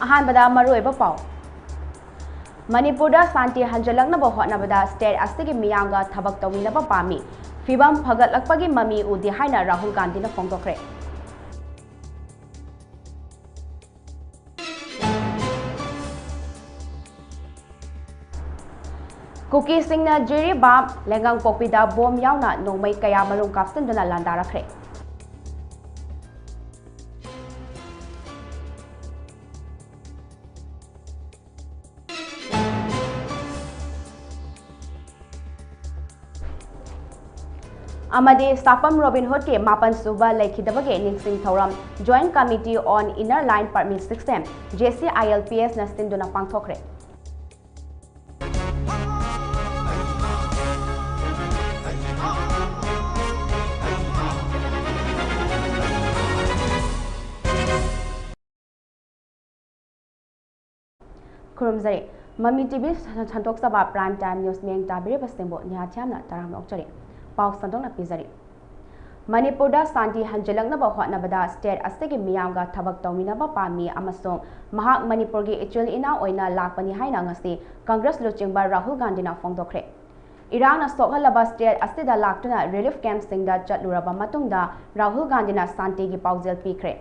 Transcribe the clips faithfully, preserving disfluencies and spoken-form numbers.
ꯑꯍꯥꯟꯕꯗ ꯃꯔꯨꯑꯣꯏꯕ ꯄꯥꯎ꯫ ꯃꯅꯤꯄꯨꯔꯗ ꯁꯥꯟꯇꯤ ꯍꯟꯖꯤꯜꯂꯛꯅꯕ ꯍꯣꯠꯅꯕꯗ ꯁ꯭ꯇꯦꯠ ꯑꯁꯤꯒꯤ ꯃꯤꯌꯥꯝꯒ ꯊꯕꯛ ꯇꯧꯃꯤꯟꯅꯕ ꯄꯥꯝꯃꯤ꯫ ꯐꯤꯕꯝ ꯐꯒꯠꯂꯛꯄꯒꯤ ꯃꯃꯤ ꯎꯗꯦ ꯍꯥꯏꯅ ꯔꯥꯍꯨꯜ ꯒꯥꯟꯙꯤꯅ ꯐꯣꯡꯗꯣꯛꯈ꯭ꯔꯦ꯫ ꯀꯨꯀꯤꯁꯤꯡꯅ ꯖꯤꯔꯤꯕꯥꯝ, ꯂꯩꯉꯥꯡꯄꯣꯛꯄꯤꯗ ꯕꯣꯝ ꯌꯥꯎꯅ ꯅꯣꯡꯃꯩ ꯀꯌꯥ ꯃꯔꯨꯝ ꯀꯥꯞꯁꯤꯟꯗꯨꯅ ꯂꯥꯟꯗꯥꯔꯛꯈ꯭ꯔꯦ꯫ ꯑꯃꯗꯤ ꯁꯥꯄꯝ ꯔꯣꯕꯤꯟ ꯍꯨꯗꯀꯤ ꯃꯥꯄꯟ ꯁꯨꯕ ꯂꯩꯈꯤꯗꯕꯒꯤ ꯅꯤꯡꯁꯤꯡ ꯊꯧꯔꯝ Joint Committee on Inner Line Permit System, JCILPS ꯅ ꯁꯤꯟꯗꯨꯅ ꯄꯥꯡꯊꯣꯛꯈ꯭ꯔꯦ꯫ ꯈꯨꯔꯨꯝꯖꯔꯤ꯫ ꯃꯃꯤ ꯇꯤꯚꯤ ꯁꯟꯗꯣꯛꯆꯕ Prime Time News ꯃꯤꯠꯌꯦꯡ ꯇꯥꯕꯤꯔꯤꯕꯁꯤꯡꯕꯨ ꯅꯤꯍꯥꯊꯤꯌꯥꯝꯅ ꯇꯔꯥꯝꯅ ꯑꯣꯛꯆꯔꯤ꯫ ꯄꯥꯎ ꯁꯟꯗꯣꯛꯅ ꯄꯤꯖꯔꯤ꯫ ꯃꯅꯤꯄꯨꯔꯗ ꯁꯥꯟꯇꯤ ꯍꯟꯖꯤꯜꯂꯛꯅꯕ ꯍꯣꯠꯅꯕꯗ ꯁ꯭ꯇꯦꯠ ꯑꯁꯤꯒꯤ ꯃꯤꯌꯥꯝꯒ ꯊꯕꯛ ꯇꯧꯃꯤꯟꯅꯕ ꯄꯥꯝꯃꯤ ꯑꯃꯁꯨꯡ ꯃꯍꯥꯛ ꯃꯅꯤꯄꯨꯔꯒꯤ ꯏꯆꯤꯜ ꯏꯅꯥꯎ ꯑꯣꯏꯅ ꯂꯥꯛꯄꯅꯤ ꯍꯥꯏꯅ ꯉꯁꯤ ꯀꯪꯒ꯭ꯔꯦꯁ ꯂꯨꯆꯤꯡꯕ ꯔꯥꯍꯨꯜ ꯒꯥꯟꯙꯤꯅ ꯐꯣꯡꯗꯣꯛꯈ꯭ꯔꯦ꯫ ꯏꯔꯥꯡꯅ ꯁꯣꯛꯍꯜꯂꯕ ꯁ꯭ꯇꯦꯠ ꯑꯁꯤꯗ ꯂꯥꯛꯇꯨꯅ ꯔꯤꯂꯤꯐ ꯀꯦꯝꯞꯁꯤꯡꯗ ꯆꯠꯂꯨꯔꯕ ꯃꯇꯨꯡꯗ ꯔꯥꯍꯨꯜ ꯒꯥꯟꯙꯤꯅ ꯁꯥꯟꯇꯤꯒꯤ ꯄꯥꯎꯖꯦꯜ ꯄꯤꯈ꯭ꯔꯦ꯫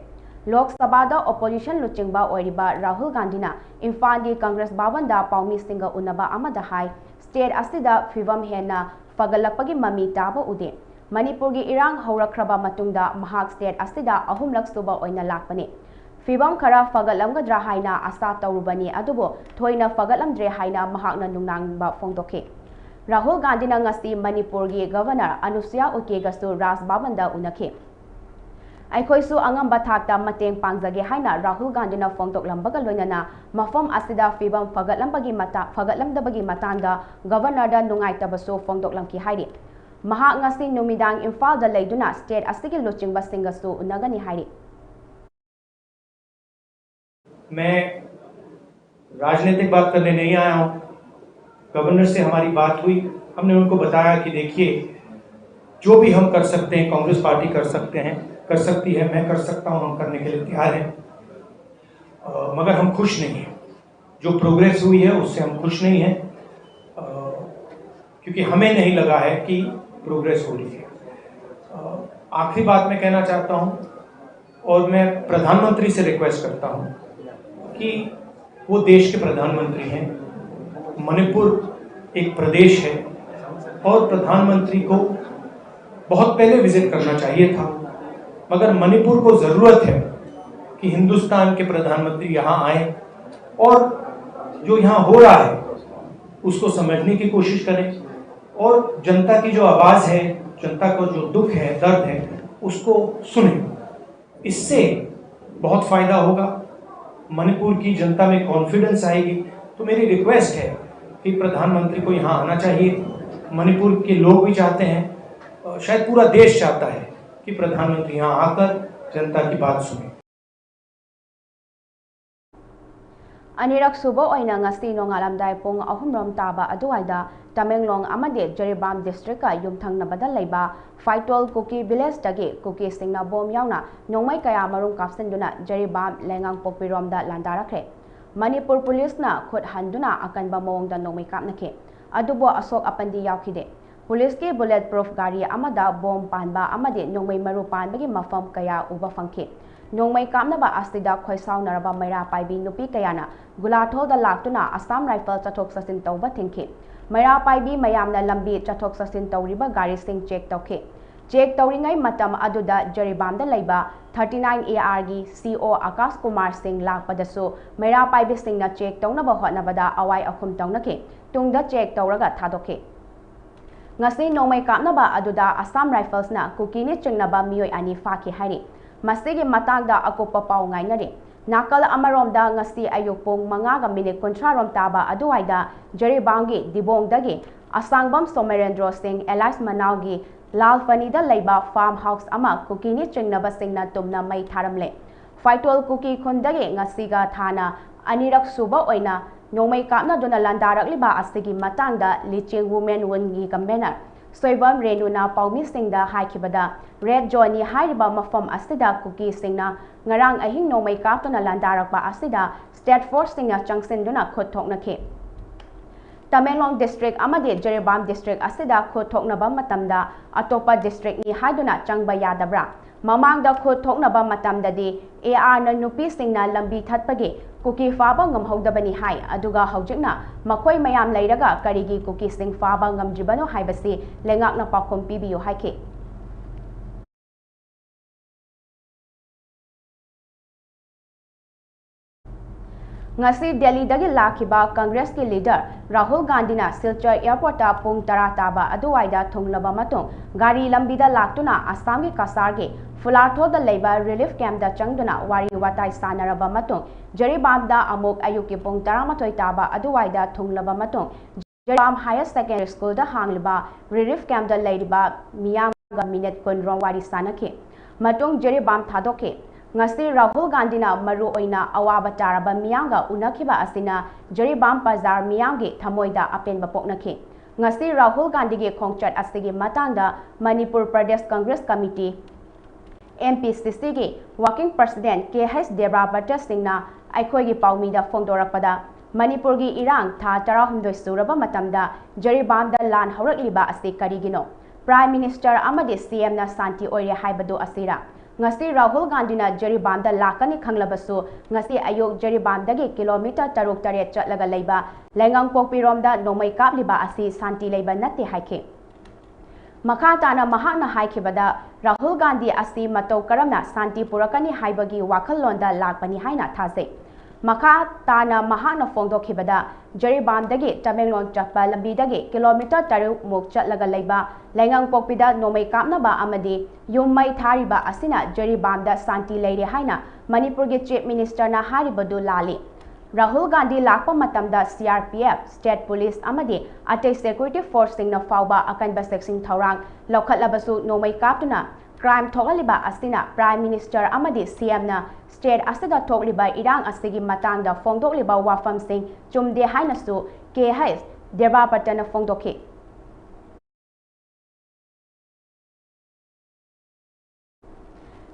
ꯂꯣꯛ ꯁꯚꯥꯗ ꯑꯣꯄꯣꯖꯤꯁꯟ ꯂꯨꯆꯤꯡꯕ ꯑꯣꯏꯔꯤꯕ ꯔꯥꯍꯨꯜ ꯒꯥꯟꯙꯤꯅ ꯏꯝꯐꯥꯜꯒꯤ ꯀꯪꯒ꯭ꯔꯦꯁ ꯚꯕꯟꯗ ꯄꯥꯎꯃꯤꯁꯤꯡꯒ ꯎꯅꯕ ꯑꯃꯗ ꯍꯥꯏ, ꯁ꯭ꯇꯦꯠ ꯑꯁꯤꯗ ꯐꯤꯕꯝ ꯍꯦꯟꯅ ꯐꯒꯠꯂꯛꯄꯒꯤ ꯃꯃꯤ ꯇꯥꯕ ꯎꯗꯦ꯫ ꯃꯅꯤꯄꯨꯔꯒꯤ ꯏꯔꯥꯡ ꯍꯧꯔꯛꯈ꯭ꯔꯕ ꯃꯇꯨꯡꯗ ꯃꯍꯥꯛ ꯁ꯭ꯇꯦꯠ ꯑꯁꯤꯗ ꯑꯍꯨꯝꯂꯛ ꯁꯨꯕ ꯑꯣꯏꯅ ꯂꯥꯛꯄꯅꯤ꯫ ꯐꯤꯕꯝ ꯈꯔ ꯐꯒꯠꯂꯝꯒꯗ꯭ꯔꯥ ꯍꯥꯏꯅ ꯑꯥꯁꯥ ꯇꯧꯔꯨꯕꯅꯤ, ꯑꯗꯨꯕꯨ ꯊꯣꯏꯅ ꯐꯒꯠꯂꯝꯗ꯭ꯔꯦ ꯍꯥꯏꯅ ꯃꯍꯥꯛꯅ ꯅꯨꯡꯅꯥꯡꯕ ꯐꯣꯡꯗꯣꯛꯈꯤ꯫ ꯔꯥꯍꯨꯜ ꯒꯥꯟꯙꯤꯅ ꯉꯁꯤ ꯃꯅꯤꯄꯨꯔꯒꯤ ꯒꯚꯔꯅꯔ ꯑꯅꯨꯁꯨꯌꯥ ꯎꯏꯀꯦꯒꯁꯨ ꯔꯥꯖ ꯚꯕꯟꯗ ꯎꯅꯈꯤ꯫ ꯑꯩꯈꯣꯏꯁꯨ ꯑꯉꯝꯕ ꯊꯥꯛꯇ ꯃꯇꯦꯡ ꯄꯥꯡꯖꯒꯦ ꯍꯥꯏꯅ ꯔꯥꯍꯨꯜ ꯒꯥꯟꯙꯤꯅ ꯐꯣꯡꯗꯣꯛꯂꯝꯕꯒ ꯂꯣꯏꯅꯅ ꯃꯐꯝ ꯑꯁꯤꯗ ꯐꯤꯕꯝ ꯐꯒꯠꯂꯝꯕꯒꯤ ꯃꯇꯥ-, ꯐꯒꯠꯂꯝꯗꯕꯒꯤ ꯃꯇꯥꯡꯗ ꯒꯚꯔꯅꯔꯗ ꯅꯨꯡꯉꯥꯏꯇꯕꯁꯨ ꯐꯣꯡꯗꯣꯛꯂꯝꯈꯤ ꯍꯥꯏꯔꯤ꯫ ꯃꯍꯥꯛ ꯉꯁꯤ ꯅꯨꯃꯤꯗꯥꯡ ꯏꯝꯐꯥꯜꯗ ꯂꯩꯗꯨꯅ ꯁ꯭ꯇꯦꯠ ꯑꯁꯤꯒꯤ ꯂꯨꯆꯤꯡꯕꯁꯤꯡꯒꯁꯨ ꯎꯅꯒꯅꯤ ꯍꯥꯏꯔꯤ꯫ मैं राजनीतिक बात करने नहीं आया हूँ। गवर्नर से हमारी बात हुई, हमने उनको बताया कि देखिए, जो भी हम कर सकते हैं, कांग्रेस पार्टी कर सकते हैं, कर सकती है, मैं कर सकता हूँ, हम करने के लिए तैयार हैं। मगर हम खुश नहीं हैं। जो प्रोग्रेस हुई है, उससे हम खुश नहीं हैं, अ, क्योंकि हमें नहीं लगा है कि प्रोग्रेस हो रही है। अ, आखिरी बात मैं कहना चाहता हूँ, और मैं प्रधानमंत्री से रिक्वेस्ट करता हूँ कि वो देश के प्रधानमंत्री हैं, मणिपुर एक प्रदेश है, और प्रधानमंत्री को बहुत पहले विजिट करना चाहिए था, मगर मणिपुर को ज़रूरत है कि हिंदुस्तान के प्रधानमंत्री यहाँ आए और जो यहाँ हो रहा है, उसको समझने की कोशिश करें, और जनता की जो आवाज़ है, जनता का जो दुख है, दर्द है, उसको सुने। इससे बहुत फ़ायदा होगा, मणिपुर की जनता में कॉन्फिडेंस आएगी। तो मेरी रिक्वेस्ट है कि प्रधानमंत्री को यहाँ आना चाहिए। मणिपुर के लोग भी चाहते हैं, अ, शायद पूरा देश चाहता है कि प्रधानमंत्री यहाँ आकर जनता की बात सुने। ꯑꯅꯤꯔꯛ ꯁꯨꯕ ꯑꯣꯏꯅ ꯉꯁꯤ ꯅꯣꯡꯉꯥꯜꯂꯝꯗꯥꯏ ꯄꯨꯡ ꯑꯍꯨꯝꯔꯣꯝ ꯇꯥꯕ ꯑꯗꯨꯋꯥꯏꯗ ꯇꯃꯦꯡꯂꯣꯡ ꯑꯃꯗꯤ ꯖꯤꯔꯤꯕꯥꯝ ꯗꯤꯁꯇ꯭ꯔꯤꯛꯀ ꯌꯨꯝꯊꯪꯅꯕꯗ ꯂꯩꯕ ꯐꯥꯏꯇꯣꯜ ꯀꯨꯀꯤ ꯚꯤꯂꯦꯖꯇꯒꯤ ꯀꯨꯀꯤꯁꯤꯡꯅ ꯕꯣꯝ ꯌꯥꯎꯅ ꯅꯣꯡꯃꯩ ꯀꯌꯥ ꯃꯔꯨꯝ ꯀꯥꯞꯁꯤꯟꯗꯨꯅ ꯖꯤꯔꯤꯕꯥꯝ ꯂꯩꯉꯥꯡꯄꯣꯛꯄꯤꯔꯣꯝꯗ ꯂꯥꯟꯗꯥꯔꯛꯈ꯭ꯔꯦ꯫ ꯃꯅꯤꯄꯨꯔ ꯄꯨꯂꯤꯁꯅ ꯈꯨꯠ ꯍꯟꯗꯨꯅ ꯑꯀꯟꯕ ꯃꯑꯣꯡꯗ ꯅꯣꯡꯃꯩ ꯀꯥꯞꯅꯈꯤ꯫ ꯑꯗꯨꯕꯨ ꯑꯁꯣꯛ ꯑꯄꯟꯗꯤ ꯌꯥꯎꯈꯤꯗꯦ꯫ ꯄꯨꯂꯤꯁꯀꯤ ꯕꯨꯂꯦꯠ ꯄ꯭ꯔꯨꯐ ꯒꯥꯔꯤ ꯑꯃꯗ ꯕꯣꯝ ꯄꯥꯟꯕ ꯑꯃꯗꯤ ꯅꯣꯡꯃꯩ ꯃꯔꯨ ꯄꯥꯟꯕꯒꯤ ꯃꯐꯝ ꯀꯌꯥ ꯎꯕ ꯐꯪꯈꯤ꯫ ꯅꯣꯡꯃꯩ ꯀꯥꯞꯅꯕ ꯑꯁꯤꯗ ꯈꯣꯏꯁꯥꯎꯅꯔꯕ ꯃꯩꯔꯥ ꯄꯥꯏꯕꯤ ꯅꯨꯄꯤ ꯀꯌꯥꯅ ꯒꯨꯂꯥꯊꯣꯜꯗ ꯂꯥꯛꯇꯨꯅ ꯑꯁꯥꯝ ꯔꯥꯏꯐꯜ ꯆꯠꯊꯣꯛ ꯆꯠꯁꯤꯟ ꯇꯧꯕ ꯊꯤꯡꯈꯤ꯫ ꯃꯩꯔꯥ ꯄꯥꯏꯕꯤ ꯃꯌꯥꯝꯅ ꯂꯝꯕꯤ ꯆꯠꯊꯣꯛ ꯆꯠꯁꯤꯟ ꯇꯧꯔꯤꯕ ꯒꯥꯔꯤꯁꯤꯡ ꯆꯦꯛ ꯇꯧꯈꯤ꯫ ꯆꯦꯛ ꯇꯧꯔꯤꯉꯩ ꯃꯇꯝ ꯑꯗꯨꯗ ꯖꯔꯤꯕꯥꯝꯗ ꯂꯩꯕ ꯊꯥꯔꯇꯤ ꯅꯥꯏꯟ ꯑꯦ ꯑꯥꯔꯒꯤ ꯁꯤ ꯑꯣ ꯑꯀꯥꯁ ꯀꯨꯃꯥꯔ ꯁꯤꯡ ꯂꯥꯛꯄꯗꯁꯨ ꯃꯩꯔꯥ ꯄꯥꯏꯕꯤꯁꯤꯡꯅ ꯆꯦꯛ ꯇꯧꯅꯕ ꯍꯣꯠꯅꯕꯗ ꯑꯋꯥꯏ ꯑꯈꯨꯝ ꯇꯧꯅꯈꯤ꯫ ꯇꯨꯡꯗ ꯆꯦꯛ ꯇꯧꯔꯒ ꯊꯥꯗꯣꯛꯈꯤ꯫ ꯉꯁꯤ ꯅꯣꯡꯃꯩ ꯀꯥꯞꯅꯕ ꯑꯗꯨꯗ ꯑꯁꯥꯝ ꯔꯥꯏꯐꯜꯁꯅ ꯀꯨꯀꯤꯅꯤ ꯆꯤꯡꯅꯕ ꯃꯤꯑꯣꯏ ꯑꯅꯤ ꯐꯥꯈꯤ ꯍꯥꯏꯔꯤ꯫ ꯃꯁꯤꯒꯤ ꯃꯇꯥꯡꯗ ꯑꯀꯨꯞꯄ ꯄꯥꯎ ꯉꯥꯏꯅꯔꯤ꯫ ꯅꯥꯀꯜ ꯑꯃꯔꯣꯝꯗ ꯉꯁꯤ ꯑꯌꯨꯛ ꯄꯨꯡ ꯃꯉꯥꯒ ꯃꯤꯅꯤꯠ ꯀꯨꯟꯊ꯭ꯔꯥ ꯔꯣꯝ ꯇꯥꯕ ꯑꯗꯨꯋꯥꯏꯗ ꯖꯔꯤꯕꯥꯝꯒꯤ ꯗꯤꯕꯣꯡꯗꯒꯤ ꯑꯁꯥꯡꯕꯝ ꯁꯣꯃꯦꯔꯦꯟꯗ꯭ꯔꯣ ꯁꯤꯡ ꯑꯦꯂꯥꯏꯁ ꯃꯅꯥꯎꯒꯤ ꯂꯥꯜꯐꯅꯤꯗ ꯂꯩꯕ ꯐꯥꯔꯝ ꯍꯥꯎꯁ ꯑꯃ ꯀꯨꯀꯤꯅꯤ ꯆꯤꯡꯅꯕꯁꯤꯡꯅ ꯇꯨꯝꯅ ꯃꯩ ꯊꯥꯔꯝꯂꯦ꯫ ꯐꯥꯏꯇꯣꯜ ꯀꯨꯀꯤ ꯈꯨꯟꯗꯒꯤ ꯉꯁꯤꯒ ꯊꯥꯅ ꯑꯅꯤꯔꯛ ꯁꯨꯕ ꯑꯣꯏꯅ ꯅꯣꯡꯃꯩ ꯀꯥꯞꯅꯗꯨꯅ ꯂꯥꯟꯗꯥꯔꯛꯂꯤꯕ ꯑꯁꯤꯒꯤ ꯃꯇꯥꯡꯗ ꯂꯤꯆꯤꯡ ꯋꯨꯃꯦꯟ ꯋꯤꯡꯒꯤ ꯀꯟꯚꯦꯅꯔ ꯁꯣꯏꯕꯝ ꯔꯦꯅꯨꯅ ꯄꯥꯎꯃꯤꯁꯤꯡꯗ ꯍꯥꯏꯈꯤꯕꯗ, ꯔꯦꯗ ꯖꯣꯟꯅꯤ ꯍꯥꯏꯔꯤꯕ ꯃꯐꯝ ꯑꯁꯤꯗ ꯀꯨꯀꯤꯁꯤꯡꯅ ꯉꯔꯥꯡ ꯑꯍꯤꯡ ꯅꯣꯡꯃꯩ ꯀꯥꯞꯇꯨꯅ ꯂꯥꯟꯗꯥꯔꯛꯄ ꯑꯁꯤꯗ ꯁ꯭ꯇꯦꯠ ꯐꯣꯔꯁꯁꯤꯡꯅ ꯆꯪꯁꯤꯟꯗꯨꯅ ꯈꯨꯠ ꯊꯣꯛꯅꯈꯤ꯫ ꯇꯃꯦꯡꯂꯣꯡ ꯗꯤꯁꯇ꯭ꯔꯤꯛ ꯑꯃꯗꯤ ꯖꯤꯔꯤꯕꯥꯝ ꯗꯤꯁꯇ꯭ꯔꯤꯛ ꯑꯁꯤꯗ ꯈꯨꯠ ꯊꯣꯛꯅꯕ ꯃꯇꯝꯗ ꯑꯇꯣꯞꯄ ꯗꯤꯁꯇ꯭ꯔꯤꯛꯅꯤ ꯍꯥꯏꯗꯨꯅ ꯆꯪꯕ ꯌꯥꯗꯕ꯭ꯔꯥ? ꯃꯃꯥꯡꯗ ꯈꯨꯠ ꯊꯣꯛꯅꯕ ꯃꯇꯝꯗꯗꯤ ꯑꯦ ꯑꯥꯔꯅ ꯅꯨꯄꯤꯁꯤꯡꯅ ꯂꯝꯕꯤ ꯊꯠꯄꯒꯤ ꯀꯨꯀꯤ ꯐꯥꯕ ꯉꯝꯍꯧꯗꯕꯅꯤ ꯍꯥꯏ꯫ ꯑꯗꯨꯒ ꯍꯧꯖꯤꯛꯅ ꯃꯈꯣꯏ ꯃꯌꯥꯝ ꯂꯩꯔꯒ ꯀꯔꯤꯒꯤ ꯀꯨꯀꯤꯁꯤꯡ ꯐꯥꯕ ꯉꯝꯗ꯭ꯔꯤꯕꯅꯣ ꯍꯥꯏꯕꯁꯤ ꯂꯩꯉꯥꯛꯅ ꯄꯥꯎꯈꯨꯝ ꯄꯤꯕꯤꯌꯨ ꯍꯥꯏꯈꯤ꯫ ꯉꯁꯤ ꯗꯦꯜꯂꯤꯗꯒꯤ ꯂꯥꯛꯈꯤꯕ ꯀꯪꯒ꯭ꯔꯦꯁꯀꯤ ꯂꯤꯗꯔ ꯔꯥꯍꯨꯜ ꯒꯥꯟꯙꯤꯅ ꯁꯤꯜꯆꯔ ꯑꯦꯌꯔꯄꯣꯔꯠꯇ ꯄꯨꯡ ꯇꯔꯥ ꯇꯥꯕ ꯑꯗꯨꯋꯥꯏꯗ ꯊꯨꯡꯂꯕ ꯃꯇꯨꯡ, ꯒꯥꯔꯤ ꯂꯝꯕꯤꯗ ꯂꯥꯛꯇꯨꯅ ꯑꯁꯥꯝꯒꯤ ꯀꯁꯥꯔꯒꯤ ꯐꯨꯂꯥꯊꯣꯜꯗ ꯂꯩꯕ ꯔꯤꯂꯤꯐ ꯀꯦꯝꯞꯇ ꯆꯪꯗꯨꯅ ꯋꯥꯔꯤ ꯋꯥꯇꯥꯏ ꯁꯥꯟꯅꯔꯕ ꯃꯇꯨꯡ, ꯖꯤꯔꯤꯕꯥꯝꯗ ꯑꯃꯨꯛ ꯑꯌꯨꯛꯀꯤ ꯄꯨꯡ ꯇꯔꯥꯃꯥꯊꯣꯏ ꯇꯥꯕ ꯑꯗꯨꯋꯥꯏꯗ ꯊꯨꯡꯂꯕ ꯃꯇꯨꯡ, ꯖꯤꯔꯤꯕꯥꯝ ꯍꯥꯌꯔ ꯁꯦꯀꯦꯟꯗꯔꯤ ꯁ꯭ꯀꯨꯜꯗ ꯍꯥꯡꯂꯤꯕ ꯔꯤꯂꯤꯐ ꯀꯦꯝꯞꯇ ꯂꯩꯔꯤꯕ ꯃꯤꯌꯥꯝꯒ ꯃꯤꯅꯤꯠ ꯀꯨꯟ ꯔꯣꯝ ꯋꯥꯔꯤ ꯁꯥꯟꯅꯈꯤ꯫ ꯃꯇꯨꯡ ꯖꯤꯔꯤꯕꯥꯝ ꯊꯥꯗꯣꯛꯈꯤ꯫ ꯉꯁꯤ ꯔꯥꯍꯨꯜ ꯒꯥꯟꯙꯤꯅ ꯃꯔꯨ ꯑꯣꯏꯅ ꯑꯋꯥꯕ ꯇꯥꯔꯕ ꯃꯤꯌꯥꯝꯒ ꯎꯅꯈꯤꯕ ꯑꯁꯤꯅ ꯖꯤꯔꯤꯕꯥꯝ ꯕꯖꯥꯔ ꯃꯤꯌꯥꯝꯒꯤ ꯊꯃꯣꯏꯗ ꯑꯄꯦꯟꯕ ꯄꯣꯛꯅꯈꯤ꯫ ꯉꯁꯤ ꯔꯥꯍꯨꯜ ꯒꯥꯟꯙꯤꯒꯤ ꯈꯣꯡꯆꯠ ꯑꯁꯤꯒꯤ ꯃꯇꯥꯡꯗ Manipur Pradesh Congress committee, M P ꯁꯤ ꯁꯤꯒꯤ ꯋꯥꯔꯀꯤꯡ ꯄ꯭ꯔꯁꯤꯗꯦꯟꯠ ꯀꯦ ꯍꯩꯆ ꯗꯦꯕ꯭ꯔꯥꯚꯠꯇ ꯁꯤꯡꯅ ꯑꯩꯈꯣꯏꯒꯤ ꯄꯥꯎꯃꯤꯗ ꯐꯣꯡꯗꯣꯔꯛꯄꯗ, ꯃꯅꯤꯄꯨꯔꯒꯤ ꯏꯔꯥꯡ ꯊꯥ ꯇꯔꯥꯍꯨꯝꯗꯣꯏ ꯁꯨꯔꯕ ꯃꯇꯝꯗ ꯖꯤꯔꯤꯕꯥꯝꯗ ꯂꯥꯟ ꯍꯧꯔꯛꯂꯤꯕ ꯑꯁꯤ ꯀꯔꯤꯒꯤꯅꯣ? ꯄ꯭ꯔꯥꯏꯝ ꯃꯤꯅꯤꯁꯇꯔ ꯑꯃꯗꯤ ꯁꯤ ꯑꯦꯝꯅ ꯁꯥꯟꯇꯤ ꯑꯣꯏꯔꯦ ꯍꯥꯏꯕꯗꯨ ꯑꯁꯤꯔꯥ? ꯉꯁꯤ ꯔꯥꯍꯨꯜ ꯒꯥꯟꯙꯤꯅ ꯖꯤꯔꯤꯕꯥꯝꯗ ꯂꯥꯛꯀꯅꯤ ꯈꯪꯂꯕꯁꯨ, ꯉꯁꯤ ꯑꯌꯨꯛ ꯖꯤꯔꯤꯕꯥꯝꯗꯒꯤ ꯀꯤꯂꯣꯃꯤꯇꯔ ꯇꯔꯨꯛ ꯇꯔꯦꯠ ꯆꯠꯂꯒ ꯂꯩꯕ ꯂꯩꯉꯪꯄꯣꯛꯄꯤꯔꯣꯝꯗ ꯅꯣꯡꯃꯩ ꯀꯥꯞꯂꯤꯕ ꯑꯁꯤ ꯁꯥꯟꯇꯤ ꯂꯩꯕ ꯅꯠꯇꯦ ꯍꯥꯏꯈꯤ꯫ ꯃꯈꯥ ꯇꯥꯅ ꯃꯍꯥꯛꯅ ꯍꯥꯏꯈꯤꯕꯗ, ꯔꯥꯍꯨꯜ ꯒꯥꯟꯙꯤ ꯑꯁꯤ ꯃꯇꯧ ꯀꯔꯝꯅ ꯁꯥꯟꯇꯤ ꯄꯨꯔꯛꯀꯅꯤ ꯍꯥꯏꯕꯒꯤ ꯋꯥꯈꯜꯂꯣꯟꯗ ꯂꯥꯛꯄꯅꯤ ꯍꯥꯏꯅ ꯊꯥꯖꯩ꯫ ꯃꯈꯥ ꯇꯥꯅ ꯃꯍꯥꯛꯅ ꯐꯣꯡꯗꯣꯛꯈꯤꯕꯗ, ꯖꯤꯔꯤꯕꯥꯝꯗꯒꯤ ꯇꯃꯦꯡꯂꯣꯡ ꯆꯠꯄ ꯂꯝꯕꯤꯗꯒꯤ ꯀꯤꯂꯣꯃꯤꯇꯔ ꯇꯔꯨꯛ ꯃꯨꯛ ꯆꯠꯂꯒ ꯂꯩꯕ ꯂꯩꯉꯪꯄꯣꯛꯄꯤꯗ ꯅꯣꯡꯃꯩ ꯀꯥꯞꯅꯕ ꯑꯃꯗꯤ ꯌꯨꯝ ꯃꯩ ꯊꯥꯔꯤꯕ ꯑꯁꯤꯅ ꯖꯤꯔꯤꯕꯥꯝꯗ ꯁꯥꯟꯇꯤ ꯂꯩꯔꯦ ꯍꯥꯏꯅ ꯃꯅꯤꯄꯨꯔꯒꯤ ꯆꯤꯐ ꯃꯤꯅꯤꯁꯇꯔꯅ ꯍꯥꯏꯔꯤꯕꯗꯨ ꯂꯥꯜꯂꯤ꯫ ꯔꯥꯍꯨꯜ ꯒꯥꯟꯙꯤ ꯂꯥꯛꯄ ꯃꯇꯝꯗ C R P F, state police ꯑꯃꯗꯤ ꯑꯇꯩ ꯁꯦꯀ꯭ꯌꯨꯔꯤꯇꯤ ꯐꯣꯔꯁꯁꯤꯡꯅ ꯐꯥꯎꯕ ꯑꯀꯟꯕ ꯆꯦꯛꯁꯤꯟ ꯊꯧꯔꯥꯡ ꯂꯧꯈꯠꯂꯕꯁꯨ, ꯅꯣꯡꯃꯩ ꯀꯥꯞꯇꯨꯅ ꯀ꯭ꯔꯥꯏꯝ ꯊꯣꯛꯍꯜꯂꯤꯕ ꯑꯁꯤꯅ ꯄ꯭ꯔꯥꯏꯝ ꯃꯤꯅꯤꯁꯇꯔ ꯑꯃꯗꯤ ꯁꯤ ꯑꯦꯝꯅ ꯁ꯭ꯇꯦꯠ ꯑꯁꯤꯗ ꯊꯣꯛꯂꯤꯕ ꯏꯔꯥꯡ ꯑꯁꯤꯒꯤ ꯃꯇꯥꯡꯗ ꯐꯣꯡꯗꯣꯛꯂꯤꯕ ꯋꯥꯐꯝꯁꯤꯡ ꯆꯨꯝꯗꯦ ꯍꯥꯏꯅꯁꯨ ꯀꯦ ꯍꯩꯆ ꯗꯦꯕ꯭ꯔꯥꯚꯠꯇꯅ ꯐꯣꯡꯗꯣꯛꯈꯤ꯫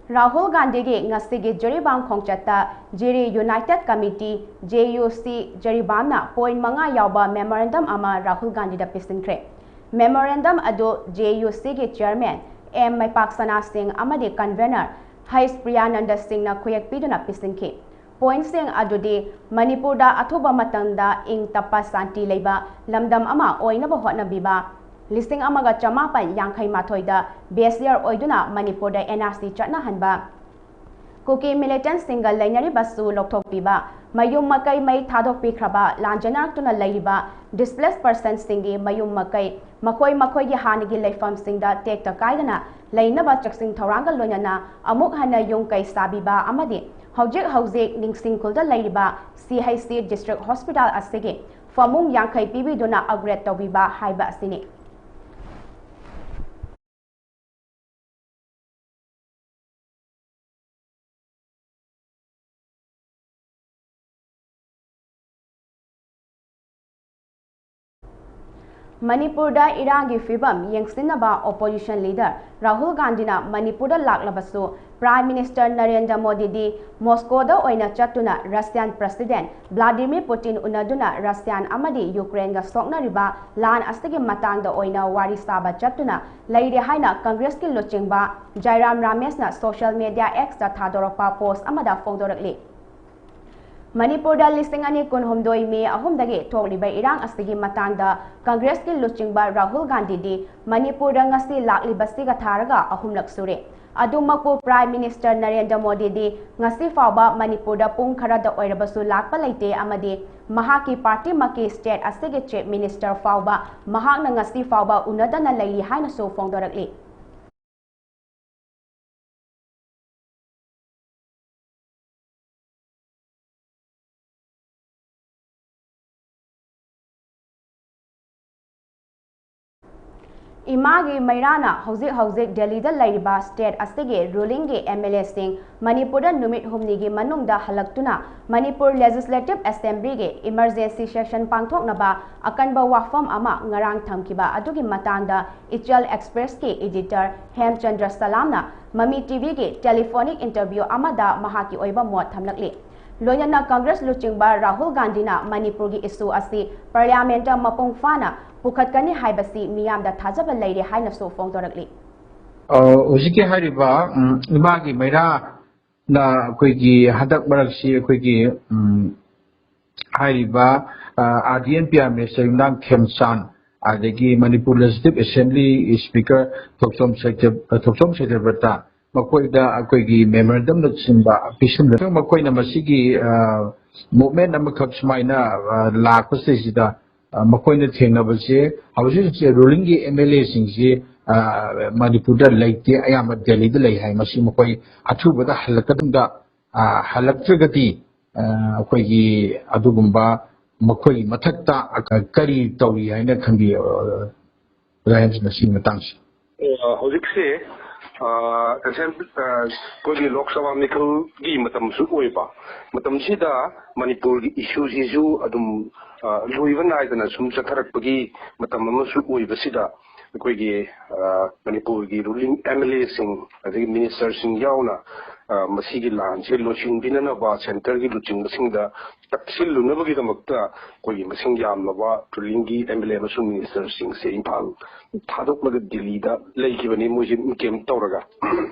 ꯔꯥꯍꯨꯜ ꯒꯥꯟꯙꯤꯒꯤ ꯉꯁꯤꯒꯤ ꯖꯤꯔꯤꯕꯥꯝ ꯈꯣꯡꯆꯠꯇ ꯖꯤꯔꯤ United Committee, J U C, ꯖꯤꯔꯤꯕꯥꯝꯅ point ꯃꯉꯥ ꯌꯥꯎꯕ memorandum ꯑꯃ ꯔꯥꯍꯨꯜ ꯒꯥꯟꯙꯤꯗ ꯄꯤꯁꯤꯟꯈ꯭ꯔꯦ꯫ Memorandum ꯑꯗꯨ J U Cꯒꯤ chairman M ꯃꯩꯄꯥꯛꯁꯅꯥ ꯁꯤꯡ ꯑꯃꯗꯤ convener H ꯄ꯭ꯔꯤꯌꯥꯅꯟꯗ ꯁꯤꯡꯅ ꯈꯨꯌꯦꯛ ꯄꯤꯗꯨꯅ ꯄꯤꯁꯤꯟꯈꯤ꯫ Pointꯁꯤꯡ ꯑꯗꯨꯗꯤ ꯃꯅꯤꯄꯨꯔꯗ ꯑꯊꯨꯕ ꯃꯇꯝꯗ ꯏꯪ ꯇꯞꯄ ꯁꯥꯟꯇꯤ ꯂꯩꯕ ꯂꯝꯗꯝ ꯑꯃ ꯑꯣꯏꯅꯕ ꯍꯣꯠꯅꯕꯤꯕ, ꯂꯤꯁꯤꯡ ꯑꯃꯒ ꯆꯃꯥꯄꯟ ꯌꯥꯡꯈꯩ ꯃꯥꯊꯣꯏꯗ ꯕꯦꯁꯤꯌꯔ ꯑꯣꯏꯗꯨꯅ ꯃꯅꯤꯄꯨꯔꯗ N R C ꯆꯠꯅꯍꯟꯕ, ꯀꯨꯀꯤ militantꯁꯤꯡꯒ ꯂꯩꯅꯔꯤꯕꯁꯨ ꯂꯧꯊꯣꯛꯄꯤꯕ, ꯃꯌꯨꯝ ꯃꯀꯩ ꯃꯩ ꯊꯥꯗꯣꯛꯄꯤꯈ꯭ꯔꯕ ꯂꯥꯟꯖꯦꯟꯅꯔꯛꯇꯨꯅ ꯂꯩꯔꯤꯕ displaced personꯁꯤꯡꯒꯤ ꯃꯌꯨꯝ ꯃꯀꯩ ꯃꯈꯣꯏ ꯃꯈꯣꯏꯒꯤ ꯍꯥꯟꯅꯒꯤ ꯂꯩꯐꯝꯁꯤꯡꯗ ꯇꯦꯛꯇ ꯀꯥꯏꯗꯅ ꯂꯩꯅꯕ ꯆꯦꯛꯁꯤꯟ ꯊꯧꯔꯥꯡꯒ ꯂꯣꯏꯅꯅ ꯑꯃꯨꯛ ꯍꯟꯅ ꯌꯨꯝ ꯀꯩ ꯁꯥꯕꯤꯕ ꯑꯃꯗꯤ ꯍꯧꯖꯤꯛ ꯍꯧꯖꯤꯛ ꯅꯤꯡꯁꯤꯡ ꯈꯨꯜꯗ ꯂꯩꯔꯤꯕ C H C District Hospital ꯑꯁꯤꯒꯤ ꯐꯃꯨꯡ ꯌꯥꯡꯈꯩ ꯄꯤꯕꯤꯗꯨꯅ upgrade ꯇꯧꯕꯤꯕ ꯍꯥꯏꯕ ꯑꯁꯤꯅꯤ꯫ ꯃꯅꯤꯄꯨꯔꯗ ꯏꯔꯥꯡꯒꯤ ꯐꯤꯕꯝ ꯌꯦꯡꯁꯤꯟꯅꯕ opposition leader ꯔꯥꯍꯨꯜ ꯒꯥꯟꯙꯤꯅ ꯃꯅꯤꯄꯨꯔꯗ ꯂꯥꯛꯂꯕꯁꯨ, Prime Minister ꯅꯔꯦꯟꯗ꯭ꯔ ꯃꯣꯗꯤꯗꯤ ꯃꯣꯁꯀꯣꯗ ꯑꯣꯏꯅ ꯆꯠꯇꯨꯅ Russian President Vladimir Putin ꯎꯅꯗꯨꯅ Russian ꯑꯃꯗꯤ Ukraineꯒ ꯁꯣꯛꯅꯔꯤꯕ ꯂꯥꯟ ꯑꯁꯤꯒꯤ ꯃꯇꯥꯡꯗ ꯑꯣꯏꯅ ꯋꯥꯔꯤ ꯁꯥꯕ ꯆꯠꯇꯨꯅ ꯂꯩꯔꯦ ꯍꯥꯏꯅ Congressꯀꯤ ꯂꯨꯆꯤꯡꯕ ꯖꯥꯏꯔꯥꯝ ꯔꯥꯃꯦꯁꯅ social media Xꯇ ꯊꯥꯗꯣꯔꯛꯄ post ꯑꯃꯗ ꯐꯣꯡꯗꯣꯔꯛꯂꯤ꯫ ꯃꯅꯤꯄꯨꯔꯗ ꯂꯤꯁꯤꯡ ꯑꯅꯤ ꯀꯨꯟꯍꯨꯝꯗꯣꯏ May ꯑꯍꯨꯝꯗꯒꯤ ꯊꯣꯛꯂꯤꯕ ꯏꯔꯥꯡ ꯑꯁꯤꯒꯤ ꯃꯇꯥꯡꯗ Congressꯀꯤ ꯂꯨꯆꯤꯡꯕ ꯔꯥꯍꯨꯜ ꯒꯥꯟꯙꯤꯗꯤ ꯃꯅꯤꯄꯨꯔꯗ ꯉꯁꯤ ꯂꯥꯛꯂꯤꯕꯁꯤꯒ ꯊꯥꯔꯒ ꯑꯍꯨꯝꯂꯛ ꯁꯨꯔꯦ꯫ ꯑꯗꯨꯃꯛꯄꯨ Prime Minister ꯅꯔꯦꯟꯗ꯭ꯔ ꯃꯣꯗꯤꯗꯤ ꯉꯁꯤ ꯐꯥꯎꯕ ꯃꯅꯤꯄꯨꯔꯗ ꯄꯨꯡ ꯈꯔꯗ ꯑꯣꯏꯔꯕꯁꯨ ꯂꯥꯛꯄ ꯂꯩꯇꯦ ꯑꯃꯗꯤ ꯃꯍꯥꯛꯀꯤ partyꯃꯛꯀꯤ state ꯑꯁꯤꯒꯤ Chief Minister ꯐꯥꯎꯕ ꯃꯍꯥꯛꯅ ꯉꯁꯤ ꯐꯥꯎꯕ ꯎꯅꯗꯅ ꯂꯩꯔꯤ ꯍꯥꯏꯅꯁꯨ ꯐꯣꯡꯗꯣꯔꯛꯂꯤ꯫ ꯏꯃꯥꯒꯤ ꯃꯩꯔꯥꯅ ꯍꯧꯖꯤꯛ ꯍꯧꯖꯤꯛ ꯗꯦꯜꯂꯤꯗ ꯂꯩꯔꯤꯕ state ꯑꯁꯤꯒꯤ rulingꯒꯤ M L Aꯁꯤꯡ ꯃꯅꯤꯄꯨꯔꯗ ꯅꯨꯃꯤꯠ ꯍꯨꯝꯅꯤꯒꯤ ꯃꯅꯨꯡꯗ ꯍꯜꯂꯛꯇꯨꯅ ꯃꯅꯤꯄꯨꯔ Legislative Assemblyꯒꯤ emergency session ꯄꯥꯡꯊꯣꯛꯅꯕ ꯑꯀꯟꯕ ꯋꯥꯐꯝ ꯑꯃ ꯉꯔꯥꯡ ꯊꯝꯈꯤꯕ ꯑꯗꯨꯒꯤ ꯃꯇꯥꯡꯗ ꯏꯆꯦꯜ Expressꯀꯤ editor ꯍꯦꯝꯆꯟꯗ꯭ꯔ ꯁꯂꯥꯝꯅ ꯃꯃꯤ ꯇꯤꯚꯤꯒꯤ ꯇꯦꯂꯤꯐꯣꯅꯤꯛ ꯏꯟꯇꯔꯚ꯭ꯌꯨ ꯑꯃꯗ ꯃꯍꯥꯛꯀꯤ ꯑꯣꯏꯕ ꯃꯣꯠ ꯊꯝꯂꯛꯂꯤ꯫ ꯂꯣꯏꯅꯅ ꯀꯪꯒ꯭ꯔꯦꯁ ꯂꯨꯆꯤꯡꯕ ꯔꯥꯍꯨꯜ ꯒꯥꯟꯙꯤꯅ ꯃꯅꯤꯄꯨꯔꯒꯤ ꯏꯁꯨ ꯑꯁꯤ ꯄꯥꯔꯂꯤꯌꯥꯃꯦꯟꯠꯇ ꯃꯄꯨꯡ ꯐꯥꯅ ꯄꯨꯈꯠꯀꯅꯤ ꯍꯥꯏꯕꯁꯤ ꯃꯤꯌꯥꯝꯗ ꯊꯥꯖꯕ ꯂꯩꯔꯦ ꯍꯥꯏꯅꯁꯨ ꯐꯣꯡꯗꯣꯔꯛꯂꯤ꯫ ꯑ, ꯍꯧꯖꯤꯛꯀꯤ ꯍꯥꯏꯔꯤꯕ, ꯎꯝ, ꯏꯃꯥꯒꯤ ꯃꯩꯔꯥꯅ ꯑꯩꯈꯣꯏꯒꯤ ꯍꯟꯗꯛ ꯃꯔꯛꯁꯤ ꯑꯩꯈꯣꯏꯒꯤ, ꯎꯝ, ꯍꯥꯏꯔꯤꯕ, ꯑ, RDNPR minister ꯌꯨꯝꯅꯥꯝ ꯈꯦꯝꯆꯥꯟ, ꯑꯗꯒꯤ ꯃꯅꯤꯄꯨꯔ Legislative Assembly Speaker ꯊꯣꯛꯆꯣꯝ ꯁꯩꯇ-, ꯊꯣꯛꯆꯣꯝ ꯁꯩꯇꯕ꯭ꯔꯇ, ꯃꯈꯣꯏꯗ ꯑꯩꯈꯣꯏꯒꯤ memorandumꯅꯆꯤꯡꯕ ꯄꯤꯁꯤꯟꯕ꯫ ꯃꯈꯣꯏꯅ ꯃꯁꯤꯒꯤ, ꯑ, movement ꯑꯃꯈꯛ ꯁꯨꯃꯥꯏꯅ, ꯑ, ꯂꯥꯛꯄꯁꯤꯗꯩꯁꯤꯗ, ꯑ, ꯃꯈꯣꯏꯅ ꯊꯦꯡꯅꯕꯁꯦ ꯍꯧꯖꯤꯛ ꯍꯧꯖꯤꯛ rulingꯒꯤ MLAꯁꯤꯡꯁꯤ, ꯑ, ꯃꯅꯤꯄꯨꯔꯗ ꯂꯩꯇꯦ, ꯑꯌꯥꯝꯕ ꯗꯦꯜꯂꯤꯗ ꯂꯩ ꯍꯥꯏ꯫ ꯃꯁꯤ ꯃꯈꯣꯏ ꯑꯊꯨꯕꯗ ꯍꯜꯂꯛꯀꯗꯕꯗ, ꯑ, ꯍꯜꯂꯛꯇ꯭ꯔꯒꯗꯤ, ꯑ, ꯑꯩꯈꯣꯏꯒꯤ ꯑꯗꯨꯒꯨꯝꯕ ꯃꯈꯣꯏꯒꯤ ꯃꯊꯛꯇ, ꯑ, ꯀꯔꯤ ꯇꯧꯔꯤ ꯍꯥꯏꯅ ꯈꯟꯕꯤ, ꯑ, ꯑꯣꯖꯥ ꯍꯦꯝꯆꯟꯗ꯭ꯔ, ꯁꯤꯒꯤ ꯃꯇꯥꯡꯁꯤ? ꯑ, ꯍꯧꯖꯤꯛꯁꯦ, ꯑ, ꯑꯦꯁꯦꯝ-, ꯑ, ꯑꯩꯈꯣꯏꯒꯤ ꯂꯣꯛ ꯁꯚꯥ ꯃꯤꯈꯜꯒꯤ ꯃꯇꯝꯁꯨ ꯑꯣꯏꯕ, ꯃꯇꯝꯁꯤꯗ ꯃꯅꯤꯄꯨꯔꯒꯤ ꯏꯁꯨꯁꯤꯁꯨ ꯑꯗꯨꯝ, ꯑ, ꯂꯣꯏꯕ ꯅꯥꯏꯗꯅ ꯁꯨꯝ ꯆꯠꯊꯔꯛꯄꯒꯤ ꯃꯇꯝ ꯑꯃꯁꯨ ꯑꯣꯏꯕꯁꯤꯗ, ꯑꯩꯈꯣꯏꯒꯤ, ꯑ, ꯃꯅꯤꯄꯨꯔꯒꯤ ruling MLAꯁꯤꯡ ꯑꯗꯒꯤ ministerꯁꯤꯡ ꯌꯥꯎꯅ, ꯑ, ꯃꯁꯤꯒꯤ ꯂꯥꯟꯁꯦ ꯂꯣꯏꯁꯤꯟꯕꯤꯅꯅꯕ centreꯒꯤ ꯂꯨꯆꯤꯡꯕꯁꯤꯡꯗ ꯇꯛꯁꯤꯜꯂꯨꯅꯕꯒꯤꯗꯃꯛꯇ ꯑꯩꯈꯣꯏꯒꯤ ꯃꯁꯤꯡ ꯌꯥꯝꯂꯕ rulingꯒꯤ MLA ꯑꯃꯁꯨꯡ ministerꯁꯤꯡꯁꯦ ꯏꯝꯐꯥꯜ ꯊꯥꯗꯣꯛꯂꯒ ꯗꯤꯜꯂꯤꯗ ꯂꯩꯈꯤꯕꯅꯤ, ꯃꯣꯏꯁꯦ camp ꯇꯧꯔꯒ꯫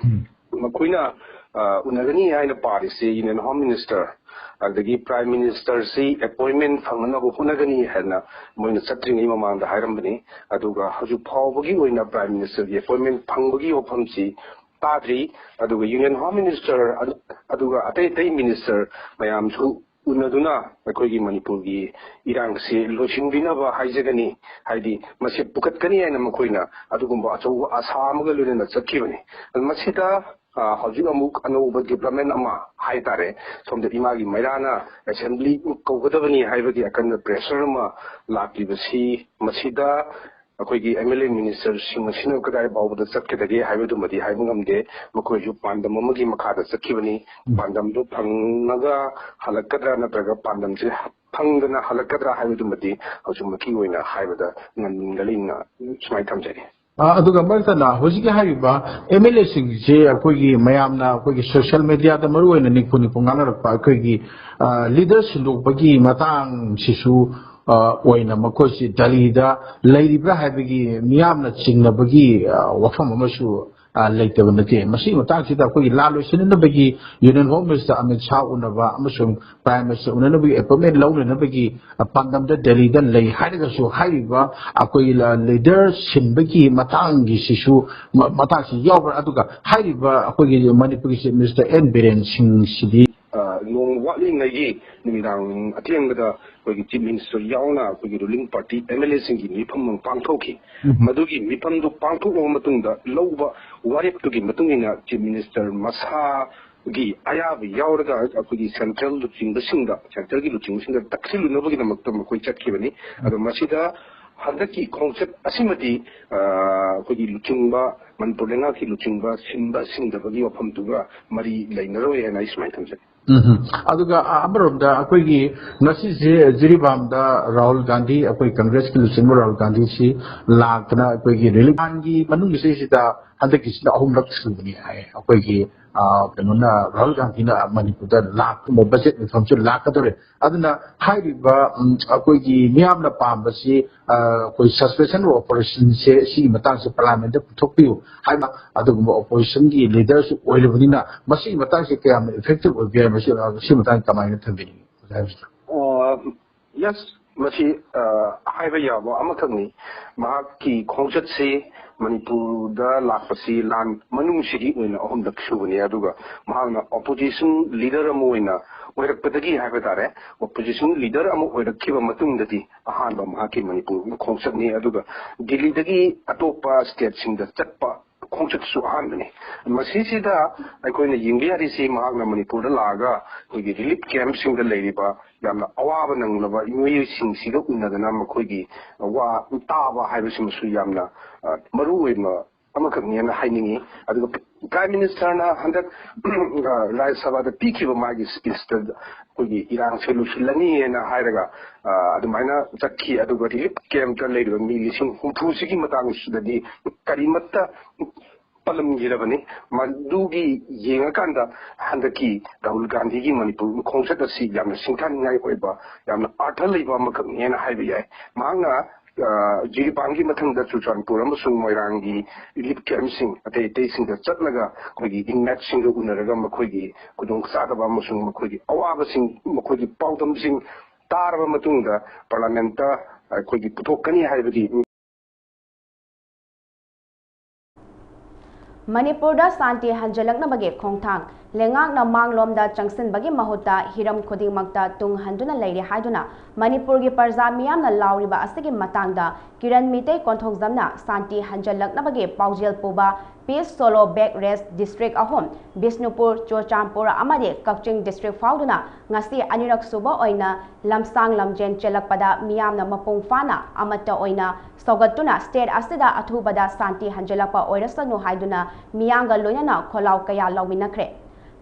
ꯃꯈꯣꯏꯅ, ꯑ, ꯎꯅꯒꯅꯤ ꯍꯥꯏꯅ ꯄꯥꯔꯤꯁꯦ Union Home Minister, ꯑꯗꯒꯤ Prime Ministerꯁꯤ appointment ꯐꯪꯅꯅꯕ ꯍꯣꯠꯅꯒꯅꯤ ꯍꯥꯏꯅ ꯃꯣꯏꯅ ꯆꯠꯇ꯭ꯔꯤꯉꯩ ꯃꯃꯥꯡꯗ ꯍꯥꯏꯔꯝꯕꯅꯤ꯫ ꯑꯗꯨꯒ ꯍꯧꯖꯤꯛ ꯐꯥꯎꯕꯒꯤ ꯑꯣꯏꯅ Prime Ministerꯒꯤ appointment ꯐꯪꯕꯒꯤ ꯋꯥꯐꯝꯁꯤ ꯇꯥꯗ꯭ꯔꯤ꯫ ꯑꯗꯨꯒ Union Home Minister ꯑꯗꯨ-, ꯑꯗꯨꯒ ꯑꯇꯩ ꯑꯇꯩ minister ꯃꯌꯥꯝꯁꯨ ꯎꯅꯗꯨꯅ ꯑꯩꯈꯣꯏꯒꯤ ꯃꯅꯤꯄꯨꯔꯒꯤ ꯏꯔꯥꯡꯁꯤ ꯂꯣꯏꯁꯤꯟꯕꯤꯅꯕ ꯍꯥꯏꯖꯒꯅꯤ꯫ ꯍꯥꯏꯗꯤ ꯃꯁꯤ ꯄꯨꯈꯠꯀꯅꯤ ꯍꯥꯏꯅ ꯃꯈꯣꯏꯅ ꯑꯗꯨꯒꯨꯝꯕ ꯑꯆꯧꯕ ꯑꯁꯥ ꯑꯃꯒ ꯂꯣꯏꯅꯅ ꯆꯠꯈꯤꯕꯅꯤ꯫ ꯑꯗꯨ ꯃꯁꯤꯗ, ꯑ, ꯍꯧꯖꯤꯛ ꯑꯃꯨꯛ ꯑꯅꯧꯕ development ꯑꯃ ꯍꯥꯏꯇꯥꯔꯦ, ꯁꯣꯝꯗ ꯏꯃꯥꯒꯤ ꯃꯩꯔꯥꯅ assembly ꯀꯧꯒꯗꯕꯅꯤ ꯍꯥꯏꯕꯒꯤ ꯑꯀꯟꯕ pressure ꯑꯃ ꯂꯥꯛꯂꯤꯕꯁꯤ, ꯃꯁꯤꯗ ꯑꯩꯈꯣꯏꯒꯤ MLA ministerꯁꯤꯡ ꯑꯁꯤꯅ ꯀꯗꯥꯏ ꯐꯥꯎꯕꯗ ꯆꯠꯀꯗꯒꯦ ꯍꯥꯏꯕꯗꯨꯃꯗꯤ ꯍꯥꯏꯕ ꯉꯝꯗꯦ꯫ ꯃꯈꯣꯏꯁꯨ ꯄꯥꯟꯗꯝ ꯑꯃꯒꯤ ꯃꯈꯥꯗ ꯆꯠꯈꯤꯕꯅꯤ꯫ ꯎꯝ꯫ ꯄꯥꯟꯗꯝꯗꯨ ꯐꯪꯉꯒ ꯍꯜꯂꯛꯀꯗ꯭ꯔꯥ ꯅꯠꯇ꯭ꯔꯒ ꯄꯥꯟꯗꯝꯁꯦ ꯐꯪꯗꯅ ꯍꯜꯂꯛꯀꯗ꯭ꯔꯥ ꯍꯥꯏꯕꯗꯨꯃꯗꯤ ꯍꯧꯖꯤꯛꯃꯛꯀꯤ ꯑꯣꯏꯅ ꯍꯥꯏꯕꯗ ꯉꯝꯒꯅꯤꯅ ꯁꯨꯃꯥꯏꯅ ꯊꯝꯖꯒꯦ꯫ ꯑ, ꯑꯗꯨꯒ ꯃꯔꯛ ꯊꯠꯅ ꯍꯧꯖꯤꯛꯀꯤ ꯍꯥꯏꯔꯤꯕ ꯑꯦꯝ ꯑꯦꯜ ꯑꯦꯁꯤꯡꯁꯦ ꯑꯩꯈꯣꯏꯒꯤ ꯃꯌꯥꯝꯅ ꯑꯩꯈꯣꯏꯒꯤ ꯁꯣꯁꯤꯌꯦꯜ ꯃꯦꯗꯤꯌꯥꯗ ꯃꯔꯨ ꯑꯣꯏꯅ ꯅꯤꯛꯄꯨ ꯅꯤꯛꯄꯨ ꯉꯥꯡꯅꯔꯛꯄ ꯑꯩꯈꯣꯏꯒꯤ, ꯑ, ꯂꯤꯗꯔ ꯁꯤꯟꯗꯣꯛꯄꯒꯤ ꯃꯇꯥꯡꯁꯤꯁꯨ, ꯑ, ꯑꯣꯏꯅ ꯃꯈꯣꯏꯁꯤ ꯗꯦꯜꯂꯤꯗ ꯂꯩꯔꯤꯕ꯭ꯔꯥ ꯍꯥꯏꯕꯒꯤ ꯃꯤꯌꯥꯝꯅ ꯆꯤꯡꯅꯕꯒꯤ, ꯑ, ꯋꯥꯐꯝ ꯑꯃꯁꯨ, ꯑ, ꯂꯩꯇꯕ ꯅꯠꯇꯦ꯫ ꯃꯁꯤꯒꯤ ꯃꯇꯥꯡꯁꯤꯗ ꯑꯩꯈꯣꯏꯒꯤ ꯂꯥꯟ ꯂꯣꯏꯁꯤꯟꯅꯕꯒꯤ union home minister Amit Shah ꯎꯅꯕ ꯑꯃꯁꯨꯡ ꯄ꯭ꯔꯥꯏꯝ ꯃꯤꯅꯤꯁꯇꯔ ꯎꯅꯅꯕꯒꯤ ꯑꯦꯄꯣꯏꯟꯃꯦꯟ ꯂꯧꯅꯅꯕꯒꯤ ꯄꯥꯟꯗꯝꯗ ꯗꯦꯜꯂꯤꯗ ꯂꯩ ꯍꯥꯏꯔꯒꯁꯨ, ꯍꯥꯏꯔꯤꯕ ꯑꯩꯈꯣꯏꯒꯤ ꯂꯤꯗꯔ ꯁꯤꯟꯕꯒꯤ ꯃꯇꯥꯡꯒꯤꯁꯤꯁꯨ ꯃ-, ꯃꯇꯥꯡꯁꯤ ꯌꯥꯎꯕ꯭ꯔꯥ? ꯑꯗꯨꯒ ꯍꯥꯏꯔꯤꯕ ꯑꯩꯈꯣꯏꯒꯤ ꯃꯅꯤꯄꯨꯔꯒꯤ ꯆꯤꯐ ꯃꯤꯅꯤꯁꯇꯔ ꯑꯦꯟ ꯕꯤꯔꯦꯟ ꯁꯤꯡꯁꯤꯗꯤ ꯑ, ꯅꯣꯡꯃ ꯋꯥꯠꯂꯤꯉꯩꯒꯤ ꯅꯨꯃꯤꯗꯥꯡ ꯑꯊꯦꯡꯕꯗ ꯑꯩꯈꯣꯏꯒꯤ ꯆꯤꯐ ꯃꯤꯅꯤꯁꯇꯔ ꯌꯥꯎꯅ ꯑꯩꯈꯣꯏꯒꯤ ꯔꯨꯂꯤꯡ ꯄꯥꯔꯇꯤ ꯑꯦꯝ ꯑꯦꯜ ꯑꯦꯁꯤꯡꯒꯤ ꯃꯤꯐꯝ ꯑꯃ ꯄꯥꯡꯊꯣꯛꯈꯤ꯫ ꯎꯝ꯫ ꯃꯗꯨꯒꯤ ꯃꯤꯐꯝꯗꯨ ꯄꯥꯡꯊꯣꯛꯂꯕ ꯃꯇꯨꯡꯗ ꯂꯧꯕ ꯋꯥꯔꯦꯞꯇꯨꯒꯤ ꯃꯇꯨꯡ ꯏꯟꯅ ꯆꯤꯐ ꯃꯤꯅꯤꯁꯇꯔ ꯃꯁꯥꯒꯤ ꯑꯌꯥꯕ ꯌꯥꯎꯔꯒ ꯑꯩꯈꯣꯏꯒꯤ ꯁꯦꯟꯇ꯭ꯔꯦꯜ ꯂꯨꯆꯤꯡꯕꯁꯤꯡꯗ, ꯁꯦꯟꯇ꯭ꯔꯦꯜꯒꯤ ꯂꯨꯆꯤꯡꯕꯁꯤꯡꯗ ꯇꯛꯁꯤꯜꯂꯨꯅꯕꯒꯤꯗꯃꯛꯇ ꯃꯈꯣꯏ ꯆꯠꯈꯤꯕꯅꯤ꯫ ꯑꯗꯣ ꯃꯁꯤꯗ ꯍꯟꯗꯛꯀꯤ ꯈꯣꯡꯆꯠ ꯑꯁꯤꯃꯗꯤ, ꯑ, ꯑꯩꯈꯣꯏꯒꯤ ꯂꯨꯆꯤꯡꯕ, ꯃꯅꯤꯄꯨꯔ ꯂꯩꯉꯥꯛꯀꯤ ꯂꯨꯆꯤꯡꯕ ꯁꯤꯟꯕ ꯁꯤꯟꯗꯕꯒꯤ ꯋꯥꯐꯝꯗꯨꯒ ꯃꯔꯤ ꯂꯩꯅꯔꯣꯏ ꯍꯥꯏꯅ ꯑꯩ ꯁꯨꯃꯥꯏꯅ ꯊꯝꯖꯒꯦ꯫ ꯎꯝ꯫ ꯑꯗꯨꯒ ꯑ-, ꯑꯃꯔꯣꯝꯗ ꯑꯩꯈꯣꯏꯒꯤ ꯉꯁꯤꯁꯦ ꯖꯤꯔꯤꯕꯥꯝꯗ ꯔꯥꯍꯨꯜ ꯒꯥꯟꯙꯤ, ꯑꯩꯈꯣꯏ ꯀꯪꯒ꯭ꯔꯦꯁꯀꯤ ꯂꯨꯆꯤꯡꯕ ꯔꯥꯍꯨꯜ ꯒꯥꯟꯙꯤꯁꯤ ꯂꯥꯛꯇꯅ ꯑꯩꯈꯣꯏꯒꯤ ꯔꯤꯂꯤꯐ ꯃꯅꯨꯡꯒꯤꯁꯤꯗꯩꯁꯤꯗ ꯍꯟꯗꯛꯀꯤꯁꯤꯅ ꯑꯍꯨꯝꯂꯛ ꯁꯨꯕꯅꯤ ꯍꯥꯏ꯫ ꯑꯩꯈꯣꯏꯒꯤ, ꯑ, ꯀꯩꯅꯣꯅ, ꯔꯥꯍꯨꯜ ꯒꯥꯟꯙꯤꯅ ꯃꯅꯤꯄꯨꯔꯗ ꯂꯥꯛꯀꯨꯝꯕ ꯕꯖꯦꯠ ꯃꯤꯐꯝꯁꯨ ꯂꯥꯛꯀꯗꯧꯔꯦ꯫ ꯑꯗꯨꯅ ꯍꯥꯏꯔꯤꯕ, ꯎꯝ, ꯑꯩꯈꯣꯏꯒꯤ ꯃꯤꯌꯥꯝꯅ ꯄꯥꯝꯕꯁꯤ, ꯑ, ꯑꯩꯈꯣꯏ suspension of operationꯁꯦ ꯁꯤꯒꯤ ꯃꯇꯥꯡꯁꯦ ꯄꯥꯔꯂꯤꯌꯥꯃꯦꯟꯗ ꯄꯨꯊꯣꯛꯄꯤꯌꯨ ꯍꯥꯏꯕ ꯑꯗꯨꯒꯨꯝꯕ ꯑꯣꯄꯣꯖꯤꯁꯟꯒꯤ ꯂꯤꯗꯔꯁꯨ ꯑꯣꯏꯔꯕꯅꯤꯅ ꯃꯁꯤꯒꯤ ꯃꯇꯥꯡꯁꯦ ꯀꯌꯥꯝ ꯏꯐꯦꯛꯇꯤꯚ ꯑꯣꯏꯕ ꯌꯥꯏ, ꯃꯁꯤ, ꯑ, ꯁꯤ ꯃꯇꯥꯡꯗ ꯀꯃꯥꯏꯅ ꯊꯝꯕꯤꯅꯤꯡꯉꯤ, ꯑꯣꯖꯥ ꯍꯥꯏꯕꯁꯤꯗ? ꯑꯣ, ꯌꯦꯁ, ꯃꯁꯤ, ꯑ, ꯍꯥꯏꯕ ꯌꯥꯕ ꯑꯃꯈꯛꯅꯤ꯫ ꯃꯍꯥꯛꯀꯤ ꯈꯣꯡꯆꯠꯁꯤ ꯃꯅꯤꯄꯨꯔꯗ ꯂꯥꯛꯄꯁꯤ ꯂꯥꯟ ꯃꯅꯨꯡꯁꯤꯒꯤ ꯑꯣꯏꯅ ꯑꯍꯨꯝꯂꯛ ꯁꯨꯕꯅꯤ, ꯑꯗꯨꯒ ꯃꯍꯥꯛꯅ ꯑꯣꯄꯣꯖꯤꯁꯟ ꯂꯤꯗꯔ ꯑꯃ ꯑꯣꯏꯅ ꯑꯣꯏꯔꯛꯄꯗꯒꯤ ꯍꯥꯏꯕ ꯇꯥꯔꯦ, ꯑꯣꯄꯣꯖꯤꯁꯟ ꯂꯤꯗꯔ ꯑꯃ ꯑꯣꯏꯔꯛꯈꯤꯕ ꯃꯇꯨꯡꯗꯗꯤ ꯑꯍꯥꯟꯕ ꯃꯍꯥꯛꯀꯤ ꯃꯅꯤꯄꯨꯔ ꯈꯣꯡꯆꯠꯅꯤ꯫ ꯑꯗꯨꯒ ꯗꯤꯜꯂꯤꯗꯒꯤ ꯑꯇꯣꯞꯄ ꯁ꯭ꯇꯦꯠꯁꯤꯡꯗ ꯆꯠꯄ ꯈꯣꯡꯆꯠꯁꯨ ꯑꯍꯥꯟꯕꯅꯤ꯫ ꯃꯁꯤꯁꯤꯗ ꯑꯩꯈꯣꯏꯅ ꯌꯦꯡꯕ ꯌꯥꯔꯤꯁꯤ, ꯃꯍꯥꯛꯅ ꯃꯅꯤꯄꯨꯔꯗ ꯂꯥꯛꯑꯒ ꯑꯩꯈꯣꯏꯒꯤ ꯔꯤꯂꯤꯐ ꯀꯦꯝꯞꯁꯤꯡꯗ ꯂꯩꯔꯤꯕ ꯌꯥꯝꯅ ꯑꯋꯥꯕ ꯅꯪꯂꯕ ꯃꯤꯑꯣꯏꯁꯤꯡꯁꯤꯒ ꯎꯅꯗꯅ ꯃꯈꯣꯏꯒꯤ ꯋꯥ ꯇꯥꯕ ꯍꯥꯏꯕꯁꯤꯃꯁꯨ ꯌꯥꯝꯅ, ꯑ, ꯃꯔꯨ ꯑꯣꯏꯕ ꯑꯃꯈꯛꯅꯦꯅ ꯍꯥꯏꯅꯤꯡꯉꯤ꯫ ꯑꯗꯨꯒ Prime Ministerꯅ ꯍꯟꯗꯛ ꯔꯥꯖ꯭ꯌ ꯁꯚꯥꯗ ꯄꯤꯈꯤꯕ ꯃꯥꯒꯤ speechꯇ ꯑꯩꯈꯣꯏꯒꯤ ꯏꯔꯥꯡꯁꯦ ꯂꯣꯏꯁꯤꯜꯂꯅꯤꯅ ꯍꯥꯏꯔꯒ ꯑꯗꯨꯃꯥꯏꯅ ꯆꯠꯈꯤ꯫ ꯑꯗꯨꯒ relief campꯇ ꯂꯩꯔꯤꯕ ꯃꯤ ꯂꯤꯁꯤꯡ ꯍꯨꯝꯐꯨꯁꯤꯒꯤ ꯃꯇꯥꯡꯁꯤꯗꯗꯤ ꯀꯔꯤꯃꯠꯇ ꯄꯜꯂꯝꯈꯤꯗꯕꯅꯤ꯫ ꯃꯗꯨꯒꯤ ꯌꯦꯡꯉꯀꯥꯟꯗ ꯍꯟꯗꯛꯀꯤ ꯔꯥꯍꯨꯜ ꯒꯥꯟꯙꯤꯒꯤ ꯃꯅꯤꯄꯨꯔ ꯈꯣꯡꯆꯠ ꯑꯁꯤ ꯌꯥꯝꯅ ꯁꯤꯡꯊꯥꯅꯤꯡꯉꯥꯏ ꯑꯣꯏꯕ, ꯌꯥꯝꯅ ꯑꯥꯔꯊ ꯂꯩꯕ ꯑꯃꯈꯛꯅꯦꯅ ꯍꯥꯏꯕ ꯌꯥꯏ꯫ ꯃꯍꯥꯛꯅ ꯖꯤꯔꯤꯕꯥꯝꯒꯤ ꯃꯊꯪꯗ ꯆꯨꯔꯆꯥꯟꯄꯨꯔ ꯑꯃꯁꯨꯡ ꯃꯣꯏꯔꯥꯡꯒꯤ relief campꯁꯤꯡ ꯑꯇꯩ ꯑꯇꯩꯁꯤꯡꯗ ꯆꯠꯂꯒ ꯑꯩꯈꯣꯏꯒꯤ inmateꯁꯤꯡꯒ ꯎꯅꯔꯒ ꯃꯈꯣꯏꯒꯤ ꯈꯨꯗꯣꯡꯆꯥꯗꯕ ꯑꯃꯁꯨꯡ ꯃꯈꯣꯏꯒꯤ ꯑꯋꯥꯕꯁꯤꯡ, ꯃꯈꯣꯏꯒꯤ ꯄꯥꯎꯗꯝꯁꯤꯡ ꯇꯥꯔꯕ ꯃꯇꯨꯡꯗ parliamentꯇ ꯑꯩꯈꯣꯏꯒꯤ ꯄꯨꯊꯣꯛꯀꯅꯤ ꯍꯥꯏꯕꯒꯤ ꯃꯅꯤꯄꯨꯔꯗ ꯁꯥꯟꯇꯤ ꯍꯟꯖꯤꯜꯂꯛꯅꯕꯒꯤ ꯈꯣꯡꯊꯥꯡ꯫ ꯂꯩꯉꯥꯛꯅ ꯃꯥꯡꯂꯣꯝꯗ ꯆꯪꯁꯤꯟꯕꯒꯤ ꯃꯍꯨꯠꯇ ꯍꯤꯔꯝ ꯈꯨꯗꯤꯡꯃꯛꯇ ꯇꯨꯡ ꯍꯟꯗꯨꯅ ꯂꯩꯔꯦ ꯍꯥꯏꯗꯨꯅ ꯃꯅꯤꯄꯨꯔꯒꯤ ꯄ꯭ꯔꯖꯥ ꯃꯤꯌꯥꯝꯅ ꯂꯥꯎꯔꯤꯕ ꯑꯁꯤꯒꯤ ꯃꯇꯥꯡꯗ ꯀꯤꯔꯟ ꯃꯤꯇꯩ ꯀꯣꯟꯊꯣꯛꯖꯝꯅ ꯁꯥꯟꯇꯤ ꯍꯟꯖꯤꯜꯂꯛꯅꯕꯒꯤ ꯄꯥꯎꯖꯦꯜ ꯄꯨꯕ Peace Solo Bag Race district ꯑꯍꯨꯝ, ꯕꯤꯁꯅꯨꯄꯨꯔ, ꯆꯨꯔꯆꯥꯟꯄꯨꯔ ꯑꯃꯗꯤ ꯀꯛꯆꯤꯡ district ꯐꯥꯎꯗꯨꯅ ꯉꯁꯤ ꯑꯅꯤꯔꯛ ꯁꯨꯕ ꯑꯣꯏꯅ ꯂꯝꯁꯥꯡ ꯂꯝꯖꯦꯟ ꯆꯦꯜꯂꯛꯄꯗ ꯃꯤꯌꯥꯝꯅ ꯃꯄꯨꯡ ꯐꯥꯅ ꯑꯃꯠꯇ ꯑꯣꯏꯅ ꯁꯧꯒꯠꯇꯨꯅ state ꯑꯁꯤꯗ ꯑꯊꯨꯕꯗ ꯁꯥꯟꯇꯤ ꯍꯟꯖꯤꯜꯂꯛꯄ ꯑꯣꯏꯔꯁꯅꯨ ꯍꯥꯏꯗꯨꯅ ꯃꯤꯌꯥꯝꯒ ꯂꯣꯏꯅꯅ ꯈꯣꯜꯂꯥꯎ ꯀꯌꯥ ꯂꯥꯎꯃꯤꯟꯅꯈ꯭ꯔꯦ꯫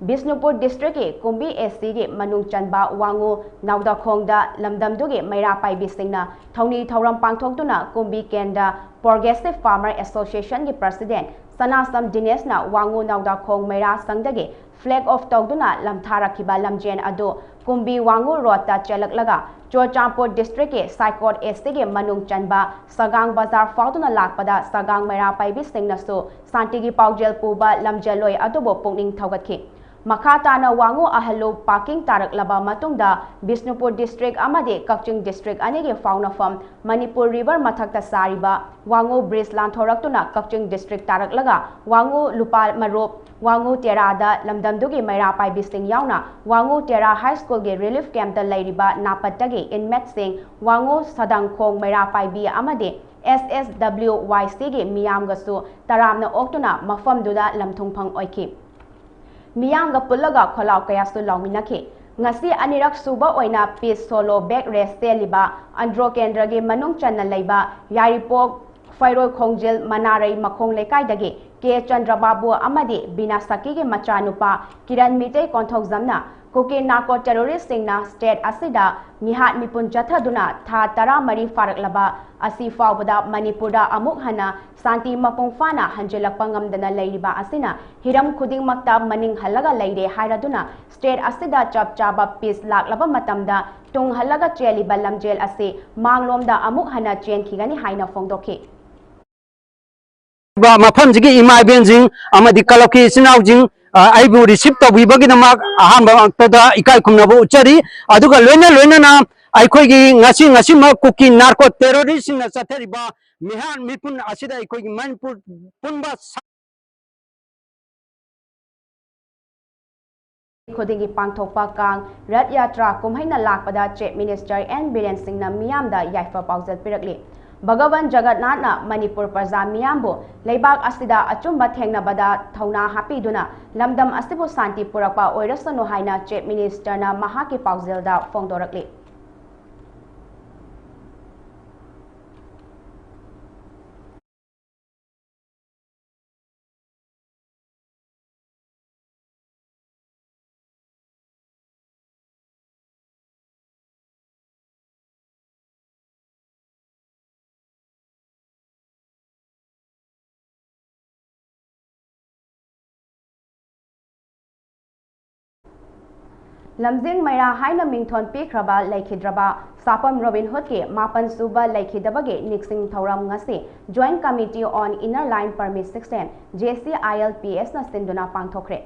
ꯕꯤꯁꯅꯨꯄꯨꯔ districtꯀꯤ ꯀꯨꯝꯕꯤ ACꯒꯤ ꯃꯅꯨꯡ ꯆꯟꯕ ꯋꯥꯉꯨ ꯅꯥꯎꯗꯈꯣꯡꯗ ꯂꯝꯗꯝꯗꯨꯒꯤ ꯃꯩꯔꯥ ꯄꯥꯏꯕꯤꯁꯤꯡꯅ ꯊꯧꯅꯤ ꯊꯧꯔꯝ ꯄꯥꯡꯊꯣꯛꯇꯨꯅ ꯀꯨꯝꯕꯤ ꯀꯦꯟꯗ꯭ꯔ Progressive Farmer Associationꯒꯤ president ꯁꯅꯥꯁꯝ ꯗꯤꯅꯦꯁꯅ ꯋꯥꯉꯨ ꯅꯥꯎꯗꯈꯣꯡ ꯃꯩꯔꯥ ꯁꯪꯗꯒꯤ flag off ꯇꯧꯗꯨꯅ ꯂꯝꯊꯥꯔꯛꯈꯤꯕ ꯂꯝꯖꯦꯟ ꯑꯗꯨ ꯀꯨꯝꯕꯤ ꯋꯥꯉꯨ roadꯇ ꯆꯦꯜꯂꯛꯂꯒ ꯆꯨꯔꯆꯥꯟꯄꯨꯔ districtꯀꯤ ꯁꯥꯏꯀꯣꯠ ACꯒꯤ ꯃꯅꯨꯡ ꯆꯟꯕ ꯁꯒꯥꯡ ꯕꯖꯥꯔ ꯐꯥꯎꯗꯨꯅ ꯂꯥꯛꯄꯗ ꯁꯒꯥꯡ ꯃꯩꯔꯥ ꯄꯥꯏꯕꯤꯁꯤꯡꯅꯁꯨ ꯁꯥꯟꯇꯤꯒꯤ ꯄꯥꯎꯖꯦꯜ ꯄꯨꯕ ꯂꯝꯖꯦꯜꯂꯣꯏ ꯑꯗꯨꯕꯨ ꯄꯨꯛꯅꯤꯡ ꯊꯧꯒꯠꯈꯤ꯫ ꯃꯈꯥ ꯇꯥꯅ ꯋꯥꯉꯨ ꯑꯍꯜꯂꯨ parking ꯇꯥꯔꯛꯂꯕ ꯃꯇꯨꯡꯗ ꯕꯤꯁꯅꯨꯄꯨꯔ district ꯑꯃꯗꯤ ꯀꯛꯆꯤꯡ district ꯑꯅꯤꯒꯤ ꯐꯥꯎꯅꯐꯝ ꯃꯅꯤꯄꯨꯔ river ꯃꯊꯛꯇ ꯁꯥꯔꯤꯕ ꯋꯥꯉꯨ bridge ꯂꯥꯟꯊꯣꯔꯛꯇꯨꯅ ꯀꯛꯆꯤꯡ district ꯇꯥꯔꯛꯂꯒ ꯋꯥꯉꯨ ꯂꯨꯄꯥ ꯃꯔꯨꯞ ꯋꯥꯉꯨ ꯇꯦꯔꯥꯗ ꯂꯝꯗꯝꯗꯨꯒꯤ ꯃꯩꯔꯥ ꯄꯥꯏꯕꯤꯁꯤꯡ ꯌꯥꯎꯅ ꯋꯥꯉꯨ ꯇꯦꯔꯥ high schoolꯒꯤ relief campꯇ ꯂꯩꯔꯤꯕ ꯅꯥꯄꯠꯇꯒꯤ inmateꯁꯤꯡ ꯋꯥꯉꯨ ꯁꯗꯪꯈꯣꯡ ꯃꯩꯔꯥ ꯄꯥꯏꯕꯤ ꯑꯃꯗꯤ SSWYCꯒꯤ ꯃꯤꯌꯥꯝꯒꯁꯨ ꯇꯔꯥꯝꯅ ꯑꯣꯛꯇꯨꯅ ꯃꯐꯝꯗꯨꯗ ꯂꯝꯊꯨꯡꯐꯝ ꯑꯣꯏꯈꯤ꯫ ꯃꯤꯌꯥꯝꯒ ꯄꯨꯜꯂꯒ ꯈꯣꯜꯂꯥꯎ ꯀꯌꯥꯁꯨ ꯂꯥꯎꯃꯤꯟꯅꯈꯤ꯫ ꯉꯁꯤ ꯑꯅꯤꯔꯛ ꯁꯨꯕ ꯑꯣꯏꯅ Peace Solo Bag Race ꯆꯦꯜꯂꯤꯕ ꯑꯟꯗ꯭ꯔꯣ ꯀꯦꯟꯗ꯭ꯔꯒꯤ ꯃꯅꯨꯡ ꯆꯟꯅ ꯂꯩꯕ ꯌꯥꯏꯔꯤꯄꯣꯛ ꯐꯩꯔꯣꯏ ꯈꯣꯡꯖꯤꯜ ꯃꯅꯥꯔꯩ ꯃꯈꯣꯡ ꯂꯩꯀꯥꯏꯗꯒꯤ ꯀꯦ ꯆꯟꯗ꯭ꯔꯕꯥꯕꯨ ꯑꯃꯗꯤ ꯕꯤꯅꯥ ꯁꯈꯤꯒꯤ ꯃꯆꯥꯅꯨꯄꯥ ꯀꯤꯔꯟ ꯃꯤꯇꯩ ꯀꯣꯟꯊꯧꯖꯝꯅ ꯀꯨꯀꯤ ꯅꯥꯔꯀꯣ ꯇꯦꯔꯣꯔꯤꯁꯁꯤꯡꯅ ꯁ꯭ꯇꯦꯠ ꯑꯁꯤꯗ ꯃꯤꯍꯥꯠ ꯃꯤꯄꯨꯟ ꯆꯠꯊꯗꯨꯅ ꯊꯥ ꯇꯔꯥꯃꯔꯤ ꯐꯥꯔꯛꯂꯕ ꯑꯁꯤ ꯐꯥꯎꯕꯗ ꯃꯅꯤꯄꯨꯔꯗ ꯑꯃꯨꯛ ꯍꯟꯅ ꯁꯥꯟꯇꯤ ꯃꯄꯨꯡ ꯐꯥꯅ ꯍꯟꯖꯤꯜꯂꯛꯄ ꯉꯝꯗꯅ ꯂꯩꯔꯤꯕ ꯑꯁꯤꯅ ꯍꯤꯔꯝ ꯈꯨꯗꯤꯡꯃꯛꯇ ꯃꯅꯤꯡ ꯍꯜꯂꯒ ꯂꯩꯔꯦ ꯍꯥꯏꯔꯗꯨꯅ ꯁ꯭ꯇꯦꯠ ꯑꯁꯤꯗ ꯆꯞ ꯆꯥꯕ ꯄꯤꯁ ꯂꯥꯛꯂꯕ ꯃꯇꯝꯗ ꯇꯨꯡ ꯍꯜꯂꯒ ꯆꯦꯜꯂꯤꯕ ꯂꯝꯖꯦꯜ ꯑꯁꯤ ꯃꯥꯡꯂꯣꯝꯗ ꯑꯃꯨꯛ ꯍꯟꯅ ꯆꯦꯟꯈꯤꯒꯅꯤ ꯍꯥꯏꯅ ꯐꯣꯡꯗꯣꯛꯈꯤ꯫ ꯃꯐꯝꯁꯤꯒꯤ ꯏꯃꯥ ꯏꯕꯦꯟꯁꯤꯡ ꯑꯃꯗꯤ ꯀꯂꯕꯀꯤ ꯏꯆꯤꯟ ꯏꯅꯥꯎꯁꯤꯡ, ꯑ, ꯑꯩꯕꯨ ꯔꯤꯁꯤꯞ ꯇꯧꯕꯤꯕꯒꯤꯗꯃꯛ ꯑꯍꯥꯟꯕ ꯃꯛꯇꯗ ꯏꯀꯥꯏ ꯈꯨꯝꯅꯕ ꯎꯠꯆꯔꯤ꯫ ꯑꯗꯨꯒ ꯂꯣꯏꯅ ꯂꯣꯏꯅꯅ ꯑꯩꯈꯣꯏꯒꯤ ꯉꯁꯤ, ꯉꯁꯤꯃꯛ ꯀꯨꯀꯤ ꯅꯥꯔꯀꯣ ꯇꯦꯔꯣꯔꯤꯁꯁꯤꯡꯅ ꯆꯠꯊꯔꯤꯕ ꯃꯤꯍꯥꯠ ꯃꯤꯄꯨꯟ ꯑꯁꯤꯗ ꯑꯩꯈꯣꯏꯒꯤ ꯃꯅꯤꯄꯨꯔ ꯄꯨꯝꯕ ꯁ- ꯈꯨꯗꯤꯡꯒꯤ ꯄꯥꯡꯊꯣꯛꯄ ꯀꯥꯡ ꯔꯊ ꯌꯥꯇ꯭ꯔꯥ ꯀꯨꯝꯍꯩꯅ ꯂꯥꯛꯄꯗ Chief Minister N ꯕꯤꯔꯦꯟ ꯁꯤꯡꯅ ꯃꯤꯌꯥꯝꯗ ꯌꯥꯏꯐ ꯄꯥꯎꯖꯦꯜ ꯄꯤꯔꯛꯂꯤ꯫ ꯚꯒꯋꯥꯟ ꯖꯒꯟꯅꯥꯊꯅ ꯃꯅꯤꯄꯨꯔ ꯄ꯭ꯔꯖꯥ ꯃꯤꯌꯥꯝꯕꯨ ꯂꯩꯕꯥꯛ ꯑꯁꯤꯗ ꯑꯆꯨꯝꯕ ꯊꯦꯡꯅꯕꯗ ꯊꯧꯅꯥ ꯍꯥꯞꯄꯤꯗꯨꯅ ꯂꯝꯗꯝ ꯑꯁꯤꯕꯨ ꯁꯥꯟꯇꯤ ꯄꯨꯔꯛꯄ ꯑꯣꯏꯔꯁꯅꯨ ꯍꯥꯏꯅ Chief Minister ꯅ ꯃꯍꯥꯛꯀꯤ ꯄꯥꯎꯖꯦꯜꯗ ꯐꯣꯡꯗꯣꯔꯛꯂꯤ꯫ ꯂꯝꯖꯤꯡ ꯃꯩꯔꯥ ꯍꯥꯏꯅ ꯃꯤꯡꯊꯣꯟ ꯄꯤꯈ꯭ꯔꯕ ꯂꯩꯈꯤꯗ꯭ꯔꯕ ꯁꯥꯄꯝ ꯔꯣꯕꯤꯟ ꯍꯨꯗꯀꯤ ꯃꯥꯄꯟ ꯁꯨꯕ ꯂꯩꯈꯤꯗꯕꯒꯤ ꯅꯤꯡꯁꯤꯡ ꯊꯧꯔꯝ ꯉꯁꯤ Joint Committee on Inner Line Permit System, J C I L P S ꯅ ꯁꯤꯟꯗꯨꯅ ꯄꯥꯡꯊꯣꯛꯈ꯭ꯔꯦ꯫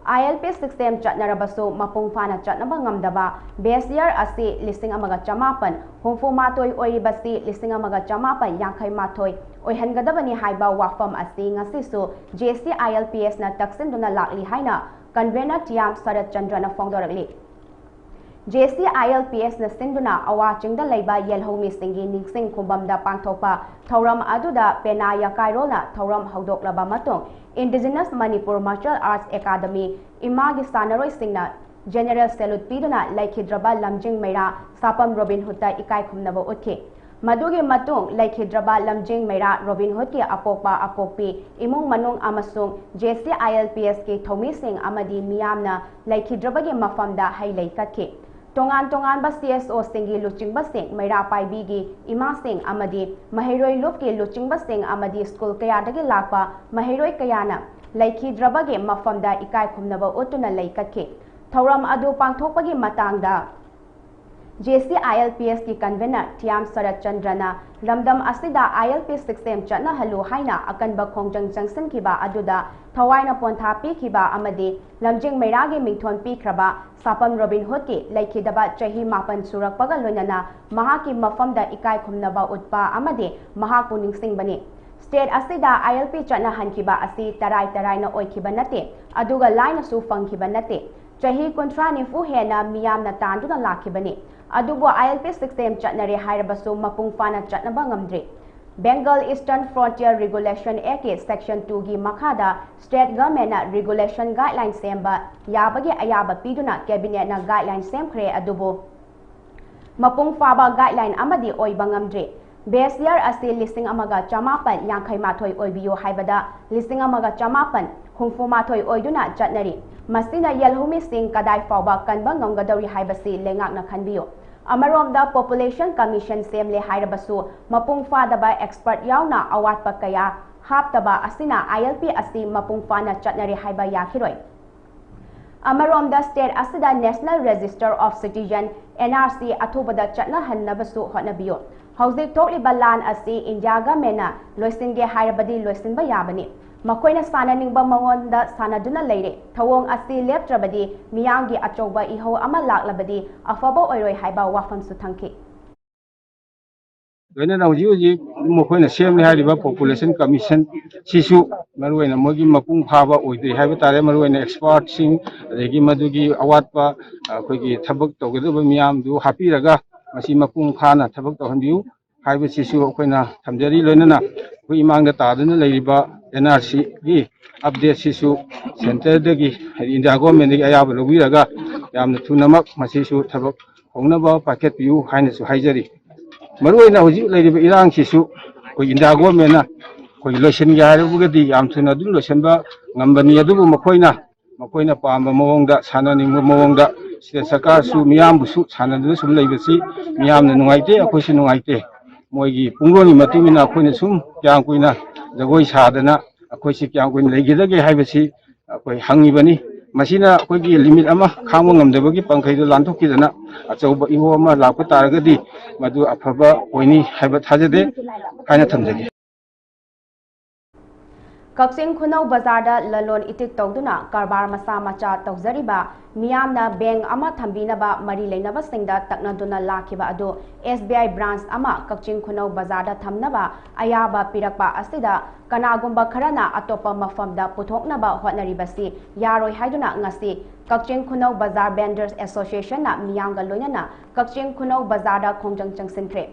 I L P system ꯆꯠꯅꯔꯕꯁꯨ ꯃꯄꯨꯡ ꯐꯥꯅ ꯆꯠꯅꯕ ꯉꯝꯗꯕ base year ꯑꯁꯤ ꯂꯤꯁꯤꯡ ꯑꯃꯒ ꯆꯃꯥꯄꯟ ꯍꯨꯝꯐꯨ ꯃꯥꯊꯣꯏ ꯑꯣꯏꯔꯤꯕꯁꯤ ꯂꯤꯁꯤꯡ ꯑꯃꯒ ꯆꯃꯥꯄꯟ ꯌꯥꯡꯈꯩ ꯃꯥꯊꯣꯏ ꯑꯣꯏꯍꯟꯒꯗꯕꯅꯤ ꯍꯥꯏꯕ ꯋꯥꯐꯝ ꯑꯁꯤ ꯉꯁꯤꯁꯨ J C I L P S ꯅ ꯇꯛꯁꯤꯟꯗꯨꯅ ꯂꯥꯛꯂꯤ ꯍꯥꯏꯅ Convener ꯇꯤꯌꯥꯝ shirt ꯆꯟꯗ꯭ꯔꯅ ꯐꯣꯡꯗꯣꯔꯛꯂꯤ꯫ J C I L P S ꯅ ꯁꯤꯟꯗꯨꯅ ꯑꯋꯥ ꯆꯤꯡꯗ ꯂꯩꯕ ꯌꯦꯜꯍꯧꯃꯤꯁꯤꯡꯒꯤ ꯅꯤꯡꯁꯤꯡ ꯈꯨꯕꯝꯗ ꯄꯥꯡꯊꯣꯛꯄ ꯊꯧꯔꯝ ꯑꯗꯨꯗ ꯄꯦꯅꯥ ꯌꯥꯀꯥꯏꯔꯣꯜꯅ ꯊꯧꯔꯝ ꯍꯧꯗꯣꯛꯂꯕ ꯃꯇꯨꯡ, Indigenous Manipur Martial Arts Academy, ꯏꯃꯥꯒꯤ ꯁꯥꯟꯅꯔꯣꯏꯁꯤꯡꯅ general salute ꯄꯤꯗꯨꯅ ꯂꯩꯈꯤꯗ꯭ꯔꯕ ꯂꯝꯖꯤꯡ ꯃꯩꯔꯥ ꯁꯥꯄꯝ ꯔꯣꯕꯤꯟ ꯍꯨꯗꯇ ꯏꯀꯥꯏ ꯈꯨꯝꯅꯕ ꯎꯠꯈꯤ꯫ ꯃꯗꯨꯒꯤ ꯃꯇꯨꯡ ꯂꯩꯈꯤꯗ꯭ꯔꯕ ꯂꯝꯖꯤꯡ ꯃꯩꯔꯥ ꯔꯣꯕꯤꯟ ꯍꯨꯗꯀꯤ ꯑꯄꯣꯛꯄ ꯑꯄꯣꯛꯄꯤ, ꯏꯃꯨꯡ ꯃꯅꯨꯡ ꯑꯃꯁꯨꯡ J C I L P ꯑꯦꯁꯀꯤ ꯊꯧꯃꯤꯁꯤꯡ ꯑꯃꯗꯤ ꯃꯤꯌꯥꯝꯅ ꯂꯩꯈꯤꯗ꯭ꯔꯕꯒꯤ ꯃꯐꯝꯗ ꯍꯩ ꯂꯩ ꯀꯠꯈꯤ꯫ ꯇꯣꯉꯥꯟ ꯇꯣꯉꯥꯟꯕ ꯁꯤ ꯑꯦꯁ ꯑꯣꯁꯤꯡꯒꯤ ꯂꯨꯆꯤꯡꯕꯁꯤꯡ, ꯃꯩꯔꯥ ꯄꯥꯏꯕꯤꯒꯤ ꯏꯃꯥꯁꯤꯡ ꯑꯃꯗꯤ ꯃꯍꯩꯔꯣꯏ ꯂꯨꯞꯀꯤ ꯂꯨꯆꯤꯡꯕꯁꯤꯡ ꯑꯃꯗꯤ ꯁ꯭ꯀꯨꯜ ꯀꯌꯥꯗꯒꯤ ꯂꯥꯛꯄ ꯃꯍꯩꯔꯣꯏ ꯀꯌꯥꯅ ꯂꯩꯈꯤꯗ꯭ꯔꯕꯒꯤ ꯃꯐꯝꯗ ꯏꯀꯥꯏ ꯈꯨꯝꯅꯕ ꯎꯠꯇꯨꯅ ꯂꯩ ꯀꯠꯈꯤ꯫ ꯊꯧꯔꯝ ꯑꯗꯨ ꯄꯥꯡꯊꯣꯛꯄꯒꯤ ꯃꯇꯥꯡꯗ J C I L P ꯑꯦꯁꯀꯤ convener ꯊꯤꯌꯥꯝ ꯁꯔꯠ ꯆꯟꯗ꯭ꯔꯅ ꯂꯝꯗꯝ ꯑꯁꯤꯗ ꯑꯥꯏ ꯑꯦꯜ ꯄꯤ ꯁꯤꯛꯁ ꯑꯦꯝ ꯆꯠꯅꯍꯜꯂꯨ ꯍꯥꯏꯅ ꯑꯀꯟꯕ ꯈꯣꯡꯖꯪ ꯆꯪꯁꯤꯟꯈꯤꯕ ꯑꯗꯨꯗ ꯊꯋꯥꯏꯅ ꯄꯣꯟꯊꯥ ꯄꯤꯈꯤꯕ ꯑꯃꯗꯤ ꯂꯝꯖꯤꯡ ꯃꯩꯔꯥꯒꯤ ꯃꯤꯡꯊꯣꯟ ꯄꯤꯈ꯭ꯔꯕ ꯁꯥꯄꯝ ꯔꯣꯕꯤꯟ ꯍꯨꯗꯀꯤ ꯂꯩꯈꯤꯗꯕ ꯆꯍꯤ ꯃꯥꯄꯟ ꯁꯨꯔꯛꯄꯒ ꯂꯣꯏꯅꯅ ꯃꯍꯥꯛꯀꯤ ꯃꯐꯝꯗ ꯏꯀꯥꯏ ꯈꯨꯝꯅꯕ ꯎꯠꯄ ꯑꯃꯗꯤ ꯃꯍꯥꯛꯄꯨ ꯅꯤꯡꯁꯤꯡꯕꯅꯤ꯫ ꯁ꯭ꯇꯦꯠ ꯑꯁꯤꯗ ꯑꯥꯏ ꯑꯦꯜ ꯄꯤ ꯆꯠꯅꯍꯟꯈꯤꯕ ꯑꯁꯤ ꯇꯔꯥꯏ ꯇꯔꯥꯏꯅ ꯑꯣꯏꯈꯤꯕ ꯅꯠꯇꯦ, ꯑꯗꯨꯒ ꯂꯥꯏꯅꯁꯨ ꯐꯪꯈꯤꯕ ꯅꯠꯇꯦ꯫ ꯆꯍꯤ ꯀꯨꯟꯊ꯭ꯔꯥ ꯅꯤꯐꯨ ꯍꯦꯟꯅ ꯃꯤꯌꯥꯝꯅ ꯇꯥꯟꯗꯨꯅ ꯂꯥꯛꯈꯤꯕꯅꯤ꯫ ꯑꯗꯨꯕꯨ ꯑꯥꯏ ꯑꯦꯜ ꯄꯤ ꯁꯤꯛꯁ ꯑꯦꯝ ꯆꯠꯅꯔꯦ ꯍꯥꯏꯔꯕꯁꯨ ꯃꯄꯨꯡ ꯐꯥꯅ ꯆꯠꯅꯕ ꯉꯝꯗ꯭ꯔꯤ꯫ Bengal Eastern Frontier Regulation Act ꯀꯤ Section two ꯒꯤ ꯃꯈꯥꯗ ꯁ꯭ꯇꯦꯠ ꯒꯚꯔꯟꯃꯦꯟꯠꯅ ꯔꯤꯒꯨꯂꯦꯁꯟ ꯒꯥꯏꯗꯂꯥꯏꯟ ꯁꯦꯝꯕ ꯌꯥꯕꯒꯤ ꯑꯌꯥꯕ ꯄꯤꯗꯨꯅ ꯀꯦꯕꯤꯅꯦꯠꯅ ꯒꯥꯏꯗꯂꯥꯏꯟ ꯁꯦꯝꯈ꯭ꯔꯦ, ꯑꯗꯨꯕꯨ ꯃꯄꯨꯡ ꯐꯥꯕ ꯒꯥꯏꯗꯂꯥꯏꯟ ꯑꯃꯗꯤ ꯑꯣꯏꯕ ꯉꯝꯗ꯭ꯔꯤ꯫ ꯕꯦꯁ ꯌꯔ ꯑꯁꯤ ꯂꯤꯁꯤꯡ ꯑꯃꯒ ꯆꯃꯥꯄꯟ ꯌꯥꯡꯈꯩ ꯃꯥꯊꯣꯏ ꯑꯣꯏꯕꯤꯌꯨ ꯍꯥꯏꯕꯗ ꯂꯤꯁꯤꯡ ꯑꯃꯒ ꯆꯃꯥꯄꯟ ꯍꯨꯝꯐꯨ ꯃꯥꯊꯣꯏ ꯑꯣꯏꯗꯨꯅ ꯆꯠꯅꯔꯤ꯫ ꯃꯁꯤꯅ ꯌꯦꯜꯍꯧꯃꯤꯁꯤꯡ ꯀꯗꯥꯏ ꯐꯥꯎꯕ ꯀꯟꯕ ꯉꯝꯒꯗꯧꯔꯤ ꯍꯥꯏꯕꯁꯤ ꯂꯩꯉꯥꯛꯅ ꯈꯟꯕꯤꯌꯨ꯫ ꯑꯃꯔꯣꯝꯗ Population Commission ꯁꯦꯝꯂꯦ ꯍꯥꯏꯔꯕꯁꯨ ꯃꯄꯨꯡ ꯐꯥꯗꯕ ꯑꯦꯛꯁꯄꯔꯠ ꯌꯥꯎꯅ ꯑꯋꯥꯠꯄ ꯀꯌꯥ ꯍꯥꯞꯇꯕ ꯑꯁꯤꯅ ꯑꯥꯏ ꯑꯦꯜ ꯄꯤ ꯑꯁꯤ ꯃꯄꯨꯡ ꯐꯥꯅ ꯆꯠꯅꯔꯦ ꯍꯥꯏꯕ ꯌꯥꯈꯤꯔꯣꯏ꯫ ꯑꯃꯔꯣꯝꯗ ꯁ꯭ꯇꯦꯠ ꯑꯁꯤꯗ National Register of Citizen, N R C, ꯑꯊꯨꯕꯗ ꯆꯠꯅꯍꯟꯅꯕꯁꯨ ꯍꯣꯠꯅꯕꯤꯌꯨ꯫ ꯍꯧꯖꯤꯛ ꯊꯣꯛꯂꯤꯕ ꯂꯥꯟ ꯑꯁꯤ ꯏꯟꯗꯤꯌꯥ ꯒꯚꯔꯟꯃꯦꯟꯠꯅ ꯂꯣꯏꯁꯤꯟꯒꯦ ꯍꯥꯏꯔꯕꯗꯤ ꯂꯣꯏꯁꯤꯟꯕ ꯌꯥꯕꯅꯤ꯫ ꯃꯈꯣꯏꯅ ꯁꯥꯟꯅꯅꯤꯡꯕ ꯃꯑꯣꯡꯗ ꯁꯥꯟꯅꯗꯨꯅ ꯂꯩꯔꯦ꯫ ꯊꯧꯑꯣꯡ ꯑꯁꯤ ꯂꯦꯞꯇ꯭ꯔꯕꯗꯤ ꯃꯤꯌꯥꯝꯒꯤ ꯑꯆꯧꯕ ꯏꯍꯧ ꯑꯃ ꯂꯥꯛꯂꯕꯗꯤ ꯑꯐꯕ ꯑꯣꯏꯔꯣꯏ ꯍꯥꯏꯕ ꯋꯥꯐꯝꯁꯨ ꯊꯝꯈꯤ꯫ ꯂꯣꯏꯅꯅ ꯍꯧꯖꯤꯛ ꯍꯧꯖꯤꯛ ꯃꯈꯣꯏꯅ ꯁꯦꯝꯂꯦ ꯍꯥꯏꯔꯤꯕ Population Commission ꯁꯤꯁꯨ ꯃꯔꯨꯑꯣꯏꯅ ꯃꯣꯏꯒꯤ ꯃꯄꯨꯡ ꯐꯥꯕ ꯑꯣꯏꯗ꯭ꯔꯤ ꯍꯥꯏꯕ ꯇꯥꯔꯦ꯫ ꯃꯔꯨꯑꯣꯏꯅ ꯑꯦꯛꯁꯄꯔꯠꯁꯤꯡ, ꯑꯗꯒꯤ ꯃꯗꯨꯒꯤ ꯑꯋꯥꯠꯄ ꯑꯩꯈꯣꯏꯒꯤ ꯊꯕꯛ ꯇꯧꯒꯗꯕ ꯃꯤꯌꯥꯝꯗꯨ ꯍꯥꯞꯄꯤꯔꯒ ꯃꯁꯤ ꯃꯄꯨꯡ ꯐꯥꯅ ꯊꯕꯛ ꯇꯧꯍꯟꯕꯤꯌꯨ ꯍꯥꯏꯕꯁꯤꯁꯨ ꯑꯩꯈꯣꯏꯅ ꯊꯝꯖꯔꯤ꯫ ꯂꯣꯏꯅꯅ ꯑꯩꯈꯣꯏ ꯏꯃꯥꯡꯗ ꯇꯥꯗꯨꯅ ꯂꯩꯔꯤꯕ N R C ꯒꯤ ꯑꯞꯗꯦꯠꯁꯤꯁꯨ ꯁꯦꯟꯇꯔꯗꯒꯤ, ꯍꯥꯏꯗꯤ ꯏꯟꯗꯤꯌꯥ ꯒꯣꯔꯃꯦꯟꯗꯒꯤ ꯑꯌꯥꯕ ꯂꯧꯕꯤꯔꯒ ꯌꯥꯝꯅ ꯊꯨꯅꯃꯛ ꯃꯁꯤꯁꯨ ꯊꯕꯛ ꯍꯧꯅꯕ ꯄꯥꯏꯈꯠꯄꯤꯌꯨ ꯍꯥꯏꯅꯁꯨ ꯍꯥꯏꯖꯔꯤ꯫ ꯃꯔꯨꯑꯣꯏꯅ ꯍꯧꯖꯤꯛ ꯂꯩꯔꯤꯕ ꯏꯔꯥꯡꯁꯤꯁꯨ ꯑꯩꯈꯣꯏ ꯏꯟꯗꯤꯌꯥ ꯒꯣꯔꯃꯦꯟꯅ ꯑꯩꯈꯣꯏꯒꯤ ꯂꯣꯏꯁꯤꯟꯒꯦ ꯍꯥꯏꯔꯕꯒꯗꯤ ꯌꯥꯝ ꯊꯨꯅ ꯑꯗꯨꯝ ꯂꯣꯏꯁꯤꯟꯕ ꯉꯝꯕꯅꯤ꯫ ꯑꯗꯨꯕꯨ ꯃꯈꯣꯏꯅ, ꯃꯈꯣꯏꯅ ꯄꯥꯝꯕ ꯃꯑꯣꯡꯗ, ꯁꯥꯟꯅꯅꯤꯡꯕ ꯃꯑꯣꯡꯗ ꯁꯤꯗ ꯁꯔꯀꯥꯔꯁꯨ ꯃꯤꯌꯥꯝꯕꯨꯁꯨ ꯁꯥꯟꯅꯗꯨꯅ ꯁꯨꯝ ꯂꯩꯕꯁꯤ ꯃꯤꯌꯥꯝꯅ ꯅꯨꯡꯉꯥꯏꯇꯦ, ꯑꯩꯈꯣꯏꯁꯨ ꯅꯨꯡꯉꯥꯏꯇꯦ꯫ ꯃꯣꯏꯒꯤ ꯄꯨꯡꯂꯣꯟꯒꯤ ꯃꯇꯨꯡ ꯏꯟꯅ ꯑꯩꯈꯣꯏꯅ ꯁꯨꯝ ꯀꯌꯥꯝ ꯀꯨꯏꯅ ꯖꯒꯣꯏ ꯁꯥꯗꯅ ꯑꯩꯈꯣꯏꯁꯤ ꯀꯌꯥꯝ ꯀꯨꯏꯅ ꯂꯩꯒꯗꯒꯦ ꯍꯥꯏꯕꯁꯤ ꯑꯩꯈꯣꯏ ꯍꯪꯉꯤꯕꯅꯤ꯫ ꯃꯁꯤꯅ ꯑꯩꯈꯣꯏꯒꯤ ꯂꯤꯃꯤꯠ ꯑꯃ ꯈꯥꯡꯕ ꯉꯝꯗꯕꯒꯤ ꯄꯟꯈꯩꯗꯣ ꯂꯥꯟꯊꯣꯛꯈꯤꯗꯅ ꯑꯆꯧꯕ ꯏꯍꯣ ꯑꯃ ꯂꯥꯛꯄ ꯇꯥꯔꯒꯗꯤ ꯃꯗꯨ ꯑꯐꯕ ꯑꯣꯏꯅꯤ ꯍꯥꯏꯕ ꯊꯥꯖꯗꯦ ꯍꯥꯏꯅ ꯊꯝꯖꯒꯦ꯫ ꯀꯛꯆꯤꯡ ꯈꯨꯅꯧ ꯕꯖꯥꯔꯗ ꯂꯂꯣꯟ ꯏꯇꯤꯛ ꯇꯧꯗꯨꯅ ꯀꯔꯕꯥꯔ ꯃꯆꯥ ꯃꯆꯥ ꯇꯧꯖꯔꯤꯕ ꯃꯤꯌꯥꯝꯅ ꯕꯦꯡ ꯑꯃ ꯊꯝꯕꯤꯅꯕ ꯃꯔꯤ ꯂꯩꯅꯕꯁꯤꯡꯗ ꯇꯛꯅꯗꯨꯅ ꯂꯥꯛꯈꯤꯕ ꯑꯗꯨ ꯑꯦꯁ ꯕꯤ ꯑꯥꯏ ꯕ꯭ꯔꯥꯟꯁ ꯑꯃ ꯀꯛꯆꯤꯡ ꯈꯨꯅꯧ ꯕꯖꯥꯔꯗ ꯊꯝꯅꯕ ꯑꯌꯥꯕ ꯄꯤꯔꯛꯄ ꯑꯁꯤꯗ ꯀꯅꯥꯒꯨꯝꯕ ꯈꯔꯅ ꯑꯇꯣꯞꯄ ꯃꯐꯝꯗ ꯄꯨꯊꯣꯛꯅꯕ ꯍꯣꯠꯅꯔꯤꯕꯁꯤ ꯌꯥꯔꯣꯏ ꯍꯥꯏꯗꯨꯅ ꯉꯁꯤ ꯀꯛꯆꯤꯡ ꯈꯨꯅꯧ ꯕꯖꯥꯔ ꯚꯦꯟꯗꯔꯁ ꯑꯦꯁꯣꯁꯤꯌꯦꯁꯟꯅ ꯃꯤꯌꯥꯝꯒ ꯂꯣꯏꯅꯅ ꯀꯛꯆꯤꯡ ꯈꯨꯅꯧ ꯕꯖꯥꯔꯗ ꯈꯣꯡꯖꯪ ꯆꯪꯁꯤꯟꯈ꯭ꯔꯦ꯫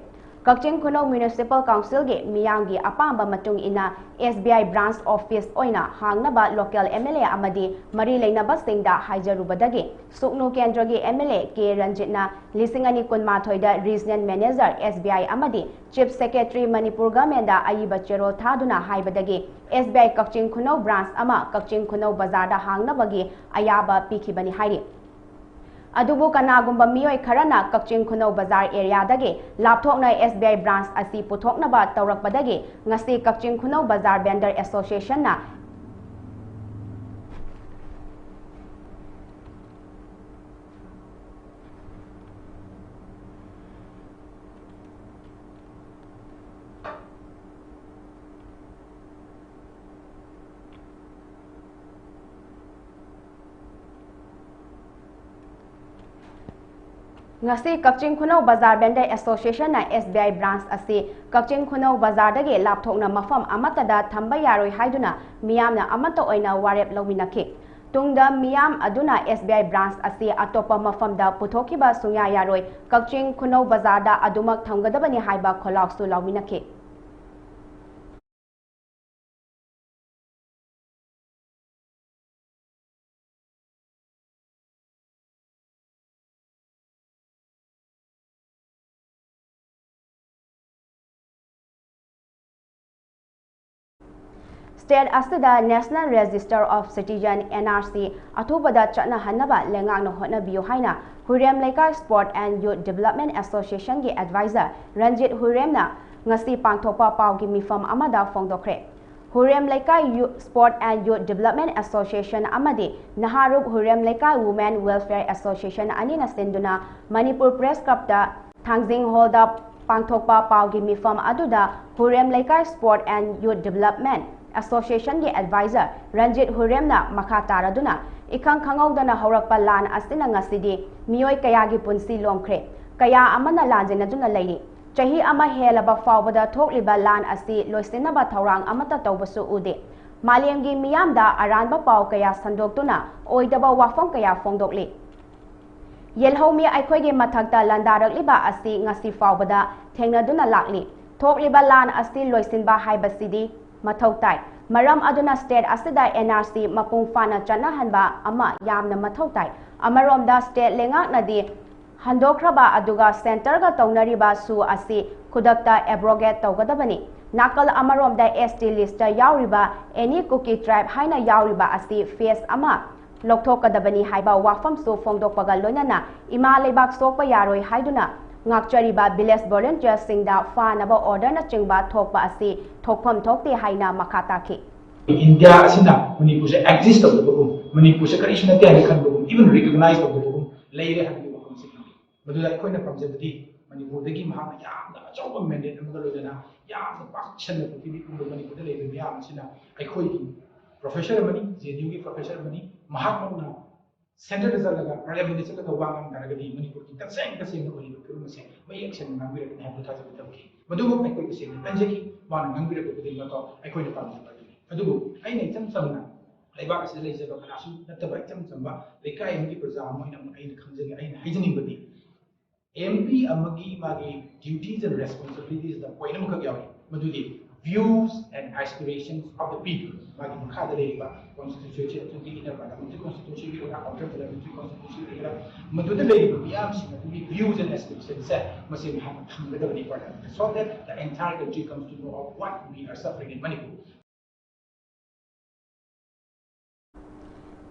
ꯀꯛꯆꯤꯡ ꯈꯨꯅꯧ ꯃ꯭ꯌꯨꯅꯤꯁꯤꯄꯥꯜ ꯀꯥꯎꯟꯁꯤꯜꯒꯤ ꯃꯤꯌꯥꯝꯒꯤ ꯑꯄꯥꯝꯕ ꯃꯇꯨꯡ ꯏꯟꯅ ꯑꯦꯁ ꯕꯤ ꯑꯥꯏ ꯕ꯭ꯔꯥꯟꯁ ꯑꯣꯐꯤꯁ ꯑꯣꯏꯅ ꯍꯥꯡꯅꯕ ꯂꯣꯀꯦꯜ ꯑꯦꯝ ꯑꯦꯜ ꯑꯦ ꯑꯃꯗꯤ ꯃꯔꯤ ꯂꯩꯅꯕꯁꯤꯡꯗ ꯍꯥꯏꯖꯔꯨꯕꯗꯒꯤ ꯁꯨꯛꯅꯨ ꯀꯦꯟꯗ꯭ꯔꯒꯤ ꯑꯦꯝ ꯑꯦꯜ ꯑꯦ ꯀꯦ ꯔꯟꯖꯤꯠꯅ ꯂꯤꯁꯤꯡ ꯑꯅꯤ ꯀꯨꯟꯃꯥꯊꯣꯏꯗ ꯔꯤꯖꯅꯦꯜ ꯃꯦꯅꯦꯖꯔ ꯑꯦꯁ ꯕꯤ ꯑꯥꯏ ꯑꯃꯗꯤ ꯆꯤꯐ ꯁꯦꯀ꯭ꯔꯦꯇꯔꯤ ꯃꯅꯤꯄꯨꯔ ꯒꯃꯦꯟꯗ ꯑꯏꯕ ꯆꯦꯔꯣꯜ ꯊꯥꯗꯨꯅ ꯍꯥꯏꯕꯗꯒꯤ ꯑꯦꯁ ꯕꯤ ꯑꯥꯏ ꯀꯛꯆꯤꯡ ꯈꯨꯅꯧ ꯕ꯭ꯔꯥꯟꯁ ꯑꯃ ꯀꯛꯆꯤꯡ ꯈꯨꯅꯧ ꯕꯖꯥꯔꯗ ꯍꯥꯡꯅꯕꯒꯤ ꯑꯌꯥꯕ ꯄꯤꯈꯤꯕꯅꯤ ꯍꯥꯏꯔꯤ꯫ ꯑꯗꯨꯕꯨ ꯀꯅꯥꯒꯨꯝꯕ ꯃꯤꯑꯣꯏ ꯈꯔꯅ ꯀꯛꯆꯤꯡ ꯈꯨꯅꯧ ꯕꯖꯥꯔ ꯑꯦꯔꯤꯌꯥꯗꯒꯤ ꯂꯥꯞꯊꯣꯛꯅ ꯑꯦꯁ ꯕꯤ ꯑꯥꯏ ꯕ꯭ꯔꯥꯟꯁ ꯑꯁꯤ ꯄꯨꯊꯣꯛꯅꯕ ꯇꯧꯔꯛꯄꯗꯒꯤ ꯉꯁꯤ ꯀꯛꯆꯤꯡ ꯈꯨꯅꯧ ꯕꯖꯥꯔ ꯚꯦꯟꯗꯔ ꯑꯦꯁꯣꯁꯤꯌꯦꯁꯟꯅ ꯉꯁꯤ ꯀꯛꯆꯤꯡ ꯈꯨꯅꯧ ꯕꯖꯥꯔ ꯚꯦꯟꯗꯔ ꯑꯦꯁꯣꯁꯤꯌꯦꯁꯟꯅ ꯑꯦꯁ ꯕꯤ ꯑꯥꯏ ꯕ꯭ꯔꯥꯟꯁ ꯑꯁꯤ ꯀꯛꯆꯤꯡ ꯈꯨꯅꯧ ꯕꯖꯥꯔꯗꯒꯤ ꯂꯥꯞꯊꯣꯛꯅ ꯃꯐꯝ ꯑꯃꯠꯇꯗ ꯊꯝꯕ ꯌꯥꯔꯣꯏ ꯍꯥꯏꯗꯨꯅ ꯃꯤꯌꯥꯝꯅ ꯑꯃꯠꯇ ꯑꯣꯏꯅ ꯋꯥꯔꯦꯞ ꯂꯧꯃꯤꯟꯅꯈꯤ꯫ ꯇꯨꯡꯗ ꯃꯤꯌꯥꯝ ꯑꯗꯨꯅ ꯑꯦꯁ ꯕꯤ ꯑꯥꯏ ꯕ꯭ꯔꯥꯟꯁ ꯑꯁꯤ ꯑꯇꯣꯞꯄ ꯃꯐꯝꯗ ꯄꯨꯊꯣꯛꯈꯤꯕ ꯁꯨꯡꯌꯥ ꯌꯥꯔꯣꯏ, ꯀꯛꯆꯤꯡ ꯈꯨꯅꯧ ꯕꯖꯥꯔꯗ ꯑꯗꯨꯃꯛ ꯊꯝꯒꯗꯕꯅꯤ ꯍꯥꯏꯕ ꯈꯣꯜꯂꯥꯎꯁꯨ ꯂꯥꯎꯃꯤꯟꯅꯈꯤ꯫ State ꯑꯁꯤꯗ National Register of Citizen, N R C, ꯑꯊꯨꯕꯗ ꯆꯠꯅꯍꯟꯅꯕ ꯂꯩꯉꯥꯛꯅ ꯍꯣꯠꯅꯕꯤꯌꯨ ꯍꯥꯏꯅ ꯍꯨꯏꯔꯦꯝ ꯂꯩꯀꯥꯏ Sport and Youth Development Association ꯒꯤ advisor ꯔꯟꯖꯤꯠ ꯍꯨꯏꯔꯦꯝꯅ ꯉꯁꯤ ꯄꯥꯡꯊꯣꯛꯄ ꯄꯥꯎꯒꯤ ꯃꯤꯐꯝ ꯑꯃꯗ ꯐꯣꯡꯗꯣꯛꯈ꯭ꯔꯦ꯫ ꯍꯨꯏꯔꯦꯝ ꯂꯩꯀꯥꯏ Sport and Youth Development Association ꯑꯃꯗꯤ ꯅꯍꯥꯔꯨꯞ ꯍꯨꯏꯔꯦꯝ ꯂꯩꯀꯥꯏ Women Welfare Association ꯑꯅꯤꯅ ꯁꯤꯟꯗꯨꯅ ꯃꯅꯤꯄꯨꯔ Press Club ꯇ ꯊꯥꯡꯖꯤꯡ Hall ꯗ ꯄꯥꯡꯊꯣꯛꯄ ꯄꯥꯎꯒꯤ ꯃꯤꯐꯝ ꯑꯗꯨꯗ ꯍꯨꯏꯔꯦꯝ ꯂꯩꯀꯥꯏ Sport and Youth Development Association ꯒꯤ advisor ꯔꯟꯖꯤꯠ ꯍꯨꯏꯔꯦꯝꯅ ꯃꯈꯥ ꯇꯥꯔꯗꯨꯅ, ꯏꯈꯪ ꯈꯪꯍꯧꯗꯅ ꯍꯧꯔꯛꯄ ꯂꯥꯟ ꯑꯁꯤꯅ ꯉꯁꯤꯗꯤ ꯃꯤꯑꯣꯏ ꯀꯌꯥꯒꯤ ꯄꯨꯟꯁꯤ ꯂꯣꯝꯈ꯭ꯔꯦ, ꯀꯌꯥ ꯑꯃꯅ ꯂꯥꯟꯖꯦꯟꯅꯗꯨꯅ ꯂꯩꯔꯤ꯫ ꯆꯍꯤ ꯑꯃ ꯍꯦꯜꯂꯕ ꯐꯥꯎꯕꯗ ꯊꯣꯛꯂꯤꯕ ꯂꯥꯟ ꯑꯁꯤ ꯂꯣꯏꯁꯤꯟꯅꯕ ꯊꯧꯔꯥꯡ ꯑꯃꯠꯇ ꯇꯧꯕꯁꯨ ꯎꯗꯦ꯫ ꯃꯥꯂꯦꯝꯒꯤ ꯃꯤꯌꯥꯝꯗ ꯑꯔꯥꯟꯕ ꯄꯥꯎ ꯀꯌꯥ ꯁꯟꯗꯣꯛꯇꯨꯅ ꯑꯣꯏꯗꯕ ꯋꯥꯐꯝ ꯀꯌꯥ ꯐꯣꯡꯗꯣꯛꯂꯤ꯫ ꯌꯦꯜꯍꯧꯃꯤ ꯑꯩꯈꯣꯏꯒꯤ ꯃꯊꯛꯇ ꯂꯥꯟꯗꯥꯔꯛꯂꯤꯕ ꯑꯁꯤ ꯉꯁꯤ ꯐꯥꯎꯕꯗ ꯊꯦꯡꯅꯗꯨꯅ ꯂꯥꯛꯂꯤ꯫ ꯊꯣꯛꯂꯤꯕ ꯂꯥꯟ ꯑꯁꯤ ꯂꯣꯏꯁꯤꯟꯕ ꯍꯥꯏꯕꯁꯤꯗꯤ ꯃꯊꯧ ꯇꯥꯏ꯫ ꯃꯔꯝ ꯑꯗꯨꯅ state ꯑꯁꯤꯗ N R C ꯃꯄꯨꯡ ꯐꯥꯅ ꯆꯠꯅꯍꯟꯕ ꯑꯃ ꯌꯥꯝꯅ ꯃꯊꯧ ꯇꯥꯏ꯫ ꯑꯃꯔꯣꯝꯗ state ꯂꯩꯉꯥꯛꯅꯗꯤ ꯍꯟꯗꯣꯛꯈ꯭ꯔꯕ ꯑꯗꯨꯒ centre ꯒ ꯇꯧꯅꯔꯤꯕ ꯁꯨ ꯑꯁꯤ ꯈꯨꯗꯛꯇ abrogate ꯇꯧꯒꯗꯕꯅꯤ꯫ ꯅꯥꯀꯜ ꯑꯃꯔꯣꯝꯗ S T list ꯇ ꯌꯥꯎꯔꯤꯕ any Kuki tribe ꯍꯥꯏꯅ ꯌꯥꯎꯔꯤꯕ ꯑꯁꯤ phase ꯑꯃ ꯂꯧꯊꯣꯛꯀꯗꯕꯅꯤ ꯍꯥꯏꯕ ꯋꯥꯐꯝꯁꯨ ꯐꯣꯡꯗꯣꯛꯄꯒ ꯂꯣꯏꯅꯅ ꯏꯃꯥ ꯂꯩꯕꯥꯛ ꯁꯣꯛꯄ ꯌꯥꯔꯣꯏ ꯍꯥꯏꯗꯨꯅ ꯉꯥꯛꯆꯔꯤꯕ village volunteer ꯁꯤꯡꯗ ꯐꯥꯅꯕ order ꯅꯆꯤꯡꯕ ꯊꯣꯛꯄ ꯑꯁꯤ ꯊꯣꯛꯐꯝ ꯊꯣꯛꯇꯦ ꯍꯥꯏꯅ ꯃꯈꯥ ꯇꯥꯈꯤ꯫ ꯏꯟꯗꯤꯌꯥ ꯑꯁꯤꯅ ꯃꯅꯤꯄꯨꯔꯁꯦ exist ꯇꯧꯗꯕꯒꯨꯝ, ꯃꯅꯤꯄꯨꯔꯁꯦ ꯀꯔꯤꯁꯨ ꯅꯠꯇꯦ ꯍꯥꯏꯅ ꯈꯟꯕꯒꯨꯝ, even recognize ꯇꯧꯗꯕꯒꯨꯝ ꯂꯩꯔꯦ ꯍꯥꯏꯕꯒꯤ ꯋꯥꯐꯝꯁꯦ ꯈꯪꯉꯤ꯫ ꯃꯗꯨꯗ ꯑꯩꯈꯣꯏꯅ ꯄꯥꯝꯖꯕꯗꯤ ꯃꯅꯤꯄꯨꯔꯗꯒꯤ ꯃꯍꯥꯛꯅ ꯌꯥꯝꯅ ꯑꯆꯧꯕ mandate ꯑꯃꯒ ꯂꯣꯏꯅꯅ ꯌꯥꯝꯅ ꯄꯥꯛ ꯁꯟꯅ ꯄ꯭ꯔꯤꯊꯤꯕꯤ ꯄꯨꯝꯕ ꯃꯅꯤꯄꯨꯔꯗ ꯂꯩꯕ ꯃꯤꯌꯥꯝ ꯑꯁꯤꯅ ꯑꯩꯈꯣꯏꯒꯤ professor ꯑꯃꯅꯤ, J N U ꯒꯤ professor ꯑꯃꯅꯤ, ꯃꯍꯥꯛꯃꯛꯅ centre ꯗ ꯆꯠꯂꯒ, parliament ꯗ ꯆꯠꯂꯒ ꯋꯥ ꯉꯥꯡ ꯇꯥꯔꯒꯗꯤ ꯃꯅꯤꯄꯨꯔꯒꯤ ꯇꯁꯦꯡ ꯇꯁꯦꯡꯅ ꯑꯣꯏꯔꯤꯕ ꯐꯤꯕꯝ ꯑꯁꯦ ꯃꯌꯦꯛ ꯁꯦꯡꯅ ꯉꯥꯡꯕꯤꯔꯛꯀꯅꯤ ꯍꯥꯏꯕꯗꯨ ꯊꯥꯖꯕ ꯊꯝꯈꯤ꯫ ꯃꯗꯨꯃꯛ ꯑꯩꯈꯣꯏ ꯇꯁꯦꯡꯅ ꯈꯟꯖꯈꯤ꯫ ꯃꯥꯅ ꯉꯥꯡꯕꯤꯔꯛꯄ ꯈꯨꯗꯤꯡꯃꯛꯇꯣ ꯑꯩꯈꯣꯏꯅ ꯄꯥꯝꯖꯕ ꯑꯗꯨꯅꯤ꯫ ꯑꯗꯨꯕꯨ ꯑꯩꯅ ꯏꯆꯝ ꯆꯝꯅ ꯂꯩꯕꯥꯛ ꯑꯁꯤꯗ ꯂꯩꯖꯕ ꯀꯅꯥꯁꯨ ꯅꯠꯇꯕ ꯏꯆꯝ ꯆꯝꯕ ꯂꯩꯀꯥꯏ ꯑꯃꯒꯤ ꯄ꯭ꯔꯖꯥ ꯑꯃ ꯑꯣꯏꯅ ꯑꯩꯅ ꯈꯪꯖꯅꯤꯡ-, ꯑꯩꯅ ꯍꯥꯏꯖꯅꯤꯡꯕꯗꯤ, M P ꯑꯃꯒꯤ ꯃꯥꯒꯤ duties and responsibilities the point ꯑꯃꯈꯛ ꯌꯥꯎꯏ, ꯃꯗꯨꯗꯤ views and aspirations of the people꯫ ꯃꯥꯒꯤ ꯃꯈꯥꯗ ꯂꯩꯔꯤꯕ constituency ꯑꯗꯨꯒꯤ inner parliamentary constituency ꯒꯤ ꯑꯣꯏꯅ, outer parliamentary constituency ꯒꯤ ꯑꯣꯏꯅ, ꯃꯗꯨꯗ ꯂꯩꯔꯤꯕ ꯃꯤꯌꯥꯝꯁꯤꯡ ꯑꯗꯨꯒꯤ views and aspirations ꯁꯦ ꯃꯁꯤ ꯃꯍꯥꯛꯅ ꯊꯝꯒꯗꯕꯅꯤ parliament the, so that the entire country comes to know of what we are suffering in Manipur꯫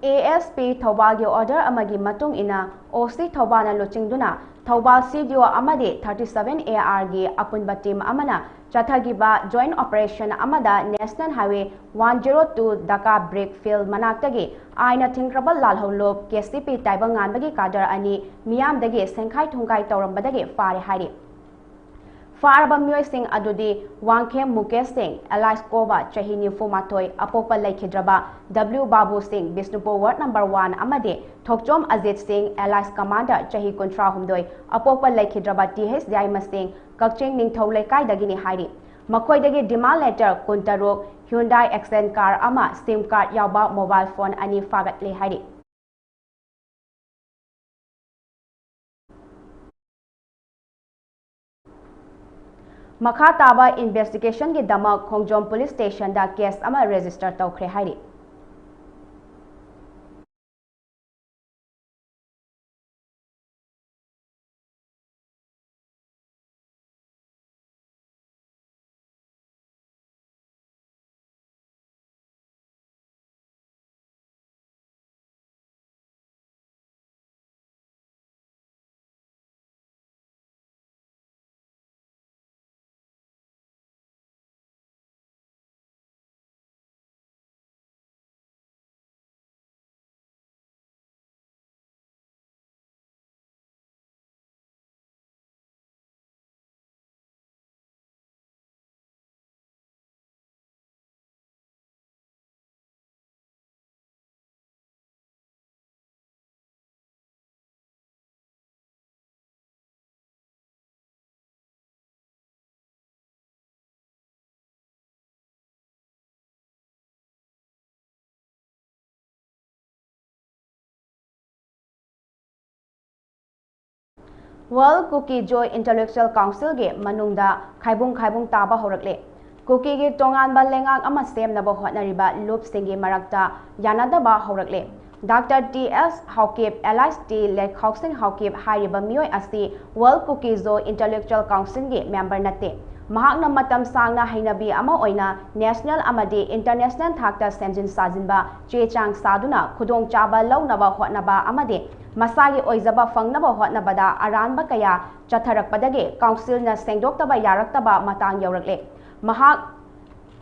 A S P ꯊꯧꯕꯥꯜꯒꯤ order ꯑꯃꯒꯤ ꯃꯇꯨꯡ ꯏꯟꯅ, ꯑꯣ ꯁꯤ ꯊꯧꯕꯥꯜꯅ ꯂꯨꯆꯤꯡꯗꯨꯅ ꯊꯧꯕꯥꯜ ꯁꯤ ꯗꯤ ꯑꯣ ꯑꯃꯗꯤ thirty seven A R ꯒꯤ ꯑꯄꯨꯟꯕ team ꯑꯃꯅ ꯆꯠꯊꯈꯤꯕ joint operation ꯑꯃꯗ National Highway one zero two ꯗꯀꯥ brick field ꯃꯅꯥꯛꯇꯒꯤ ꯑꯥꯏꯟꯅ ꯊꯤꯡꯈ꯭ꯔꯕ ꯂꯥꯜꯍꯧꯂꯨꯞ ꯀꯦ ꯁꯤ ꯄꯤ ꯇꯥꯏꯕꯪꯉꯥꯟꯕꯒꯤ cadre ꯑꯅꯤ ꯃꯤꯌꯥꯝꯗꯒꯤ ꯁꯦꯡꯈꯥꯏ ꯊꯨꯡꯈꯥꯏ ꯇꯧꯔꯝꯕꯗꯒꯤ ꯐꯥꯔꯦ ꯍꯥꯏꯔꯤ꯫ ꯐꯥꯔꯕ ꯃꯤꯑꯣꯏꯁꯤꯡ ꯑꯗꯨꯗꯤ ꯋꯥꯡꯈꯦꯝ ꯃꯨꯀꯦꯁ ꯁꯤꯡ, alias ꯀꯣꯕ, ꯆꯍꯤ ꯅꯤꯐꯨ ꯃꯥꯊꯣꯏ, ꯑꯄꯣꯛꯄ ꯂꯩꯈꯤꯗ꯭ꯔꯕ ꯗꯕ꯭ꯂꯤꯎ ꯕꯥꯕꯨ ꯁꯤꯡ, ꯕꯤꯁꯅꯨꯄꯨꯔ ward number one, ꯑꯃꯗꯤ ꯊꯣꯛꯆꯣꯝ ꯑꯖꯤꯠ ꯁꯤꯡ, alias ꯀꯃꯥꯟꯗꯔ, ꯆꯍꯤ ꯀꯨꯟꯊ꯭ꯔꯥ ꯍꯨꯝꯗꯣꯏ, ꯑꯄꯣꯛꯄ ꯂꯩꯈꯤꯗ꯭ꯔꯕ ꯇꯤ ꯑꯩꯆ ꯌꯥꯏꯃ ꯁꯤꯡ, ꯀꯛꯆꯤꯡ ꯅꯤꯡꯊꯧ ꯂꯩꯀꯥꯏꯗꯒꯤꯅꯤ ꯍꯥꯏꯔꯤ꯫ ꯃꯈꯣꯏꯗꯒꯤ demand letter ꯀꯨꯟꯇꯔꯨꯛ, Hyundai Accent car ꯑꯃ, SIM card ꯌꯥꯎꯕ mobile phone ꯑꯅꯤ ꯐꯥꯒꯠꯂꯦ ꯍꯥꯏꯔꯤ꯫ ꯃꯈꯥ ꯇꯥꯕ investigationꯒꯤꯗꯃꯛ ꯈꯣꯡꯖꯣꯝ police stationꯗ case ꯑꯃ register ꯇꯧꯈ꯭ꯔꯦ ꯍꯥꯏꯔꯤ꯫ World Kuki-Zo Intellectual Councilꯒꯤ ꯃꯅꯨꯡꯗ ꯈꯥꯏꯕꯨꯡ ꯈꯥꯏꯕꯨꯡ ꯇꯥꯕ ꯍꯧꯔꯛꯂꯦ꯫ ꯀꯨꯀꯤꯒꯤ ꯇꯣꯉꯥꯟꯕ ꯂꯩꯉꯥꯛ ꯑꯃ ꯁꯦꯝꯅꯕ ꯍꯣꯠꯅꯔꯤꯕ ꯂꯨꯞꯁꯤꯡꯒꯤ ꯃꯔꯛꯇ ꯌꯥꯅꯗꯕ ꯍꯧꯔꯛꯂꯦ꯫ ꯗꯥꯛꯇꯔ ꯇꯤ ꯑꯦꯁ ꯍꯥꯎꯀꯤꯞ, alias ꯇꯤ ꯂꯦꯛꯈꯥꯎꯁꯤꯡ ꯍꯥꯎꯀꯤꯞ ꯍꯥꯏꯔꯤꯕ ꯃꯤꯑꯣꯏ ꯑꯁꯤ World Kuki-Zo Intellectual Councilꯒꯤ member ꯅꯠꯇꯦ꯫ ꯃꯍꯥꯛꯅ ꯃꯇꯝ ꯁꯥꯡꯅ ꯍꯩꯅꯕꯤ ꯑꯃ ꯑꯣꯏꯅ national ꯑꯃꯗꯤ international ꯊꯥꯛꯇ ꯁꯦꯝꯖꯤꯟ ꯁꯥꯖꯤꯟꯕ ꯆꯦ ꯆꯥꯡ ꯁꯥꯗꯨꯅ ꯈꯨꯗꯣꯡꯆꯥꯕ ꯂꯧꯅꯕ ꯍꯣꯠꯅꯕ ꯑꯃꯗꯤ ꯃꯁꯥꯒꯤ ꯑꯣꯏꯖꯕ ꯐꯪꯅꯕ ꯍꯣꯠꯅꯕꯗ ꯑꯔꯥꯟꯕ ꯀꯌꯥ ꯆꯠꯊꯔꯛꯄꯗꯒꯤ councilꯅ ꯁꯦꯡꯗꯣꯛꯇꯕ ꯌꯥꯔꯛꯇꯕ ꯃꯇꯥꯡ ꯌꯧꯔꯛꯂꯦ꯫ ꯃꯍꯥꯛ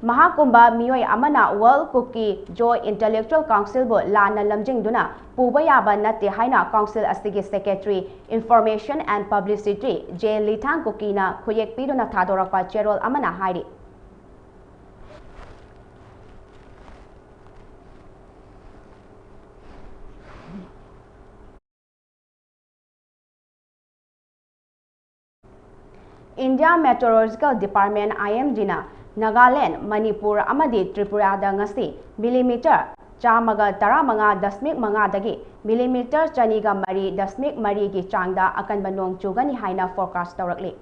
ꯃꯍꯥꯛꯀꯨꯝꯕ ꯃꯤꯑꯣꯏ ꯑꯃꯅ World Kuki Zo Intellectual Councilꯕꯨ ꯂꯥꯟꯅ ꯂꯝꯖꯤꯡꯗꯨꯅ ꯄꯨꯕ ꯌꯥꯕ ꯅꯠꯇꯦ ꯍꯥꯏꯅ council ꯑꯁꯤꯒꯤ secretary, information and publicity, J Lithang Kukiꯅ ꯈꯨꯌꯦꯛ ꯄꯤꯗꯨꯅ ꯊꯥꯗꯣꯔꯛꯄ ꯆꯦꯔꯣꯜ ꯑꯃꯅ ꯍꯥꯏꯔꯤ꯫ India Meteorological Department, IMDꯅ Nagaland, Manipur ꯑꯃꯗꯤ ꯇ꯭ꯔꯤꯄꯨꯔꯥꯗ ꯉꯁꯤ millimeter ꯆꯥꯝꯃꯒ ꯇꯔꯥꯃꯉꯥ ꯗꯁꯃꯤꯛ ꯃꯉꯥꯗꯒꯤ millimeter ꯆꯅꯤꯒ ꯃꯔꯤ ꯗꯁꯃꯤꯛ ꯃꯔꯤꯒꯤ ꯆꯥꯡꯗ ꯑꯀꯟꯕ ꯅꯣꯡ ꯆꯨꯒꯅꯤ ꯍꯥꯏꯅ forecast ꯇꯧꯔꯛꯂꯤ꯫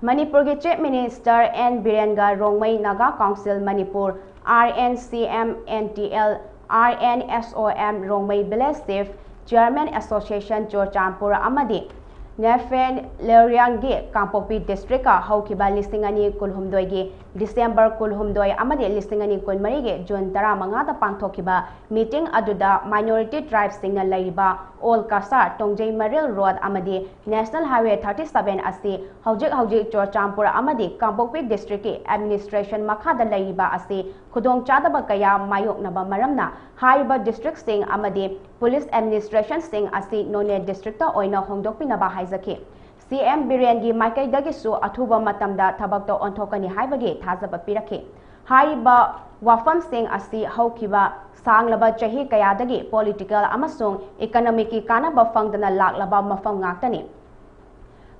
ꯃꯅꯤꯄꯨꯔꯒꯤ Chief Minister N ꯕꯤꯔꯦꯟꯒ Rongmei Naga Council Manipur, RNCMNTL, RNSOM, Rongmei Village Chief, Chairman Association Churachandpur ꯑꯃꯗꯤ ꯅꯦꯐꯦꯟ ꯂꯦꯔꯤꯌꯥꯡꯒꯤ ꯀꯥꯡꯄꯣꯛꯄꯤ districtꯀ ꯍꯧꯈꯤꯕ ꯂꯤꯁꯤꯡ ꯑꯅꯤ ꯀꯨꯟꯍꯨꯝꯗꯣꯏꯒꯤ December ꯀꯨꯟꯍꯨꯝꯗꯣꯏ ꯑꯃꯗꯤ ꯂꯤꯁꯤꯡ ꯑꯅꯤ ꯀꯨꯟꯃꯔꯤꯒꯤ June ꯇꯔꯥꯃꯉꯥꯗ ꯄꯥꯡꯊꯣꯛꯈꯤꯕ meeting ꯑꯗꯨꯗ minority tribeꯁꯤꯡꯅ ꯂꯩꯔꯤꯕ Old Cachar, ꯇꯣꯡꯖꯩ ꯃꯔꯤꯜ road ꯑꯃꯗꯤ National Highway thirty seven ꯑꯁꯤ ꯍꯧꯖꯤꯛ ꯍꯧꯖꯤꯛ ꯆꯨꯔꯆꯥꯟꯄꯨꯔ ꯑꯃꯗꯤ ꯀꯥꯡꯄꯣꯛꯄꯤ districtꯀꯤ administration ꯃꯈꯥꯗ ꯂꯩꯔꯤꯕ ꯑꯁꯤ ꯈꯨꯗꯣꯡꯆꯥꯗꯕ ꯀꯌꯥ ꯃꯥꯌꯣꯛꯅꯕ ꯃꯔꯝꯅ ꯍꯥꯏꯔꯤꯕ districtꯁꯤꯡ ꯑꯃꯗꯤ police administrationꯁꯤꯡ ꯑꯁꯤ Noney districtꯇ ꯑꯣꯏꯅ ꯍꯣꯡꯗꯣꯛꯄꯤꯅꯕ ꯍꯥꯏꯖꯈꯤ꯫ CM ꯕꯤꯔꯦꯟꯒꯤ ꯃꯥꯏꯀꯩꯗꯒꯤꯁꯨ ꯑꯊꯨꯕ ꯃꯇꯝꯗ ꯊꯕꯛꯇ ꯑꯣꯟꯊꯣꯛꯀꯅꯤ ꯍꯥꯏꯕꯒꯤ ꯊꯥꯖꯕ ꯄꯤꯔꯛꯈꯤ꯫ ꯍꯥꯏꯔꯤꯕ ꯋꯥꯐꯝꯁꯤꯡ ꯑꯁꯤ ꯍꯧꯈꯤꯕ ꯁꯥꯡꯂꯕ ꯆꯍꯤ ꯀꯌꯥꯗꯒꯤ political ꯑꯃꯁꯨꯡ economicꯀꯤ ꯀꯥꯟꯅꯕ ꯐꯪꯗꯅ ꯂꯥꯛꯂꯕ ꯃꯐꯝ ꯉꯥꯛꯇꯅꯤ꯫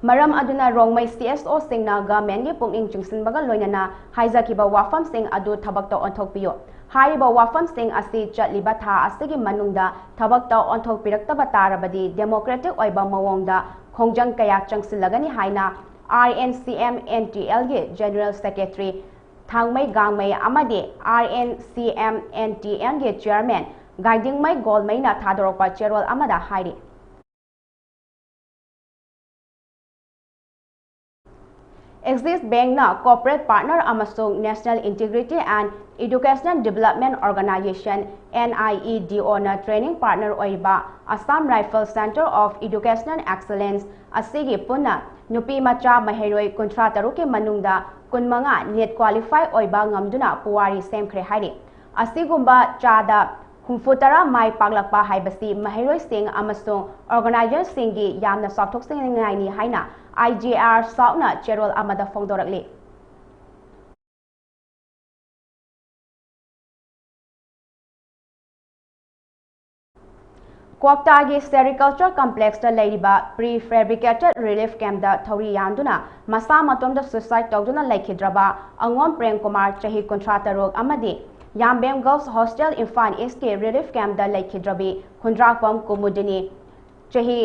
ꯃꯔꯝ ꯑꯗꯨꯅ ꯔꯣꯡꯃꯩ CSOꯁꯤꯡꯅ governmentꯀꯤ ꯄꯨꯛꯅꯤꯡ ꯆꯤꯡꯁꯤꯟꯕꯒ ꯂꯣꯏꯅꯅ ꯍꯥꯏꯖꯈꯤꯕ ꯋꯥꯐꯝꯁꯤꯡ ꯑꯗꯨ ꯊꯕꯛꯇ ꯑꯣꯟꯊꯣꯛꯄꯤꯌꯨ꯫ ꯍꯥꯏꯔꯤꯕ ꯋꯥꯐꯝꯁꯤꯡ ꯑꯁꯤ ꯆꯠꯂꯤꯕ ꯊꯥ ꯑꯁꯤꯒꯤ ꯃꯅꯨꯡꯗ ꯊꯕꯛꯇ ꯑꯣꯟꯊꯣꯛꯄꯤꯔꯛꯇꯕ ꯇꯥꯔꯕꯗꯤ democratic ꯑꯣꯏꯕ ꯃꯑꯣꯡꯗ ꯈꯣꯡꯖꯪ ꯀꯌꯥ ꯆꯪꯁꯤꯜꯂꯒꯅꯤ ꯍꯥꯏꯅ RNCMNTLꯒꯤ General Secretary ꯊꯥꯡꯃꯩ ꯒꯥꯡꯃꯩ ꯑꯃꯗꯤ R N C M N T N ꯒꯤ chairman ꯒꯥꯏꯗꯤꯡꯃꯩ ꯒꯣꯜꯃꯩꯅ ꯊꯥꯗꯣꯔꯛꯄ ꯆꯦꯔꯣꯜ ꯑꯃꯗ ꯍꯥꯏꯔꯤ꯫ Axis Bank ꯅ corporate partner ꯑꯃꯁꯨꯡ National Integrity and Educational Development Organization, N I E D O ꯅ training partner ꯑꯣꯏꯔꯤꯕ Assam Rifle Centre of Educational Excellence ꯑꯁꯤꯒꯤ ꯄꯨꯟꯅ ꯅꯨꯄꯤ ꯃꯆꯥ ꯃꯍꯩꯔꯣꯏ ꯀꯨꯟꯊ꯭ꯔꯥ ꯇꯔꯨꯛꯀꯤ ꯃꯅꯨꯡꯗ ꯀꯨꯟꯃꯉꯥ NEET qualify ꯑꯣꯏꯕ ꯉꯝꯗꯨꯅ ꯄꯨꯋꯥꯔꯤ ꯁꯦꯝꯈ꯭ꯔꯦ ꯍꯥꯏꯔꯤ꯫ ꯑꯁꯤꯒꯨꯝꯕ ꯆꯥꯗ ꯍꯨꯝꯐꯨ ꯇꯔꯥ ꯃꯥꯏ ꯄꯥꯛꯂꯛꯄ ꯍꯥꯏꯕꯁꯤ ꯃꯍꯩꯔꯣꯏꯁꯤꯡ ꯑꯃꯁꯨꯡ organizerꯁꯤꯡꯒꯤ ꯌꯥꯝꯅ ꯆꯥꯎꯊꯣꯛꯆꯅꯤꯡꯉꯥꯏꯅꯤ ꯍꯥꯏꯅ I G R South ꯅ ꯆꯦꯔꯣꯜ ꯑꯃꯗ ꯐꯣꯡꯗꯣꯔꯛꯂꯤ꯫ ꯀ꯭ꯋꯥꯛꯇꯥꯒꯤ Sericulture Complexꯇ ꯂꯩꯔꯤꯕ prefabricated relief campꯇ ꯊꯧꯔꯤ ꯌꯥꯟꯗꯨꯅ ꯃꯁꯥ ꯃꯇꯣꯝꯇ suicide ꯇꯧꯗꯨꯅ ꯂꯩꯈꯤꯗ꯭ꯔꯕ ꯑꯉꯣꯝ ꯄ꯭ꯔꯦꯝ ꯀꯨꯃꯥꯔ, ꯆꯍꯤ ꯀꯨꯟꯊ꯭ꯔꯥ ꯇꯔꯨꯛ, ꯑꯃꯗꯤ ꯌꯥꯝꯕꯦꯝ Girls Hostel ꯏꯝꯐꯥꯜ Eastꯀꯤ relief campꯇ ꯂꯩꯈꯤꯗ꯭ꯔꯕꯤ ꯈꯨꯟꯗ꯭ꯔꯥꯛꯄꯝ ꯀꯨꯃꯨꯗꯤꯅꯤ, ꯆꯍꯤ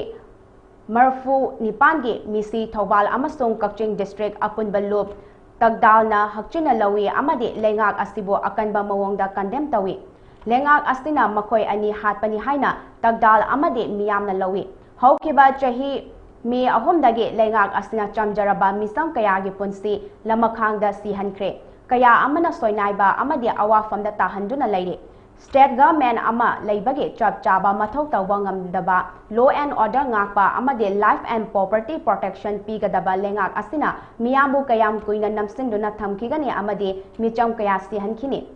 ꯃꯔꯐꯨ ꯅꯤꯄꯥꯟꯒꯤ ꯃꯤꯁꯤ ꯊꯧꯕꯥꯜ ꯑꯃꯁꯨꯡ ꯀꯛꯆꯤꯡ district ꯑꯄꯨꯟꯕ ꯂꯨꯞ ꯇꯒꯗꯥꯜꯅ ꯍꯛꯆꯤꯟꯅ ꯂꯧꯏ ꯑꯃꯗꯤ ꯂꯩꯉꯥꯛ ꯑꯁꯤꯕꯨ ꯑꯀꯟꯕ ꯃꯑꯣꯡꯗ condemn ꯇꯧꯏ꯫ ꯂꯩꯉꯥꯛ ꯑꯁꯤꯅ ꯃꯈꯣꯏ ꯑꯅꯤ ꯍꯥꯠꯄꯅꯤ ꯍꯥꯏꯅ ꯇꯒꯗꯥꯜ ꯑꯃꯗꯤ ꯃꯤꯌꯥꯝꯅ ꯂꯧꯏ꯫ ꯍꯧꯈꯤꯕ ꯆꯍꯤ ꯃꯦ ꯑꯍꯨꯝꯗꯒꯤ ꯂꯩꯉꯥꯛ ꯑꯁꯤꯅ ꯆꯝꯖꯔꯕ ꯃꯤꯆꯝ ꯀꯌꯥꯒꯤ ꯄꯨꯟꯁꯤ ꯂꯃꯈꯥꯡꯗ ꯁꯤꯍꯟꯈ꯭ꯔꯦ꯫ ꯀꯌꯥ ꯑꯃꯅ ꯁꯣꯏꯅꯥꯏꯕ ꯑꯃꯗꯤ ꯑꯋꯥꯐꯝꯗ ꯇꯥꯍꯟꯗꯨꯅ ꯂꯩꯔꯤ꯫ State government ꯑꯃ ꯂꯩꯕꯒꯤ ꯆꯞ ꯆꯥꯕ ꯃꯊꯧ ꯇꯧꯕ ꯉꯝꯗꯕ, law and order ꯉꯥꯛꯄ ꯑꯃꯗꯤ life and property protection ꯄꯤꯒꯗꯕ ꯂꯩꯉꯥꯛ ꯑꯁꯤꯅ ꯃꯤꯌꯥꯝꯕꯨ ꯀꯌꯥꯝ ꯀꯨꯏꯅ ꯅꯝꯁꯤꯟꯗꯨꯅ ꯊꯝꯈꯤꯒꯅꯤ ꯑꯃꯗꯤ ꯃꯤꯆꯝ ꯀꯌꯥ ꯁꯤꯍꯟꯈꯤꯅꯤ?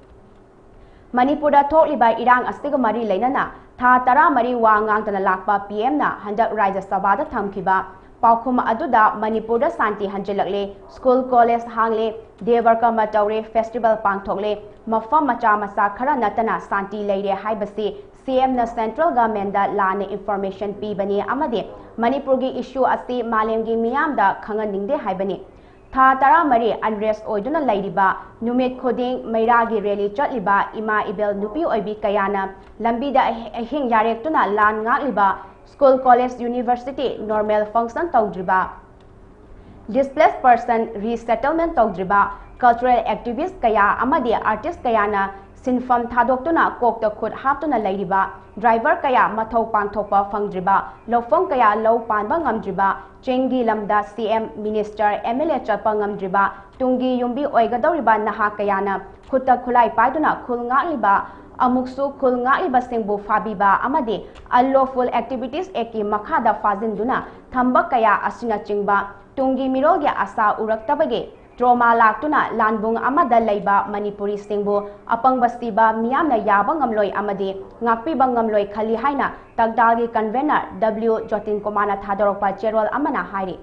ꯃꯅꯤꯄꯨꯔꯗ ꯊꯣꯛꯂꯤꯕ ꯏꯔꯥꯡ ꯑꯁꯤꯒ ꯃꯔꯤ ꯂꯩꯅꯅ ꯊꯥ ꯇꯔꯥꯃꯔꯤ ꯋꯥ ꯉꯥꯡꯗꯅ ꯂꯥꯛꯄ P M ꯅ ꯍꯟꯗꯛ ꯔꯥꯖ꯭ꯌ ꯁꯚꯥꯗ ꯊꯝꯈꯤꯕ ꯄꯥꯎꯈꯨꯝ ꯑꯗꯨꯗ ꯃꯅꯤꯄꯨꯔꯗ ꯁꯥꯟꯇꯤ ꯍꯟꯖꯤꯜꯂꯛꯂꯦ, school college ꯍꯥꯡꯂꯦ, ꯗꯦꯕ ꯀꯔꯃ ꯇꯧꯔꯦ, festival ꯄꯥꯡꯊꯣꯛꯂꯦ, ꯃꯐꯝ ꯃꯆꯥ ꯃꯆꯥ ꯈꯔ ꯅꯠꯇꯅ ꯁꯥꯟꯇꯤ ꯂꯩꯔꯦ ꯍꯥꯏꯕꯁꯤ C M ꯅ central government ꯗ ꯂꯥꯟꯅ information ꯄꯤꯕꯅꯤ ꯑꯃꯗꯤ ꯃꯅꯤꯄꯨꯔꯒꯤ issue ꯑꯁꯤ ꯃꯥꯂꯦꯝꯒꯤ ꯃꯤꯌꯥꯝꯗ ꯈꯪꯍꯟꯅꯤꯡꯗꯦ ꯍꯥꯏꯕꯅꯤ꯫ ꯊꯥ ꯇꯔꯥꯃꯔꯤ unrest ꯑꯣꯏꯗꯨꯅ ꯂꯩꯔꯤꯕ, ꯅꯨꯃꯤꯠ ꯈꯨꯗꯤꯡ ꯃꯩꯔꯥꯒꯤ rally ꯆꯠꯂꯤꯕ ꯏꯃꯥ ꯏꯕꯦꯜ ꯅꯨꯄꯤ ꯑꯣꯏꯕꯤ ꯀꯌꯥꯅ ꯂꯝꯕꯤꯗ ꯑꯍ-, ꯑꯍꯤꯡ ꯌꯥꯔꯦꯛꯇꯨꯅ ꯂꯥꯟ ꯉꯥꯛꯂꯤꯕ, school, college, university normal function ꯇꯧꯗ꯭ꯔꯤꯕ, displaced person resettlement ꯇꯧꯗ꯭ꯔꯤꯕ, Cultural activist ꯀꯌꯥ ꯑꯃꯗꯤ artist ꯀꯌꯥꯅ ꯁꯤꯟꯐꯝ ꯊꯥꯗꯣꯛꯇꯨꯅ ꯀꯣꯛꯇ ꯈꯨꯠ ꯍꯥꯞꯇꯨꯅ ꯂꯩꯔꯤꯕ, driver ꯀꯌꯥ ꯃꯊꯧ ꯄꯥꯡꯊꯣꯛꯄ ꯐꯪꯗ꯭ꯔꯤꯕ, ꯂꯧꯐꯝ ꯀꯌꯥ ꯂꯧ ꯄꯥꯟꯕ ꯉꯝꯗ꯭ꯔꯤꯕ, ꯆꯤꯡꯒꯤ ꯂꯝꯗ C M, minister, M L A ꯆꯠꯄ ꯉꯝꯗ꯭ꯔꯤꯕ, ꯇꯨꯡꯒꯤ ꯌꯨꯝꯕꯤ ꯑꯣꯏꯒꯗꯧꯔꯤꯕ ꯅꯍꯥ ꯀꯌꯥꯅ ꯈꯨꯠꯇ ꯈꯨꯠꯂꯥꯏ ꯄꯥꯏꯗꯨꯅ ꯈꯨꯜ ꯉꯥꯛꯂꯤꯕ, ꯑꯃꯨꯛꯁꯨ ꯈꯨꯜ ꯉꯥꯛꯂꯤꯕꯁꯤꯡꯕꯨ ꯐꯥꯕꯤꯕ ꯑꯃꯗꯤ Unlawful Activities Actꯀꯤ ꯃꯈꯥꯗ ꯐꯥꯖꯤꯟꯗꯨꯅ ꯊꯝꯕ ꯀꯌꯥ ꯑꯁꯤꯅꯆꯤꯡꯕ ꯇꯨꯡꯒꯤ ꯃꯤꯔꯣꯜꯒꯤ ꯑꯁꯥ ꯎꯔꯛꯇꯕꯒꯤ trauma ꯂꯥꯛꯇꯨꯅ ꯂꯥꯟꯕꯨꯡ ꯑꯃꯗ ꯂꯩꯕ ꯃꯅꯤꯄꯨꯔꯤꯁꯤꯡꯕꯨ ꯑꯄꯪꯕ ꯁꯤꯕ ꯃꯤꯌꯥꯝꯅ ꯌꯥꯕ ꯉꯝꯂꯣꯏ ꯑꯃꯗꯤ ꯉꯥꯛꯄꯤꯕ ꯉꯝꯂꯣꯏ ꯈꯜꯂꯤ ꯍꯥꯏꯅ ꯇꯛꯗꯥꯜꯒꯤ convener W ꯖꯣꯇꯤꯟ ꯀꯨꯃꯥꯔꯅ ꯊꯥꯗꯣꯔꯛꯄ ꯆꯦꯔꯣꯜ ꯑꯃꯅ ꯍꯥꯏꯔꯤ꯫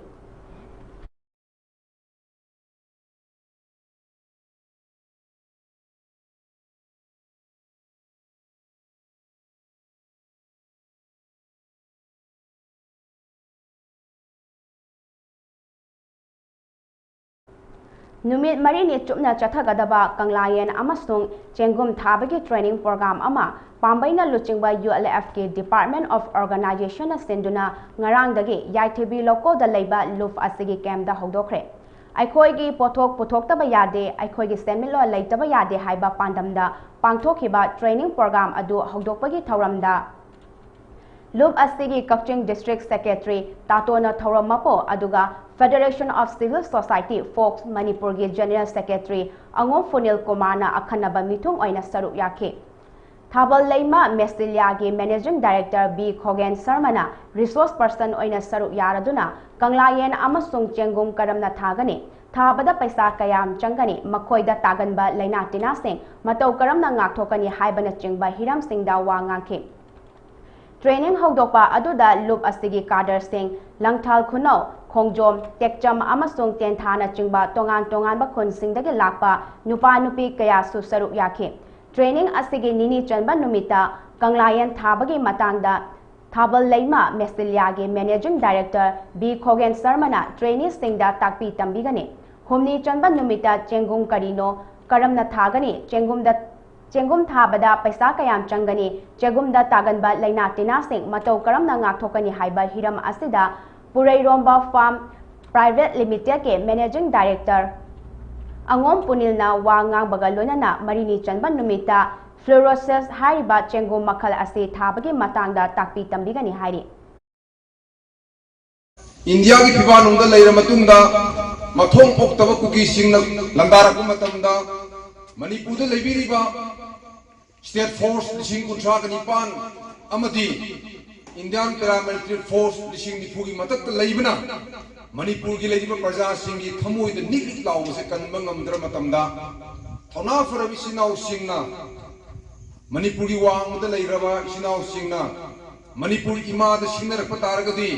ꯅꯨꯃꯤꯠ ꯃꯔꯤꯅꯤ ꯆꯨꯞꯅ ꯆꯠꯊꯒꯗꯕ ꯀꯪꯂꯥꯌꯦꯟ ꯑꯃꯁꯨꯡ ꯆꯦꯡꯒꯨꯝ ꯊꯥꯕꯒꯤ training program ꯑꯃ ꯄꯥꯝꯕꯩꯅ ꯂꯨꯆꯤꯡꯕ ULFꯀꯤ Department of Organizationꯅ ꯁꯤꯟꯗꯨꯅ ꯉꯔꯥꯡꯗꯒꯤ ꯌꯥꯏꯊꯤꯕꯤ ꯂꯧꯀꯣꯜꯗ ꯂꯩꯕ ꯂꯨꯞ ꯑꯁꯤꯒꯤ campꯇ ꯍꯧꯗꯣꯛꯈ꯭ꯔꯦ꯫ ꯑꯩꯈꯣꯏꯒꯤ ꯄꯣꯠꯊꯣꯛ ꯄꯨꯊꯣꯛꯇꯕ ꯌꯥꯗꯦ, ꯑꯩꯈꯣꯏꯒꯤ ꯁꯦꯟꯃꯤꯠꯂꯣꯟ ꯂꯩꯇꯕ ꯌꯥꯗꯦ ꯍꯥꯏꯕ ꯄꯥꯟꯗꯝꯗ ꯄꯥꯡꯊꯣꯛꯈꯤꯕ training program ꯑꯗꯨ ꯍꯧꯗꯣꯛꯄꯒꯤ ꯊꯧꯔꯝꯗ ꯂꯨꯞ ꯑꯁꯤꯒꯤ ꯀꯛꯆꯤꯡ District Secretary ꯇꯥꯇꯣꯅ ꯊꯧꯔꯝ ꯃꯄꯨ, ꯑꯗꯨꯒ Federation of Civil Society, fox, ꯃꯅꯤꯄꯨꯔꯒꯤ General Secretary ꯑꯉꯣꯝ ꯐꯨꯅꯤꯜ ꯀꯨꯃꯥꯔꯅ ꯑꯈꯟꯅꯕ ꯃꯤꯊꯨꯡ ꯑꯣꯏꯅ ꯁꯔꯨꯛ ꯌꯥꯈꯤ꯫ ꯊꯥꯕꯜ ꯂꯩꯃ ꯃꯦꯁꯤꯂꯤꯌꯥꯒꯤ Managing Director B ꯈꯣꯒꯦꯟ ꯁꯔꯃꯅ resource person ꯑꯣꯏꯅ ꯁꯔꯨꯛ ꯌꯥꯔꯗꯨꯅ ꯀꯪꯂꯥꯌꯦꯟ ꯑꯃꯁꯨꯡ ꯆꯦꯡꯒꯨꯝ ꯀꯔꯝꯅ ꯊꯥꯒꯅꯤ, ꯊꯥꯕꯗ ꯄꯩꯁꯥ ꯀꯌꯥꯝ ꯆꯪꯒꯅꯤ, ꯃꯈꯣꯏꯗ ꯇꯥꯒꯟꯕ ꯂꯥꯏꯅꯥ ꯇꯤꯟꯅꯥꯁꯤꯡ ꯃꯇꯧ ꯀꯔꯝꯅ ꯉꯥꯛꯊꯣꯛꯀꯅꯤ ꯍꯥꯏꯕꯅꯆꯤꯡꯕ ꯍꯤꯔꯝꯁꯤꯡꯗ ꯋꯥ ꯉꯥꯡꯈꯤ꯫ Training ꯍꯧꯗꯣꯛꯄ ꯑꯗꯨꯗ ꯂꯨꯞ ꯑꯁꯤꯒꯤ cadreꯁꯤꯡ ꯂꯪꯊꯥꯜ ꯈꯨꯅꯧ, ꯈꯣꯡꯖꯣꯝ, ꯇꯦꯛꯆꯝ ꯑꯃꯁꯨꯡ ꯇꯦꯟꯊꯥꯅꯆꯤꯡꯕ ꯇꯣꯉꯥꯟ ꯇꯣꯉꯥꯟꯕ ꯈꯨꯟꯁꯤꯡꯗꯒꯤ ꯂꯥꯛꯄ ꯅꯨꯄꯥ ꯅꯨꯄꯤ ꯀꯌꯥꯁꯨ ꯁꯔꯨꯛ ꯌꯥꯈꯤ꯫ Training ꯑꯁꯤꯒꯤ ꯅꯤꯅꯤ ꯆꯟꯕ ꯅꯨꯃꯤꯠꯇ ꯀꯪꯂꯥꯌꯦꯟ ꯊꯥꯕꯒꯤ ꯃꯇꯥꯡꯗ ꯊꯥꯕꯜ ꯂꯩꯃ ꯃꯦꯁꯤꯂꯤꯌꯥꯒꯤ Managing Director B ꯈꯣꯒꯦꯟ ꯁꯔꯃꯅ traineeꯁꯤꯡꯗ ꯇꯥꯛꯄꯤ ꯇꯝꯕꯤꯒꯅꯤ꯫ ꯍꯨꯝꯅꯤ ꯆꯟꯕ ꯅꯨꯃꯤꯠꯇ ꯆꯦꯡꯒꯨꯝ ꯀꯔꯤꯅꯣ, ꯀꯔꯝꯅ ꯊꯥꯒꯅꯤ, ꯆꯦꯡꯒꯨꯝꯗ, ꯆꯦꯡꯒꯨꯝ ꯊꯥꯕꯗ ꯄꯩꯁꯥ ꯀꯌꯥꯝ ꯆꯪꯒꯅꯤ, ꯆꯦꯡꯒꯨꯝꯗ ꯇꯥꯒꯟꯕ ꯂꯥꯏꯅꯥ ꯇꯤꯟꯅꯥꯁꯤꯡ ꯃꯇꯧ ꯀꯔꯝꯅ ꯉꯥꯛꯊꯣꯛꯀꯅꯤ ꯍꯥꯏꯕ ꯍꯤꯔꯝ ꯑꯁꯤꯗ ꯄꯨꯔꯩꯔꯣꯝꯕ Farm Private Limitedꯀꯤ Managing Director ꯑꯉꯣꯝ ꯄꯨꯅꯤꯜꯅ ꯋꯥ ꯉꯥꯡꯕꯒ ꯂꯣꯏꯅꯅ ꯃꯔꯤꯅꯤ ꯆꯟꯕ ꯅꯨꯃꯤꯠꯇ ꯐ꯭ꯂꯣꯔꯣꯁꯦꯁ ꯍꯥꯏꯔꯤꯕ ꯆꯦꯡꯒꯨꯝ ꯃꯈꯜ ꯑꯁꯤ ꯊꯥꯕꯒꯤ ꯃꯇꯥꯡꯗ ꯇꯥꯛꯄꯤ ꯇꯝꯕꯤꯒꯅꯤ ꯍꯥꯏꯔꯤ꯫ ꯏꯟꯗꯤꯌꯥꯒꯤ ꯐꯤꯕꯥꯜꯅꯨꯡꯗ ꯂꯩꯔ ꯃꯇꯨꯡꯗ ꯃꯊꯣꯡ ꯄꯣꯛꯇꯕ ꯀꯨꯀꯤꯁꯤꯡꯅ ꯂꯥꯟꯗꯥꯔꯛꯄ ꯃꯇꯝꯗ ꯃꯅꯤꯄꯨꯔꯗ ꯂꯩꯕꯤꯔꯤꯕ ꯁ꯭ꯇꯦꯠ ꯐꯣꯔꯁ ꯂꯤꯁꯤꯡ ꯀꯨꯟꯊ꯭ꯔꯥꯒ ꯅꯤꯄꯥꯟ ꯑꯃꯗꯤ ꯏꯟꯗꯤꯌꯥꯟ ꯄꯦꯔꯥꯃꯤꯂꯤꯇꯔꯤ ꯐꯣꯔꯁ ꯂꯤꯁꯤꯡ ꯅꯤꯐꯨꯒꯤ ꯃꯊꯛꯇ ꯂꯩꯕꯅ ꯃꯅꯤꯄꯨꯔꯒꯤ ꯂꯩꯔꯤꯕ ꯄ꯭ꯔꯖꯥꯁꯤꯡꯒꯤ ꯊꯃꯣꯏꯗ ꯅꯤꯛ ꯅꯤꯛ ꯂꯥꯎꯕꯁꯦ ꯀꯟꯕ ꯉꯝꯗ꯭ꯔ ꯃꯇꯝꯗ ꯊꯧꯅꯥ ꯐꯔꯕ ꯏꯆꯤꯟ ꯏꯅꯥꯎꯁꯤꯡꯅ ꯃꯅꯤꯄꯨꯔꯒꯤ ꯋꯥꯡꯃꯗ ꯂꯩꯔꯕ ꯏꯆꯤꯟ ꯏꯅꯥꯎꯁꯤꯡꯅ ꯃꯅꯤꯄꯨꯔ ꯏꯃꯥꯗ ꯁꯤꯡꯅꯔꯛꯄ ꯇꯥꯔꯒꯗꯤ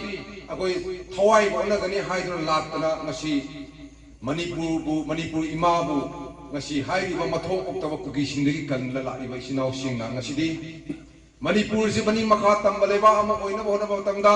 ꯑꯩꯈꯣꯏ ꯊꯋꯥꯏ ꯑꯣꯟꯅꯒꯅꯤ ꯍꯥꯏꯗꯨꯅ ꯂꯥꯛꯇꯅ ꯉꯁꯤ ꯃꯅꯤꯄꯨꯔꯕꯨ, ꯃꯅꯤꯄꯨꯔ ꯏꯃꯥꯕꯨ ꯉꯁꯤ ꯍꯥꯏꯔꯤꯕ ꯃꯊꯣꯡ ꯄꯣꯛꯇꯕ ꯀꯨꯀꯤꯁꯤꯡꯗꯒꯤ ꯀꯟꯅ ꯂꯥꯛꯂꯤꯕ ꯏꯆꯤꯟ ꯏꯅꯥꯎꯁꯤꯡꯅ ꯉꯁꯤꯗꯤ ꯃꯅꯤꯄꯨꯔꯁꯤ ꯃꯅꯤꯡ ꯃꯈꯥ ꯇꯝꯕ ꯂꯩꯕꯥꯛ ꯑꯃ ꯑꯣꯏꯅꯕ ꯍꯣꯠꯅꯕ ꯃꯇꯝꯗ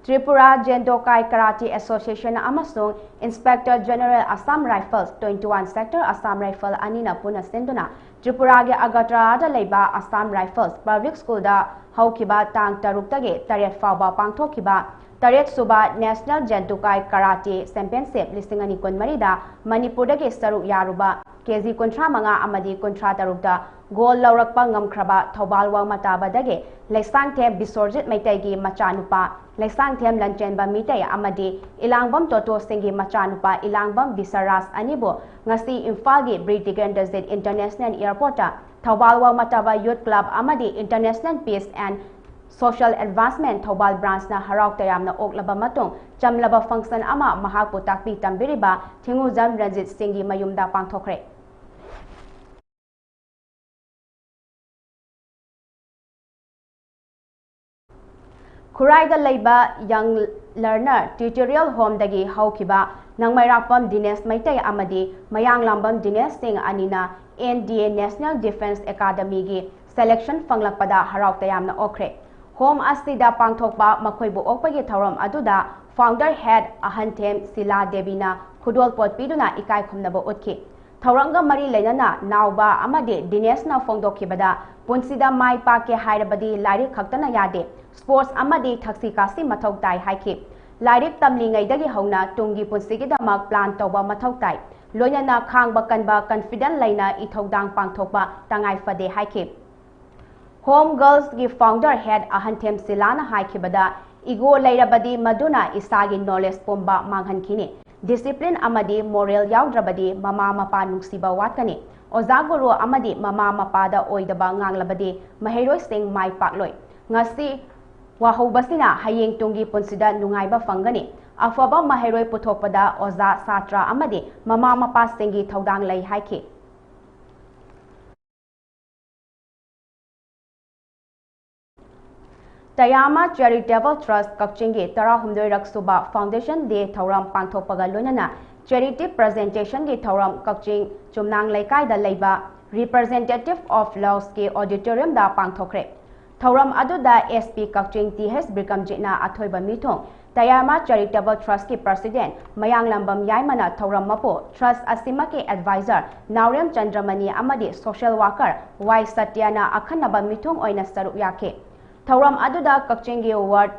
Tripura Jendokai Karate Association ꯑꯃꯁꯨꯡ Inspector General Assam Rifles, twenty one Sector Assam Rifle ꯑꯅꯤꯅ ꯄꯨꯟꯅ ꯁꯤꯟꯗꯨꯅ ꯇ꯭ꯔꯤꯄꯨꯔꯥꯒꯤ ꯑꯒꯔꯇꯂꯥꯗ ꯂꯩꯕ Assam Rifles Public Schoolꯗ ꯍꯧꯈꯤꯕ ꯇꯥꯡ ꯇꯔꯨꯛꯇꯒꯤ ꯇꯔꯦꯠ ꯐꯥꯎꯕ ꯄꯥꯡꯊꯣꯛꯈꯤꯕ ꯇꯔꯦꯠ ꯁꯨꯕ National Jendokai Karate Championship ꯂꯤꯁꯤꯡ ꯑꯅꯤ ꯀꯨꯟꯃꯔꯤꯗ ꯃꯅꯤꯄꯨꯔꯗꯒꯤ ꯁꯔꯨꯛ ꯌꯥꯔꯨꯕ ꯀꯦ ꯖꯤ ꯀꯨꯟꯊ꯭ꯔꯥ ꯃꯉꯥ ꯑꯃꯗꯤ ꯀꯨꯟꯊ꯭ꯔꯥ ꯇꯔꯨꯛꯇ ꯒꯣꯜ ꯂꯧꯔꯛꯄ ꯉꯝꯈ꯭ꯔꯕ ꯊꯧꯕꯥꯜ ꯋꯥꯡꯃ ꯇꯥꯕꯗꯒꯤ ꯂꯩꯁꯥꯡꯊꯦꯝ ꯕꯤꯁꯣꯔꯖꯤꯠ ꯃꯩꯇꯩꯒꯤ ꯃꯆꯥꯅꯨꯄꯥ ꯂꯩꯁꯥꯡꯊꯦꯝ ꯂꯟꯆꯦꯟꯕ ꯃꯤꯇꯩ ꯑꯃꯗꯤ ꯏꯂꯥꯡꯕꯝ ꯇꯣꯇꯣ ꯁꯤꯡꯒꯤ ꯃꯆꯥꯅꯨꯄꯥ ꯏꯂꯥꯡꯕꯝ ꯕꯤꯁꯔꯥꯖ ꯑꯅꯤꯕꯨ ꯉꯁꯤ ꯏꯝꯐꯥꯜꯒꯤ ꯕꯤꯔ ꯇꯤꯀꯦꯟꯗ꯭ꯔꯖꯤꯠ International Airportꯇ ꯊꯧꯕꯥꯜ ꯋꯥꯡꯃ ꯇꯥꯕ Youth Club ꯑꯃꯗꯤ International Peace and Social Advancement Thoubal Branchꯅ ꯍꯔꯥꯎ ꯇꯌꯥꯝꯅ ꯑꯣꯛꯂꯕ ꯃꯇꯨꯡ ꯆꯝꯂꯕ function ꯑꯃ ꯃꯍꯥꯛꯄꯨ ꯇꯥꯛꯄꯤ ꯇꯝꯕꯤꯔꯤꯕ ꯊꯤꯡꯉꯨꯖꯝ ꯔꯟꯖꯤꯠ ꯁꯤꯡꯒꯤ ꯃꯌꯨꯝꯗ ꯄꯥꯡꯊꯣꯛꯈ꯭ꯔꯦ꯫ ꯈꯨꯔꯥꯏꯗ ꯂꯩꯕ Young Learner Tutorial Homeꯗꯒꯤ ꯍꯧꯈꯤꯕ ꯅꯪꯃꯩꯔꯥꯛꯄꯝ ꯗꯤꯅꯦꯁ ꯃꯩꯇꯩ ꯑꯃꯗꯤ ꯃꯌꯥꯡꯂꯥꯝꯕꯝ ꯗꯤꯅꯦꯁ ꯁꯤꯡ ꯑꯅꯤꯅ N D A National Defence Academyꯒꯤ selection ꯐꯪꯂꯛꯄꯗ ꯍꯔꯥꯎ ꯇꯌꯥꯝꯅ ꯑꯣꯛꯈ꯭ꯔꯦ꯫ Home ꯑꯁꯤꯗ ꯄꯥꯡꯊꯣꯛꯄ ꯃꯈꯣꯏꯕꯨ ꯑꯣꯛꯄꯒꯤ ꯊꯧꯔꯝ ꯑꯗꯨꯗ Founder Head ꯑꯍꯟꯊꯦꯝ ꯁꯤꯂꯥ ꯗꯦꯕꯤꯅ ꯈꯨꯗꯣꯜꯄꯣꯠ ꯄꯤꯗꯨꯅ ꯏꯀꯥꯏ ꯈꯨꯝꯅꯕ ꯎꯠꯈꯤ꯫ ꯊꯧꯔꯝꯒ ꯃꯔꯤ ꯂꯩꯅꯅ ꯅꯥꯎꯕ ꯑꯃꯗꯤ ꯗꯤꯅꯦꯁꯅ ꯐꯣꯡꯗꯣꯛꯈꯤꯕꯗ, ꯄꯨꯟꯁꯤꯗ ꯃꯥꯏ ꯄꯥꯛꯀꯦ ꯍꯥꯏꯔꯕꯗꯤ ꯂꯥꯏꯔꯤꯛ ꯈꯛꯇꯅ ꯌꯥꯗꯦ, sports ꯑꯃꯗꯤ ꯊꯛꯁꯤ ꯈꯥꯁꯤ ꯃꯊꯧ ꯇꯥꯏ ꯍꯥꯏꯈꯤ꯫ ꯂꯥꯏꯔꯤꯛ ꯇꯝꯂꯤꯉꯩꯗꯒꯤ ꯍꯧꯅ ꯇꯨꯡꯒꯤ ꯄꯨꯟꯁꯤꯒꯤꯗꯃꯛ plan ꯇꯧꯕ ꯃꯊꯧ ꯇꯥꯏ꯫ ꯂꯣꯏꯅꯅ ꯈꯥꯡꯕ ꯀꯟꯕ, confident ꯂꯩꯅ ꯏꯊꯧꯗꯥꯡ ꯄꯥꯡꯊꯣꯛꯄ ꯇꯉꯥꯏ ꯐꯗꯦ ꯍꯥꯏꯈꯤ꯫ Home Girls ꯀꯤ founder head ꯑꯍꯟꯊꯦꯝ ꯁꯤꯂꯥꯅ ꯍꯥꯏꯈꯤꯕꯗ, ego ꯂꯩꯔꯕꯗꯤ ꯃꯗꯨꯅ ꯏꯁꯥꯒꯤ knowledge ꯄꯨꯝꯕ ꯃꯥꯡꯍꯟꯈꯤꯅꯤ꯫ Discipline ꯑꯃꯗꯤ moral ꯌꯥꯎꯗ꯭ꯔꯕꯗꯤ ꯃꯃꯥ ꯃꯄꯥ ꯅꯨꯡꯁꯤꯕ ꯋꯥꯠꯀꯅꯤ꯫ ꯑꯣꯖꯥ ꯒꯨꯔꯨ ꯑꯃꯗꯤ ꯃꯃꯥ ꯃꯄꯥꯗ ꯑꯣꯏꯗꯕ ꯉꯥꯡꯂꯕꯗꯤ ꯃꯍꯩꯔꯣꯏꯁꯤꯡ ꯃꯥꯏ ꯄꯥꯛꯂꯣꯏ꯫ ꯉꯁꯤ ꯋꯥꯍꯧꯕꯁꯤꯅ ꯍꯌꯦꯡ ꯇꯨꯡꯒꯤ ꯄꯨꯟꯁꯤꯗ ꯅꯨꯡꯉꯥꯏꯕ ꯐꯪꯒꯅꯤ꯫ ꯑꯐꯕ ꯃꯍꯩꯔꯣꯏ ꯄꯨꯊꯣꯛꯄꯗ ꯑꯣꯖꯥ, ꯁꯥꯇ꯭ꯔ ꯑꯃꯗꯤ ꯃꯃꯥ ꯃꯄꯥꯁꯤꯡꯒꯤ ꯊꯧꯗꯥꯡ ꯂꯩ ꯍꯥꯏꯈꯤ꯫ Tayama Charitable Trust ꯀꯛꯆꯤꯡꯒꯤ ꯇꯔꯥꯍꯨꯝꯗꯣꯏꯔꯛ ꯁꯨꯕ Foundation Day ꯊꯧꯔꯝ ꯄꯥꯡꯊꯣꯛꯄꯒ ꯂꯣꯏꯅꯅ charity presentation ꯒꯤ ꯊꯧꯔꯝ ꯀꯛꯆꯤꯡ ꯆꯨꯝꯅꯥꯡ ꯂꯩꯀꯥꯏꯗ ꯂꯩꯕ Representative of Laws ꯀꯤ auditorium ꯗ ꯄꯥꯡꯊꯣꯛꯈ꯭ꯔꯦ꯫ ꯊꯧꯔꯝ ꯑꯗꯨꯗ S P ꯀꯛꯆꯤꯡ T H ꯕꯤꯀ꯭ꯔꯝꯖꯤꯠꯅ ꯑꯊꯣꯏꯕ ꯃꯤꯊꯨꯡ, Tayama Charitable Trust ꯀꯤ President ꯃꯌꯥꯡꯂꯝꯕꯝ ꯌꯥꯏꯃꯅ ꯊꯧꯔꯝ ꯃꯄꯨ, Trust ꯑꯁꯤꯃꯛꯀꯤ Advisor ꯅꯥꯎꯔꯦꯝ ꯆꯟꯗ꯭ꯔꯃꯅꯤ ꯑꯃꯗꯤ Social Worker Y ꯁꯇ꯭ꯌꯅ ꯑꯈꯟꯅꯕ ꯃꯤꯊꯨꯡ ꯑꯣꯏꯅ ꯁꯔꯨꯛ ꯌꯥꯈꯤ꯫ ꯊꯧꯔꯝ ꯑꯗꯨꯗ ꯀꯛꯆꯤꯡꯒꯤ Ward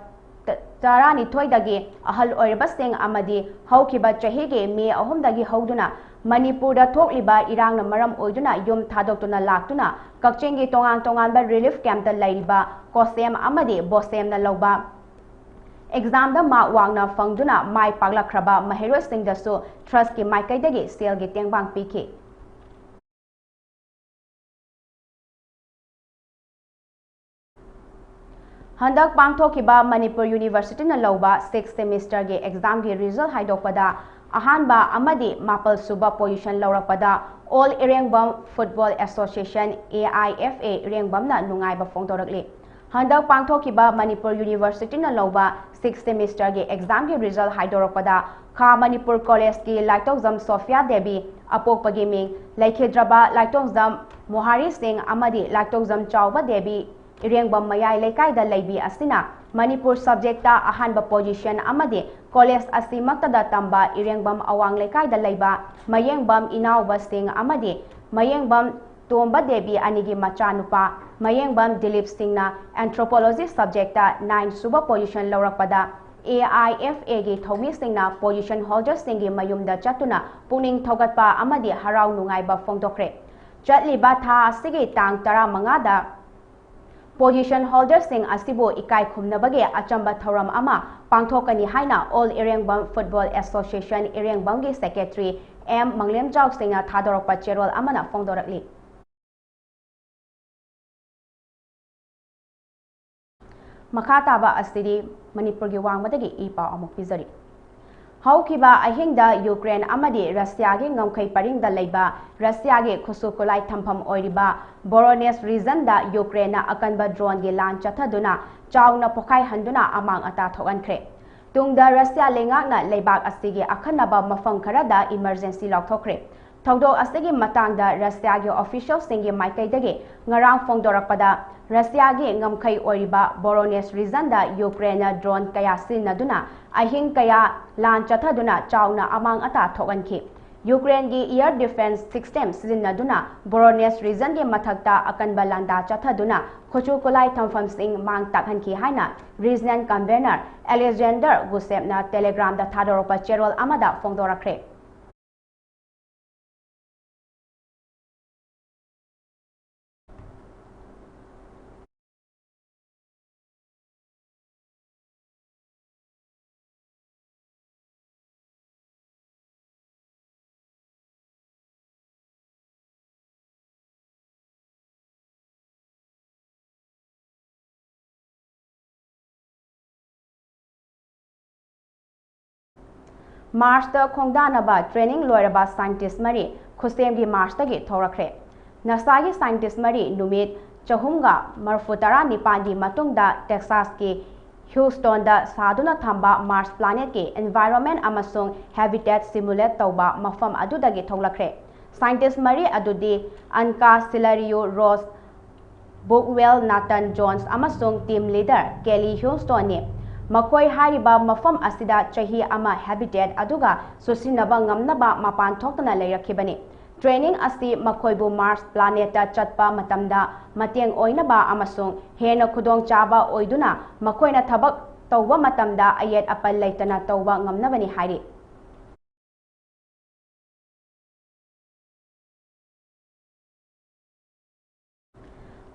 ꯇ-, ꯇꯔꯥꯅꯤꯊꯣꯏꯗꯒꯤ ꯑꯍꯜ ꯑꯣꯏꯔꯕꯁꯤꯡ ꯑꯃꯗꯤ ꯍꯧꯈꯤꯕ ꯆꯍꯤꯒꯤ May ꯑꯍꯨꯝꯗꯒꯤ ꯍꯧꯗꯨꯅ ꯃꯅꯤꯄꯨꯔꯗ ꯊꯣꯛꯂꯤꯕ ꯏꯔꯥꯡꯅ ꯃꯔꯝ ꯑꯣꯏꯗꯨꯅ ꯌꯨꯝ ꯊꯥꯗꯣꯛꯇꯨꯅ ꯂꯥꯛꯇꯨꯅ ꯀꯛꯆꯤꯡꯒꯤ ꯇꯣꯉꯥꯟ ꯇꯣꯉꯥꯟꯕ relief camp ꯇ ꯂꯩꯔꯤꯕ ꯀꯣꯁꯦꯝ ꯑꯃꯗꯤ ꯕꯣꯁꯦꯝꯅ ꯂꯧꯕ exam ꯗ mark ꯋꯥꯡꯅ ꯐꯪꯗꯨꯅ ꯃꯥꯏ ꯄꯥꯛꯂꯛꯈ꯭ꯔꯕ ꯃꯍꯩꯔꯣꯏꯁꯤꯡꯗꯁꯨ Trust ꯀꯤ ꯃꯥꯏꯀꯩꯗꯒꯤ ꯁꯦꯜꯒꯤ ꯇꯦꯡꯕꯥꯡ ꯄꯤꯈꯤ꯫ ꯍꯟꯗꯛ ꯄꯥꯡꯊꯣꯛꯈꯤꯕ ꯃꯅꯤꯄꯨꯔ University ꯅ ꯂꯧꯕ sixth semester ꯒꯤ exam ꯒꯤ result ꯍꯥꯏꯗꯣꯛꯄꯗ ꯑꯍꯥꯟꯕ ꯑꯃꯗꯤ ꯃꯥꯄꯜ ꯁꯨꯕ position ꯂꯧꯔꯛꯄꯗ All Irengbam Football Association, A I F A, ꯏꯔꯦꯡꯕꯝꯅ ꯅꯨꯡꯉꯥꯏꯕ ꯐꯣꯡꯗꯣꯔꯛꯂꯤ꯫ ꯍꯟꯗꯛ ꯄꯥꯡꯊꯣꯛꯈꯤꯕ ꯃꯅꯤꯄꯨꯔ University ꯅ ꯂꯧꯕ sixth semester ꯒꯤ exam ꯒꯤ result ꯍꯥꯏꯗꯣꯔꯛꯄꯗ ꯈꯥ ꯃꯅꯤꯄꯨꯔ College ꯀꯤ ꯂꯥꯏꯇꯧꯖꯝ ꯁꯣꯐꯤꯌꯥ ꯗꯦꯕꯤ, ꯑꯄꯣꯛꯄꯒꯤ ꯃꯤꯡ ꯂꯩꯈꯤꯗ꯭ꯔꯕ ꯂꯥꯏꯇꯣꯡꯖꯝ ꯃꯣꯍꯥꯔꯤ ꯁꯤꯡ ꯑꯃꯗꯤ ꯂꯥꯏꯇꯣꯡꯖꯝ ꯆꯥꯎꯕ ꯗꯦꯕꯤ, ꯏꯔꯦꯡꯕꯝ ꯃꯌꯥꯏ ꯂꯩꯀꯥꯏꯗ ꯂꯩꯕꯤ ꯑꯁꯤꯅ ꯃꯅꯤꯄꯨꯔ subject ꯇ ꯑꯍꯥꯟꯕ position ꯑꯃꯗꯤ college ꯑꯁꯤꯃꯛꯇꯗ ꯇꯝꯕ ꯏꯔꯦꯡꯕꯝ ꯑꯋꯥꯡ ꯂꯩꯀꯥꯏꯗ ꯂꯩꯕ ꯃꯌꯦꯡꯕꯝ ꯏꯅꯥꯎꯕ ꯁꯤꯡ ꯑꯃꯗꯤ ꯃꯌꯦꯡꯕꯝ ꯇꯣꯝꯕ ꯗꯦꯕꯤ ꯑꯅꯤꯒꯤ ꯃꯆꯥꯅꯨꯄꯥ ꯃꯌꯦꯡꯕꯝ ꯗꯤꯂꯤꯞ ꯁꯤꯡꯅ Anthropology subject ꯇ nine ꯁꯨꯕ position ꯂꯧꯔꯛꯄꯗ ꯑꯦ ꯑꯥꯏ ꯑꯦꯐ ꯑꯦꯒꯤ ꯊꯧꯃꯤꯁꯤꯡꯅ position holderꯁꯤꯡꯒꯤ ꯃꯌꯨꯝꯗ ꯆꯠꯇꯨꯅ ꯄꯨꯛꯅꯤꯡ ꯊꯧꯒꯠꯄ ꯑꯃꯗꯤ ꯍꯔꯥꯎ ꯅꯨꯡꯉꯥꯏꯕ ꯐꯣꯡꯗꯣꯛꯈ꯭ꯔꯦ꯫ ꯆꯠꯂꯤꯕ ꯊꯥ ꯑꯁꯤꯒꯤ ꯇꯥꯡ ꯇꯔꯥꯃꯉꯥꯗ position holderꯁꯤꯡ ꯑꯁꯤꯕꯨ ꯏꯀꯥꯏ ꯈꯨꯝꯅꯕꯒꯤ ꯑꯆꯝꯕ ꯊꯧꯔꯝ ꯑꯃ ꯄꯥꯡꯊꯣꯛꯀꯅꯤ ꯍꯥꯏꯅ All ꯏꯔꯦꯡꯕꯝ Football Association ꯏꯔꯦꯡꯕꯝꯒꯤ secretary ꯑꯦꯝ ꯃꯪꯂꯦꯝꯖꯥꯎ ꯁꯤꯡꯅ ꯊꯥꯗꯣꯔꯛꯄ ꯆꯦꯔꯣꯜ ꯑꯃꯅ ꯐꯣꯡꯗꯣꯔꯛꯂꯤ꯫ ꯃꯈꯥ ꯇꯥꯕ ꯑꯁꯤꯗꯤ ꯃꯅꯤꯄꯨꯔꯒꯤ ꯋꯥꯡꯃꯗꯒꯤ ꯏ ꯄꯥꯎ ꯑꯃꯨꯛ ꯄꯤꯖꯔꯤ꯫ ꯍꯧꯈꯤꯕ ꯑꯍꯤꯡꯗ ꯌꯨꯀ꯭ꯔꯦꯟ ꯑꯃꯗꯤ ꯔꯁꯤꯌꯥꯒꯤ ꯉꯝꯈꯩ ꯄꯔꯤꯡꯗ ꯂꯩꯕ ꯔꯁꯤꯌꯥꯒꯤ ꯈꯨꯠꯁꯨ ꯈꯨꯠꯂꯥꯏ ꯊꯝꯐꯝ ꯑꯣꯏꯔꯤꯕ Voronezh regionꯗ ꯌꯨꯀ꯭ꯔꯦꯟꯅ ꯑꯀꯟꯕ droneꯒꯤ ꯂꯥꯟ ꯆꯠꯊꯗꯨꯅ ꯆꯥꯎꯅ ꯄꯣꯈꯥꯏꯍꯟꯗꯨꯅ ꯑꯃꯥꯡ ꯑꯇꯥ ꯊꯣꯛꯍꯟꯈ꯭ꯔꯦ꯫ ꯇꯨꯡꯗ ꯔꯁꯤꯌꯥ ꯂꯩꯉꯥꯛꯅ ꯂꯩꯕꯥꯛ ꯑꯁꯤꯒꯤ ꯑꯈꯟꯅꯕ ꯃꯐꯝ ꯈꯔꯗ emergency ꯂꯥꯎꯊꯣꯛꯈ꯭ꯔꯦ꯫ ꯊꯧꯗꯣꯛ ꯑꯁꯤꯒꯤ ꯃꯇꯥꯡꯗ ꯔꯁꯤꯌꯥꯒꯤ officialꯁꯤꯡꯒꯤ ꯃꯥꯏꯀꯩꯗꯒꯤ ꯉꯔꯥꯡ ꯐꯣꯡꯗꯣꯔꯛꯄꯗ, ꯔꯁꯤꯌꯥꯒꯤ ꯉꯝꯈꯩ ꯑꯣꯏꯔꯤꯕ Voronezh regionꯗ ꯌꯨꯀ꯭ꯔꯦꯟꯅ drone ꯀꯌꯥ ꯁꯤꯖꯤꯟꯅꯗꯨꯅ ꯑꯍꯤꯡ ꯀꯌꯥ ꯂꯥꯟ ꯆꯠꯊꯗꯨꯅ ꯆꯥꯎꯅ ꯑꯃꯥꯡ ꯑꯇꯥ ꯊꯣꯛꯍꯟꯈꯤ꯫ ꯌꯨꯀ꯭ꯔꯦꯟꯒꯤ air defence system ꯁꯤꯖꯤꯟꯅꯗꯨꯅ Voronezh regionꯒꯤ ꯃꯊꯛꯇ ꯑꯀꯟꯕ ꯂꯥꯟꯗꯥ ꯆꯠꯊꯗꯨꯅ ꯈꯨꯠꯁꯨ ꯈꯨꯠꯂꯥꯏ ꯊꯝꯐꯝꯁꯤꯡ ꯃꯥꯡ ꯇꯥꯛꯍꯟꯈꯤ ꯍꯥꯏꯅ region convener Alexander Gusevꯅ Telegramꯗ ꯊꯥꯗꯣꯔꯛꯄ ꯆꯦꯔꯣꯜ ꯑꯃꯗ ꯐꯣꯡꯗꯣꯔꯛꯈ꯭ꯔꯦ꯫ ꯃꯥꯔꯁꯇ ꯈꯣꯡꯗꯥꯅꯕ training ꯂꯣꯏꯔꯕ scientist ꯃꯔꯤ ꯈꯨꯠꯁꯦꯝꯒꯤ ꯃꯥꯔꯁꯇꯒꯤ ꯊꯣꯔꯛꯈ꯭ꯔꯦ꯫ ꯅꯥꯁꯥꯒꯤ scientist ꯃꯔꯤ ꯅꯨꯃꯤꯠ ꯆꯍꯨꯝꯒ ꯃꯔꯤꯐꯨ ꯇꯔꯥꯅꯤꯄꯥꯟꯒꯤ ꯃꯇꯨꯡꯗ ꯇꯦꯛꯁꯥꯁꯀꯤ ꯍ꯭ꯌꯨꯁꯇꯣꯟꯗ ꯁꯥꯗꯨꯅ ꯊꯝꯕ ꯃꯥꯔꯁ planetꯀꯤ environment ꯑꯃꯁꯨꯡ habitat simulate ꯇꯧꯕ ꯃꯐꯝ ꯑꯗꯨꯗꯒꯤ ꯊꯣꯛꯂꯛꯈ꯭ꯔꯦ꯫ Scientist ꯃꯔꯤ ꯑꯗꯨꯗꯤ ꯑꯟꯀꯥ ꯁꯤꯂꯔꯤꯌꯨ ꯔꯣꯁ ꯕꯨꯛꯋꯦꯜ ꯅꯥꯇꯟ ꯖꯣꯟꯁ ꯑꯃꯁꯨꯡ team leader ꯀꯦꯂꯤ ꯍ꯭ꯌꯨꯁꯇꯣꯟꯅꯤ꯫ ꯃꯈꯣꯏ ꯍꯥꯏꯔꯤꯕ ꯃꯐꯝ ꯑꯁꯤꯗ ꯆꯍꯤ ꯑꯃ habitat ꯑꯗꯨꯒ ꯆꯨꯁꯤꯟꯅꯕ ꯉꯝꯅꯕ ꯃꯄꯥꯟ ꯊꯣꯛꯇꯅ ꯂꯩꯔꯛꯈꯤꯕꯅꯤ꯫ Training ꯑꯁꯤ ꯃꯈꯣꯏꯕꯨ ꯃꯥꯔꯁ planetꯇ ꯆꯠꯄ ꯃꯇꯝꯗ ꯃꯇꯦꯡ ꯑꯣꯏꯅꯕ ꯑꯃꯁꯨꯡ ꯍꯦꯟꯅ ꯈꯨꯗꯣꯡꯆꯥꯕ ꯑꯣꯏꯗꯨꯅ ꯃꯈꯣꯏꯅ ꯊꯕꯛ ꯇꯧꯕ ꯃꯇꯝꯗ ꯑꯌꯦꯠ ꯑꯄꯟ ꯂꯩꯇꯅ ꯇꯧꯕ ꯉꯝꯅꯕꯅꯤ ꯍꯥꯏꯔꯤ꯫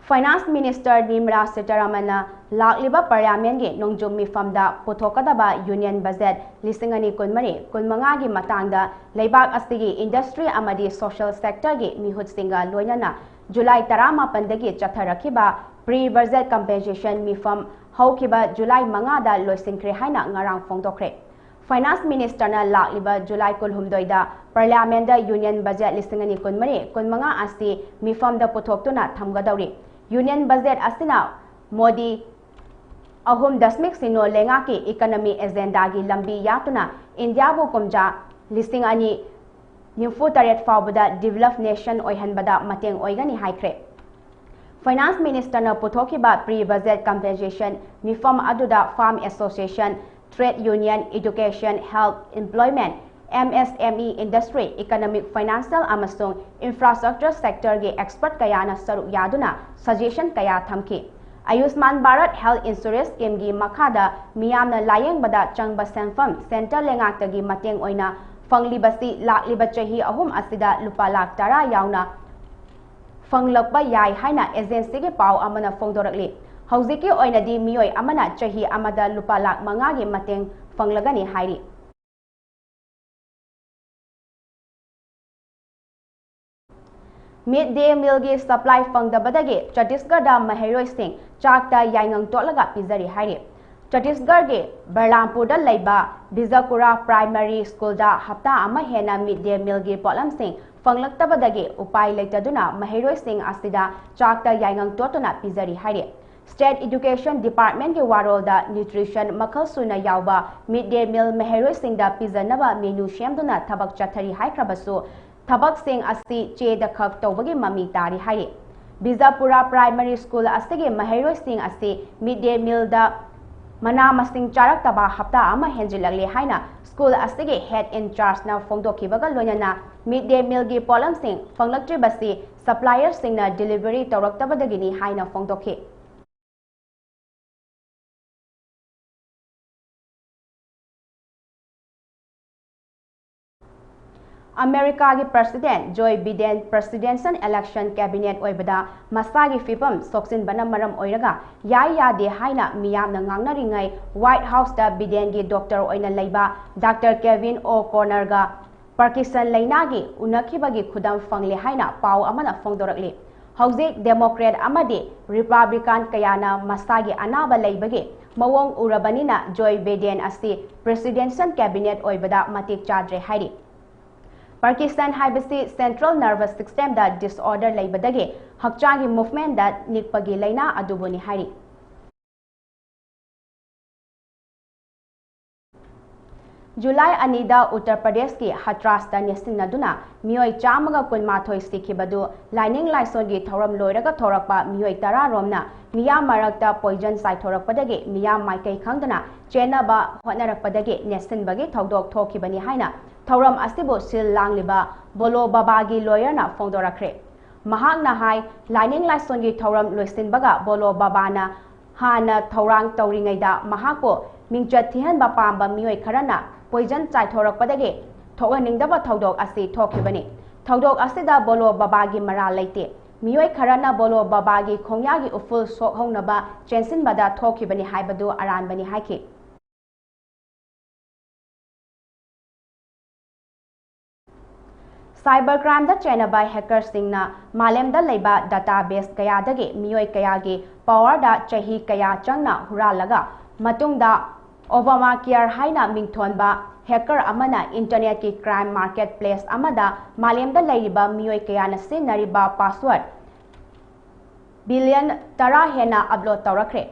Finance Minister ꯅꯤꯔꯃꯂꯥ ꯁꯤꯇꯥꯔꯥꯃꯟꯅ ꯂꯥꯛꯂꯤꯕ Parliament ꯀꯤ ꯅꯣꯡꯖꯨꯝ ꯃꯤꯐꯝꯗ ꯄꯨꯊꯣꯛꯀꯗꯕ Union Budget ꯂꯤꯁꯤꯡ ꯑꯅꯤ ꯀꯨꯟꯃꯔꯤ ꯀꯨꯟꯃꯉꯥꯒꯤ ꯃꯇꯥꯡꯗ ꯂꯩꯕꯥꯛ ꯑꯁꯤꯒꯤ industry ꯑꯃꯗꯤ social sector ꯒꯤ ꯃꯤꯍꯨꯠꯁꯤꯡꯒ ꯂꯣꯏꯅꯅ July ꯇꯔꯥꯃꯥꯄꯟꯗꯒꯤ ꯆꯠꯊꯔꯛꯈꯤꯕ pre-budget compensation ꯃꯤꯐꯝ ꯍꯧꯈꯤꯕ July ꯃꯉꯥꯗ ꯂꯣꯏꯁꯤꯟꯈ꯭ꯔꯦ ꯍꯥꯏꯅ ꯉꯔꯥꯡ ꯐꯣꯡꯗꯣꯛꯈ꯭ꯔꯦ꯫ Finance Minister ꯅ ꯂꯥꯛꯂꯤꯕ July ꯀꯨꯟꯍꯨꯝꯗꯣꯏꯗ Parliament ꯗ Union Budget ꯂꯤꯁꯤꯡ ꯑꯅꯤ ꯀꯨꯟꯃꯔꯤ ꯀꯨꯟꯃꯉꯥ ꯑꯁꯤ ꯃꯤꯐꯝꯗ ꯄꯨꯊꯣꯛꯇꯨꯅ ꯊꯝꯒꯗꯧꯔꯤ꯫ Union Budget ꯑꯁꯤꯅ ꯃꯣꯗꯤ ꯑꯍꯨꯝ ꯗꯁꯃꯤꯛ ꯁꯤꯅꯣ ꯂꯩꯉꯥꯛꯀꯤ economy agenda ꯒꯤ ꯂꯝꯕꯤ ꯌꯥꯠꯇꯨꯅ ꯏꯟꯗꯤꯌꯥꯕꯨ ꯀꯨꯝꯖꯥ ꯂꯤꯁꯤꯡ ꯑꯅꯤ ꯅꯤꯐꯨ ꯇꯔꯦꯠ ꯐꯥꯎꯕꯗ developed nation ꯑꯣꯏꯍꯟꯕꯗ ꯃꯇꯦꯡ ꯑꯣꯏꯒꯅꯤ ꯍꯥꯏꯈ꯭ꯔꯦ꯫ Finance Minister ꯅ ꯄꯨꯊꯣꯛꯈꯤꯕ pre-budget compensation ꯃꯤꯐꯝ ꯑꯗꯨꯗ farm association, trade union, education, health, employment, M S M E industry, economic, financial ꯑꯃꯁꯨꯡ infrastructure sector ꯒꯤ expert ꯀꯌꯥꯅ ꯁꯔꯨꯛ ꯌꯥꯗꯨꯅ suggestion ꯀꯌꯥ ꯊꯝꯈꯤ꯫ Ayushman Bharat Health Insurance Scheme ꯒꯤ ꯃꯈꯥꯗ ꯃꯤꯌꯥꯝꯅ ꯂꯥꯌꯦꯡꯕꯗ ꯆꯪꯕ ꯁꯦꯟꯐꯝ centre ꯂꯩꯉꯥꯛꯇꯒꯤ ꯃꯇꯦꯡ ꯑꯣꯏꯅ ꯐꯪꯂꯤꯕꯁꯤ ꯂꯥꯛꯂꯤꯕ ꯆꯍꯤ ꯑꯍꯨꯝ ꯑꯁꯤꯗ ꯂꯨꯄꯥ ꯂꯥꯈ ꯇꯔꯥ ꯌꯥꯎꯅ ꯐꯪꯂꯛꯄ ꯌꯥꯏ ꯍꯥꯏꯅ agency ꯒꯤ ꯄꯥꯎ ꯑꯃꯅ ꯐꯣꯡꯗꯣꯔꯛꯂꯤ꯫ ꯍꯧꯖꯤꯛꯀꯤ ꯑꯣꯏꯅꯗꯤ ꯃꯤꯑꯣꯏ ꯑꯃꯅ ꯆꯍꯤ ꯑꯃꯗ ꯂꯨꯄꯥ ꯂꯥꯈ ꯃꯉꯥꯒꯤ ꯃꯇꯦꯡ ꯐꯪꯂꯒꯅꯤ ꯍꯥꯏꯔꯤ꯫ Mid day meal ꯒꯤ supply ꯐꯪꯗꯕꯗꯒꯤ ꯆꯇꯤꯁꯒꯔꯗ ꯃꯍꯩꯔꯣꯏꯁꯤꯡ ꯆꯥꯛꯇ ꯌꯥꯏꯉꯪ ꯇꯣꯠꯂꯒ ꯄꯤꯖꯔꯤ ꯍꯥꯏꯔꯤ꯫ ꯆꯇꯤꯁꯒꯔꯒꯤ ꯕꯔꯂꯥꯝꯄꯨꯔꯗ ꯂꯩꯕ ꯕꯤꯖꯥꯄꯨꯔꯥ Primary School ꯗ ꯍꯞꯇꯥ ꯑꯃ ꯍꯦꯟꯅ mid day meal ꯒꯤ ꯄꯣꯠꯂꯝꯁꯤꯡ ꯐꯪꯂꯛꯇꯕꯗꯒꯤ ꯎꯄꯥꯏ ꯂꯩꯇꯗꯨꯅ ꯃꯍꯩꯔꯣꯏꯁꯤꯡ ꯑꯁꯤꯗ ꯆꯥꯛꯇ ꯌꯥꯏꯉꯪ ꯇꯣꯠꯇꯨꯅ ꯄꯤꯖꯔꯤ ꯍꯥꯏꯔꯤ꯫ State Education Department ꯀꯤ ꯋꯥꯔꯣꯜꯗ nutrition ꯃꯈꯜ ꯁꯨꯅ ꯌꯥꯎꯕ mid day meal ꯃꯍꯩꯔꯣꯏꯁꯤꯡꯗ ꯄꯤꯖꯅꯕ menu ꯁꯦꯝꯗꯨꯅ ꯊꯕꯛ ꯆꯠꯊꯔꯤ ꯍꯥꯏꯈ꯭ꯔꯕꯁꯨ, ꯊꯕꯛꯁꯤꯡ ꯑꯁꯤ ꯆꯦꯗ ꯈꯛ ꯇꯧꯕꯒꯤ ꯃꯃꯤ ꯇꯥꯔꯤ ꯍꯥꯏꯔꯤ꯫ ꯕꯤꯖꯥꯄꯨꯔꯥ Primary School ꯑꯁꯤꯒꯤ ꯃꯍꯩꯔꯣꯏꯁꯤꯡ ꯑꯁꯤ mid day meal ꯗ ꯃꯅꯥ ꯃꯁꯤꯡ ꯆꯥꯔꯛꯇꯕ ꯍꯞꯇꯥ ꯑꯃ ꯍꯦꯟꯖꯤꯜꯂꯛꯂꯦ ꯍꯥꯏꯅ school ꯑꯁꯤꯒꯤ head in charge ꯅ ꯐꯣꯡꯗꯣꯛꯈꯤꯕꯒ ꯂꯣꯏꯅꯅ mid day meal ꯒꯤ ꯄꯣꯠꯂꯝꯁꯤꯡ ꯐꯪꯂꯛꯇ꯭ꯔꯤꯕꯁꯤ supplier ꯁꯤꯡꯅ delivery ꯇꯧꯔꯛꯇꯕꯗꯒꯤꯅꯤ ꯍꯥꯏꯅ ꯐꯣꯡꯗꯣꯛꯈꯤ꯫ ꯑꯃꯦꯔꯤꯀꯥꯒꯤ ꯄ꯭ꯔꯁꯤꯗꯦꯟ ꯖꯣꯏ ꯕꯤꯗꯦꯟ ꯄ꯭ꯔꯁꯤꯗꯦꯟꯁꯤꯌꯦꯜ ꯏꯂꯦꯛꯁꯟ ꯀꯦꯕꯤꯅꯦꯠ ꯑꯣꯏꯕꯗ ꯃꯁꯥꯒꯤ ꯐꯤꯕꯝ ꯁꯣꯛꯆꯤꯟꯕꯅ ꯃꯔꯝ ꯑꯣꯏꯔꯒ ꯌꯥꯏ ꯌꯥꯗꯦ ꯍꯥꯏꯅ ꯃꯤꯌꯥꯝꯅ ꯉꯥꯡꯅꯔꯤꯉꯩ, ꯋꯥꯏꯠ ꯍꯥꯎꯁꯇ ꯕꯤꯗꯦꯟꯒꯤ ꯗꯣꯛꯇꯔ ꯑꯣꯏꯅ ꯂꯩꯕ ꯗꯥꯛꯇꯔ ꯀꯦꯚꯤꯟ ꯑꯣ ꯀꯣꯅꯔꯒ ꯄꯥꯔꯀꯤꯟꯁꯟ ꯂꯩꯅꯥꯒꯤ ꯎꯅꯈꯤꯕꯒꯤ ꯈꯨꯗꯝ ꯐꯪꯂꯦ ꯍꯥꯏꯅ ꯄꯥꯎ ꯑꯃꯅ ꯐꯣꯡꯗꯣꯔꯛꯂꯤ꯫ ꯍꯧꯖꯤꯛ ꯗꯦꯃꯣꯀ꯭ꯔꯦꯠ ꯑꯃꯗꯤ ꯔꯤꯄꯕ꯭ꯂꯤꯀꯥꯟ ꯀꯌꯥꯅ ꯃꯁꯥꯒꯤ ꯑꯅꯥꯕ ꯂꯩꯕꯒꯤ ꯃꯑꯣꯡ ꯎꯔꯕꯅꯤꯅ ꯖꯣꯏ ꯕꯤꯗꯦꯟ ꯑꯁꯤ ꯄ꯭ꯔꯦꯁꯤꯗꯦꯟꯁꯤꯌꯦꯜ ꯀꯦꯕꯤꯅꯦꯠ ꯑꯣꯏꯕꯗ ꯃꯇꯤꯛ ꯆꯥꯗ꯭ꯔꯦ ꯍꯥꯏꯔꯤ꯫ ꯄꯥꯔꯀꯤꯟꯁꯟ ꯍꯥꯏꯕꯁꯤ ꯁꯦꯟꯇ꯭ꯔꯦꯜ ꯅꯔꯚꯁ ꯁꯤꯁꯇꯦꯝꯗ ꯗꯤꯁꯑꯣꯔꯗꯔ ꯂꯩꯕꯗꯒꯤ ꯍꯛꯆꯥꯡꯒꯤ ꯃꯨꯚꯃꯦꯟꯗ ꯅꯤꯛꯄꯒꯤ ꯂꯩꯅꯥ ꯑꯗꯨꯕꯨꯅꯤ ꯍꯥꯏꯔꯤ꯫ ꯖꯨꯂꯥꯏ ꯑꯅꯤꯗ ꯎꯠꯇꯔ ꯄ꯭ꯔꯗꯦꯁꯀꯤ ꯍꯇ꯭ꯔꯥꯁꯇ ꯅꯦꯠꯁꯤꯟꯅꯗꯨꯅ ꯃꯤꯑꯣꯏ ꯆꯥꯝꯃꯒ ꯀꯨꯟꯃꯥꯊꯣꯏ ꯁꯤꯈꯤꯕꯗꯨ ꯂꯥꯏꯅꯤꯡ ꯂꯥꯏꯁꯣꯟꯒꯤ ꯊꯧꯔꯝ ꯂꯣꯏꯔꯒ ꯊꯣꯔꯛꯄ ꯃꯤꯑꯣꯏ ꯇꯔꯥ ꯔꯣꯝꯅ ꯃꯤꯌꯥꯝ ꯃꯔꯛꯇ ꯄꯣꯏꯖꯟ ꯆꯥꯏꯊꯣꯔꯛꯄꯗꯒꯤ ꯃꯤꯌꯥꯝ ꯃꯥꯏꯀꯩ ꯈꯪꯗꯅ ꯆꯦꯟꯅꯕ ꯍꯣꯠꯅꯔꯛꯄꯗꯒꯤ ꯅꯦꯠꯁꯤꯟꯕꯒꯤ ꯊꯧꯗꯣꯛ ꯊꯣꯛꯈꯤꯕꯅꯤ ꯍꯥꯏꯅ ꯊꯧꯔꯝ ꯑꯁꯤꯕꯨ ꯁꯤꯜ ꯂꯥꯡꯂꯤꯕ ꯕꯣꯂꯣ ꯕꯕꯥꯒꯤ ꯂꯣꯌꯔꯅ ꯐꯣꯡꯗꯣꯔꯛꯈ꯭ꯔꯦ꯫ ꯃꯍꯥꯛꯅ ꯍꯥꯏ, ꯂꯥꯏꯅꯤꯡ ꯂꯥꯏꯁꯣꯟꯒꯤ ꯊꯧꯔꯝ ꯂꯣꯏꯁꯤꯟꯕꯒ ꯕꯣꯂꯣ ꯕꯕꯥꯅ ꯍꯥꯟꯅ ꯊꯧꯔꯥꯡ ꯇꯧꯔꯤꯉꯩꯗ ꯃꯍꯥꯛꯄꯨ ꯃꯤꯡꯆꯠ ꯊꯤꯍꯟꯕ ꯄꯥꯝꯕ ꯃꯤꯑꯣꯏ ꯈꯔꯅ ꯄꯣꯏꯖꯟ ꯆꯥꯏꯊꯣꯔꯛꯄꯗꯒꯤ ꯊꯣꯛꯍꯟꯅꯤꯡꯗꯕ ꯊꯧꯗꯣꯛ ꯑꯁꯤ ꯊꯣꯛꯈꯤꯕꯅꯤ꯫ ꯊꯧꯗꯣꯛ ꯑꯁꯤꯗ ꯕꯣꯂꯣ ꯕꯕꯥꯒꯤ ꯃꯔꯥꯜ ꯂꯩꯇꯦ꯫ ꯃꯤꯑꯣꯏ ꯈꯔꯅ ꯕꯣꯂꯣ ꯕꯕꯥꯒꯤ ꯈꯣꯡꯌꯥꯒꯤ ꯎꯐꯨꯜ ꯁꯣꯛꯍꯧꯅꯕ ꯆꯦꯟꯁꯤꯟꯕꯗ ꯊꯣꯛꯈꯤꯕꯅꯤ ꯍꯥꯏꯕꯗꯨ ꯑꯔꯥꯟꯕꯅꯤ ꯍꯥꯏꯈꯤ꯫ ꯁꯥꯏꯕꯔ ꯀ꯭ꯔꯥꯏꯝꯗ ꯆꯦꯟꯅꯕ ꯍꯦꯀꯔꯁꯤꯡꯅ ꯃꯥꯂꯦꯝꯗ ꯂꯩꯕ ꯗꯥꯇꯥꯕꯦꯁ ꯀꯌꯥꯗꯒꯤ ꯃꯤꯑꯣꯏ ꯀꯌꯥꯒꯤ ꯄꯥꯋꯔꯗ ꯆꯍꯤ ꯀꯌꯥ ꯆꯪꯅ ꯍꯨꯔꯥꯜꯂꯒ ꯃꯇꯨꯡꯗ ꯑꯣꯕꯥꯃꯥ ꯀꯤꯌꯔ ꯍꯥꯏꯅ ꯃꯤꯡꯊꯣꯟꯕ ꯍꯦꯀꯔ ꯑꯃꯅ ꯏꯟꯇꯔꯅꯦꯠꯀꯤ ꯀ꯭ꯔꯥꯏꯝ ꯃꯥꯔꯀꯦꯠ ꯄ꯭ꯂꯦꯁ ꯑꯃꯗ ꯃꯥꯂꯦꯝꯗ ꯂꯩꯔꯤꯕ ꯃꯤꯑꯣꯏ ꯀꯌꯥꯅ ꯁꯤꯖꯤꯟꯅꯔꯤꯕ ꯄꯥꯁꯋꯥꯔꯗ ꯕꯤꯂꯤꯌꯟ ꯇꯔꯥ ꯍꯦꯟꯅ ꯑꯞꯂꯣꯗ ꯇꯧꯔꯛꯈ꯭ꯔꯦ꯫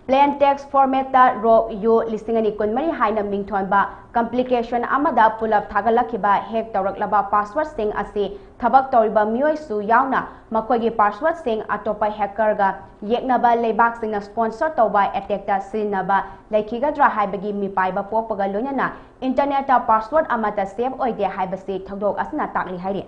ꯄ꯭ꯂꯦꯟ ꯇꯦꯛꯁ ꯐꯣꯔꯃꯦꯠꯇ ꯔꯣꯛ ꯌꯨ ꯂꯤꯁꯤꯡ ꯑꯅꯤ ꯀꯨꯟꯃꯔꯤ ꯍꯥꯏꯅ ꯃꯤꯡꯊꯣꯟꯕ ꯀꯝꯄ꯭ꯂꯤꯀꯦꯁꯟ ꯑꯃꯗ ꯄꯨꯂꯞ ꯊꯥꯒꯠꯂꯛꯈꯤꯕ ꯍꯦꯛ ꯇꯧꯔꯛꯂꯕ ꯄꯥꯁꯋꯥꯔꯗꯁꯤꯡ ꯑꯁꯤ ꯊꯕꯛ ꯇꯧꯔꯤꯕ ꯃꯤꯑꯣꯏꯁꯨ ꯌꯥꯎꯅ ꯃꯈꯣꯏꯒꯤ ꯄꯥꯁꯋꯥꯔꯗꯁꯤꯡ ꯑꯇꯣꯞꯄ ꯍꯦꯀꯔꯒ ꯌꯦꯛꯅꯕ ꯂꯩꯕꯥꯛꯁꯤꯡꯅ ꯁ꯭ꯄꯣꯟꯁꯔ ꯇꯧꯕ ꯑꯦꯇꯦꯛꯇ ꯁꯤꯖꯤꯟꯅꯕ ꯂꯩꯈꯤꯒꯗ꯭ꯔꯥ ꯍꯥꯏꯕꯒꯤ ꯃꯤꯄꯥꯏꯕ ꯄꯣꯛꯄꯒ ꯂꯣꯏꯅꯅ ꯏꯟꯇꯔꯅꯦꯠꯇ ꯄꯥꯁꯋꯥꯔꯗ ꯑꯃꯠꯇ ꯁꯦꯐ ꯑꯣꯏꯗꯦ ꯍꯥꯏꯕꯁꯤ ꯊꯧꯗꯣꯛ ꯑꯁꯤꯅ ꯇꯥꯛꯂꯤ ꯍꯥꯏꯔꯤ꯫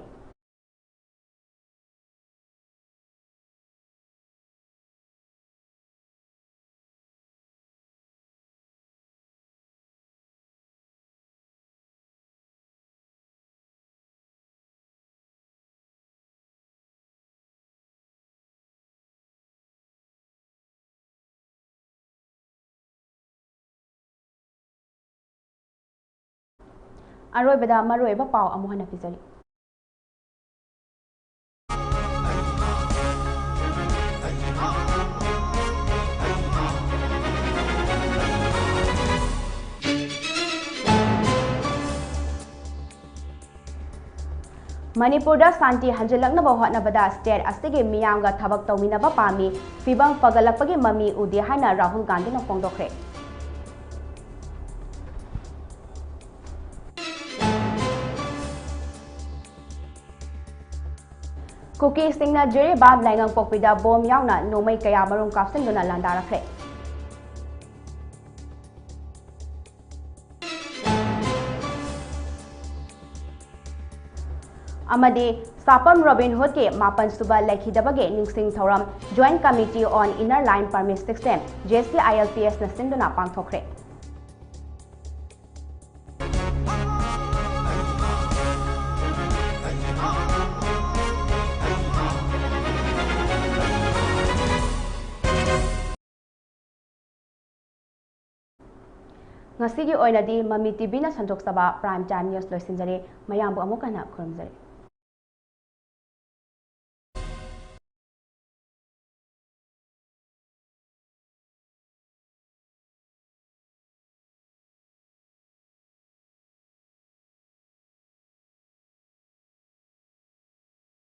ꯑꯔꯣꯏꯕꯗ ꯃꯔꯨꯑꯣꯏꯕ ꯄꯥꯎ ꯑꯃꯨꯛ ꯍꯟꯅ ꯄꯤꯖꯔꯤ꯫ ꯃꯅꯤꯄꯨꯔꯗ ꯁꯥꯟꯇꯤ ꯍꯟꯖꯤꯜꯂꯛꯅꯕ ꯍꯣꯠꯅꯕꯗ state ꯑꯁꯤꯒꯤ ꯃꯤꯌꯥꯝꯒ ꯊꯕꯛ ꯇꯧꯃꯤꯟꯅꯕ ꯄꯥꯝꯃꯤ, ꯐꯤꯕꯝ ꯐꯒꯠꯂꯛꯄꯒꯤ ꯃꯃꯤ ꯎꯗꯦ ꯍꯥꯏꯅ ꯔꯥꯍꯨꯜ ꯒꯥꯟꯙꯤꯅ ꯐꯣꯡꯗꯣꯛꯈ꯭ꯔꯦ꯫ ꯀꯨꯀꯤꯁꯤꯡꯅ ꯖꯤꯔꯤꯕꯥꯝ ꯂꯥꯏꯉꯪꯄꯣꯛꯄꯤꯗ ꯕꯣꯝ ꯌꯥꯎꯅ ꯅꯣꯡꯃꯩ ꯀꯌꯥ ꯃꯔꯨꯝ ꯀꯥꯞꯁꯤꯟꯗꯨꯅ ꯂꯥꯟꯗꯥꯔꯛꯈ꯭ꯔꯦ꯫ ꯑꯃꯗꯤ ꯁꯥꯄꯝ ꯔꯣꯕꯤꯟ ꯍꯨꯗꯀꯤ ꯃꯥꯄꯟ ꯁꯨꯕ ꯂꯩꯈꯤꯗꯕꯒꯤ ꯅꯤꯡꯁꯤꯡ ꯊꯧꯔꯝ Joint Committee on Inner Line Permit System, JCILPS ꯅ ꯁꯤꯟꯗꯨꯅ ꯄꯥꯡꯊꯣꯛꯈ꯭ꯔꯦ꯫ ꯉꯁꯤꯒꯤ ꯑꯣꯏꯅꯗꯤ ꯃꯃꯤ ꯇꯤꯚꯤꯅ ꯁꯟꯗꯣꯛꯆꯕ Prime Time News ꯂꯣꯏꯁꯤꯟꯖꯔꯦ꯫ ꯃꯌꯥꯝꯕꯨ ꯑꯃꯨꯛ ꯍꯟꯅ ꯈꯨꯔꯨꯝꯖꯔꯤ꯫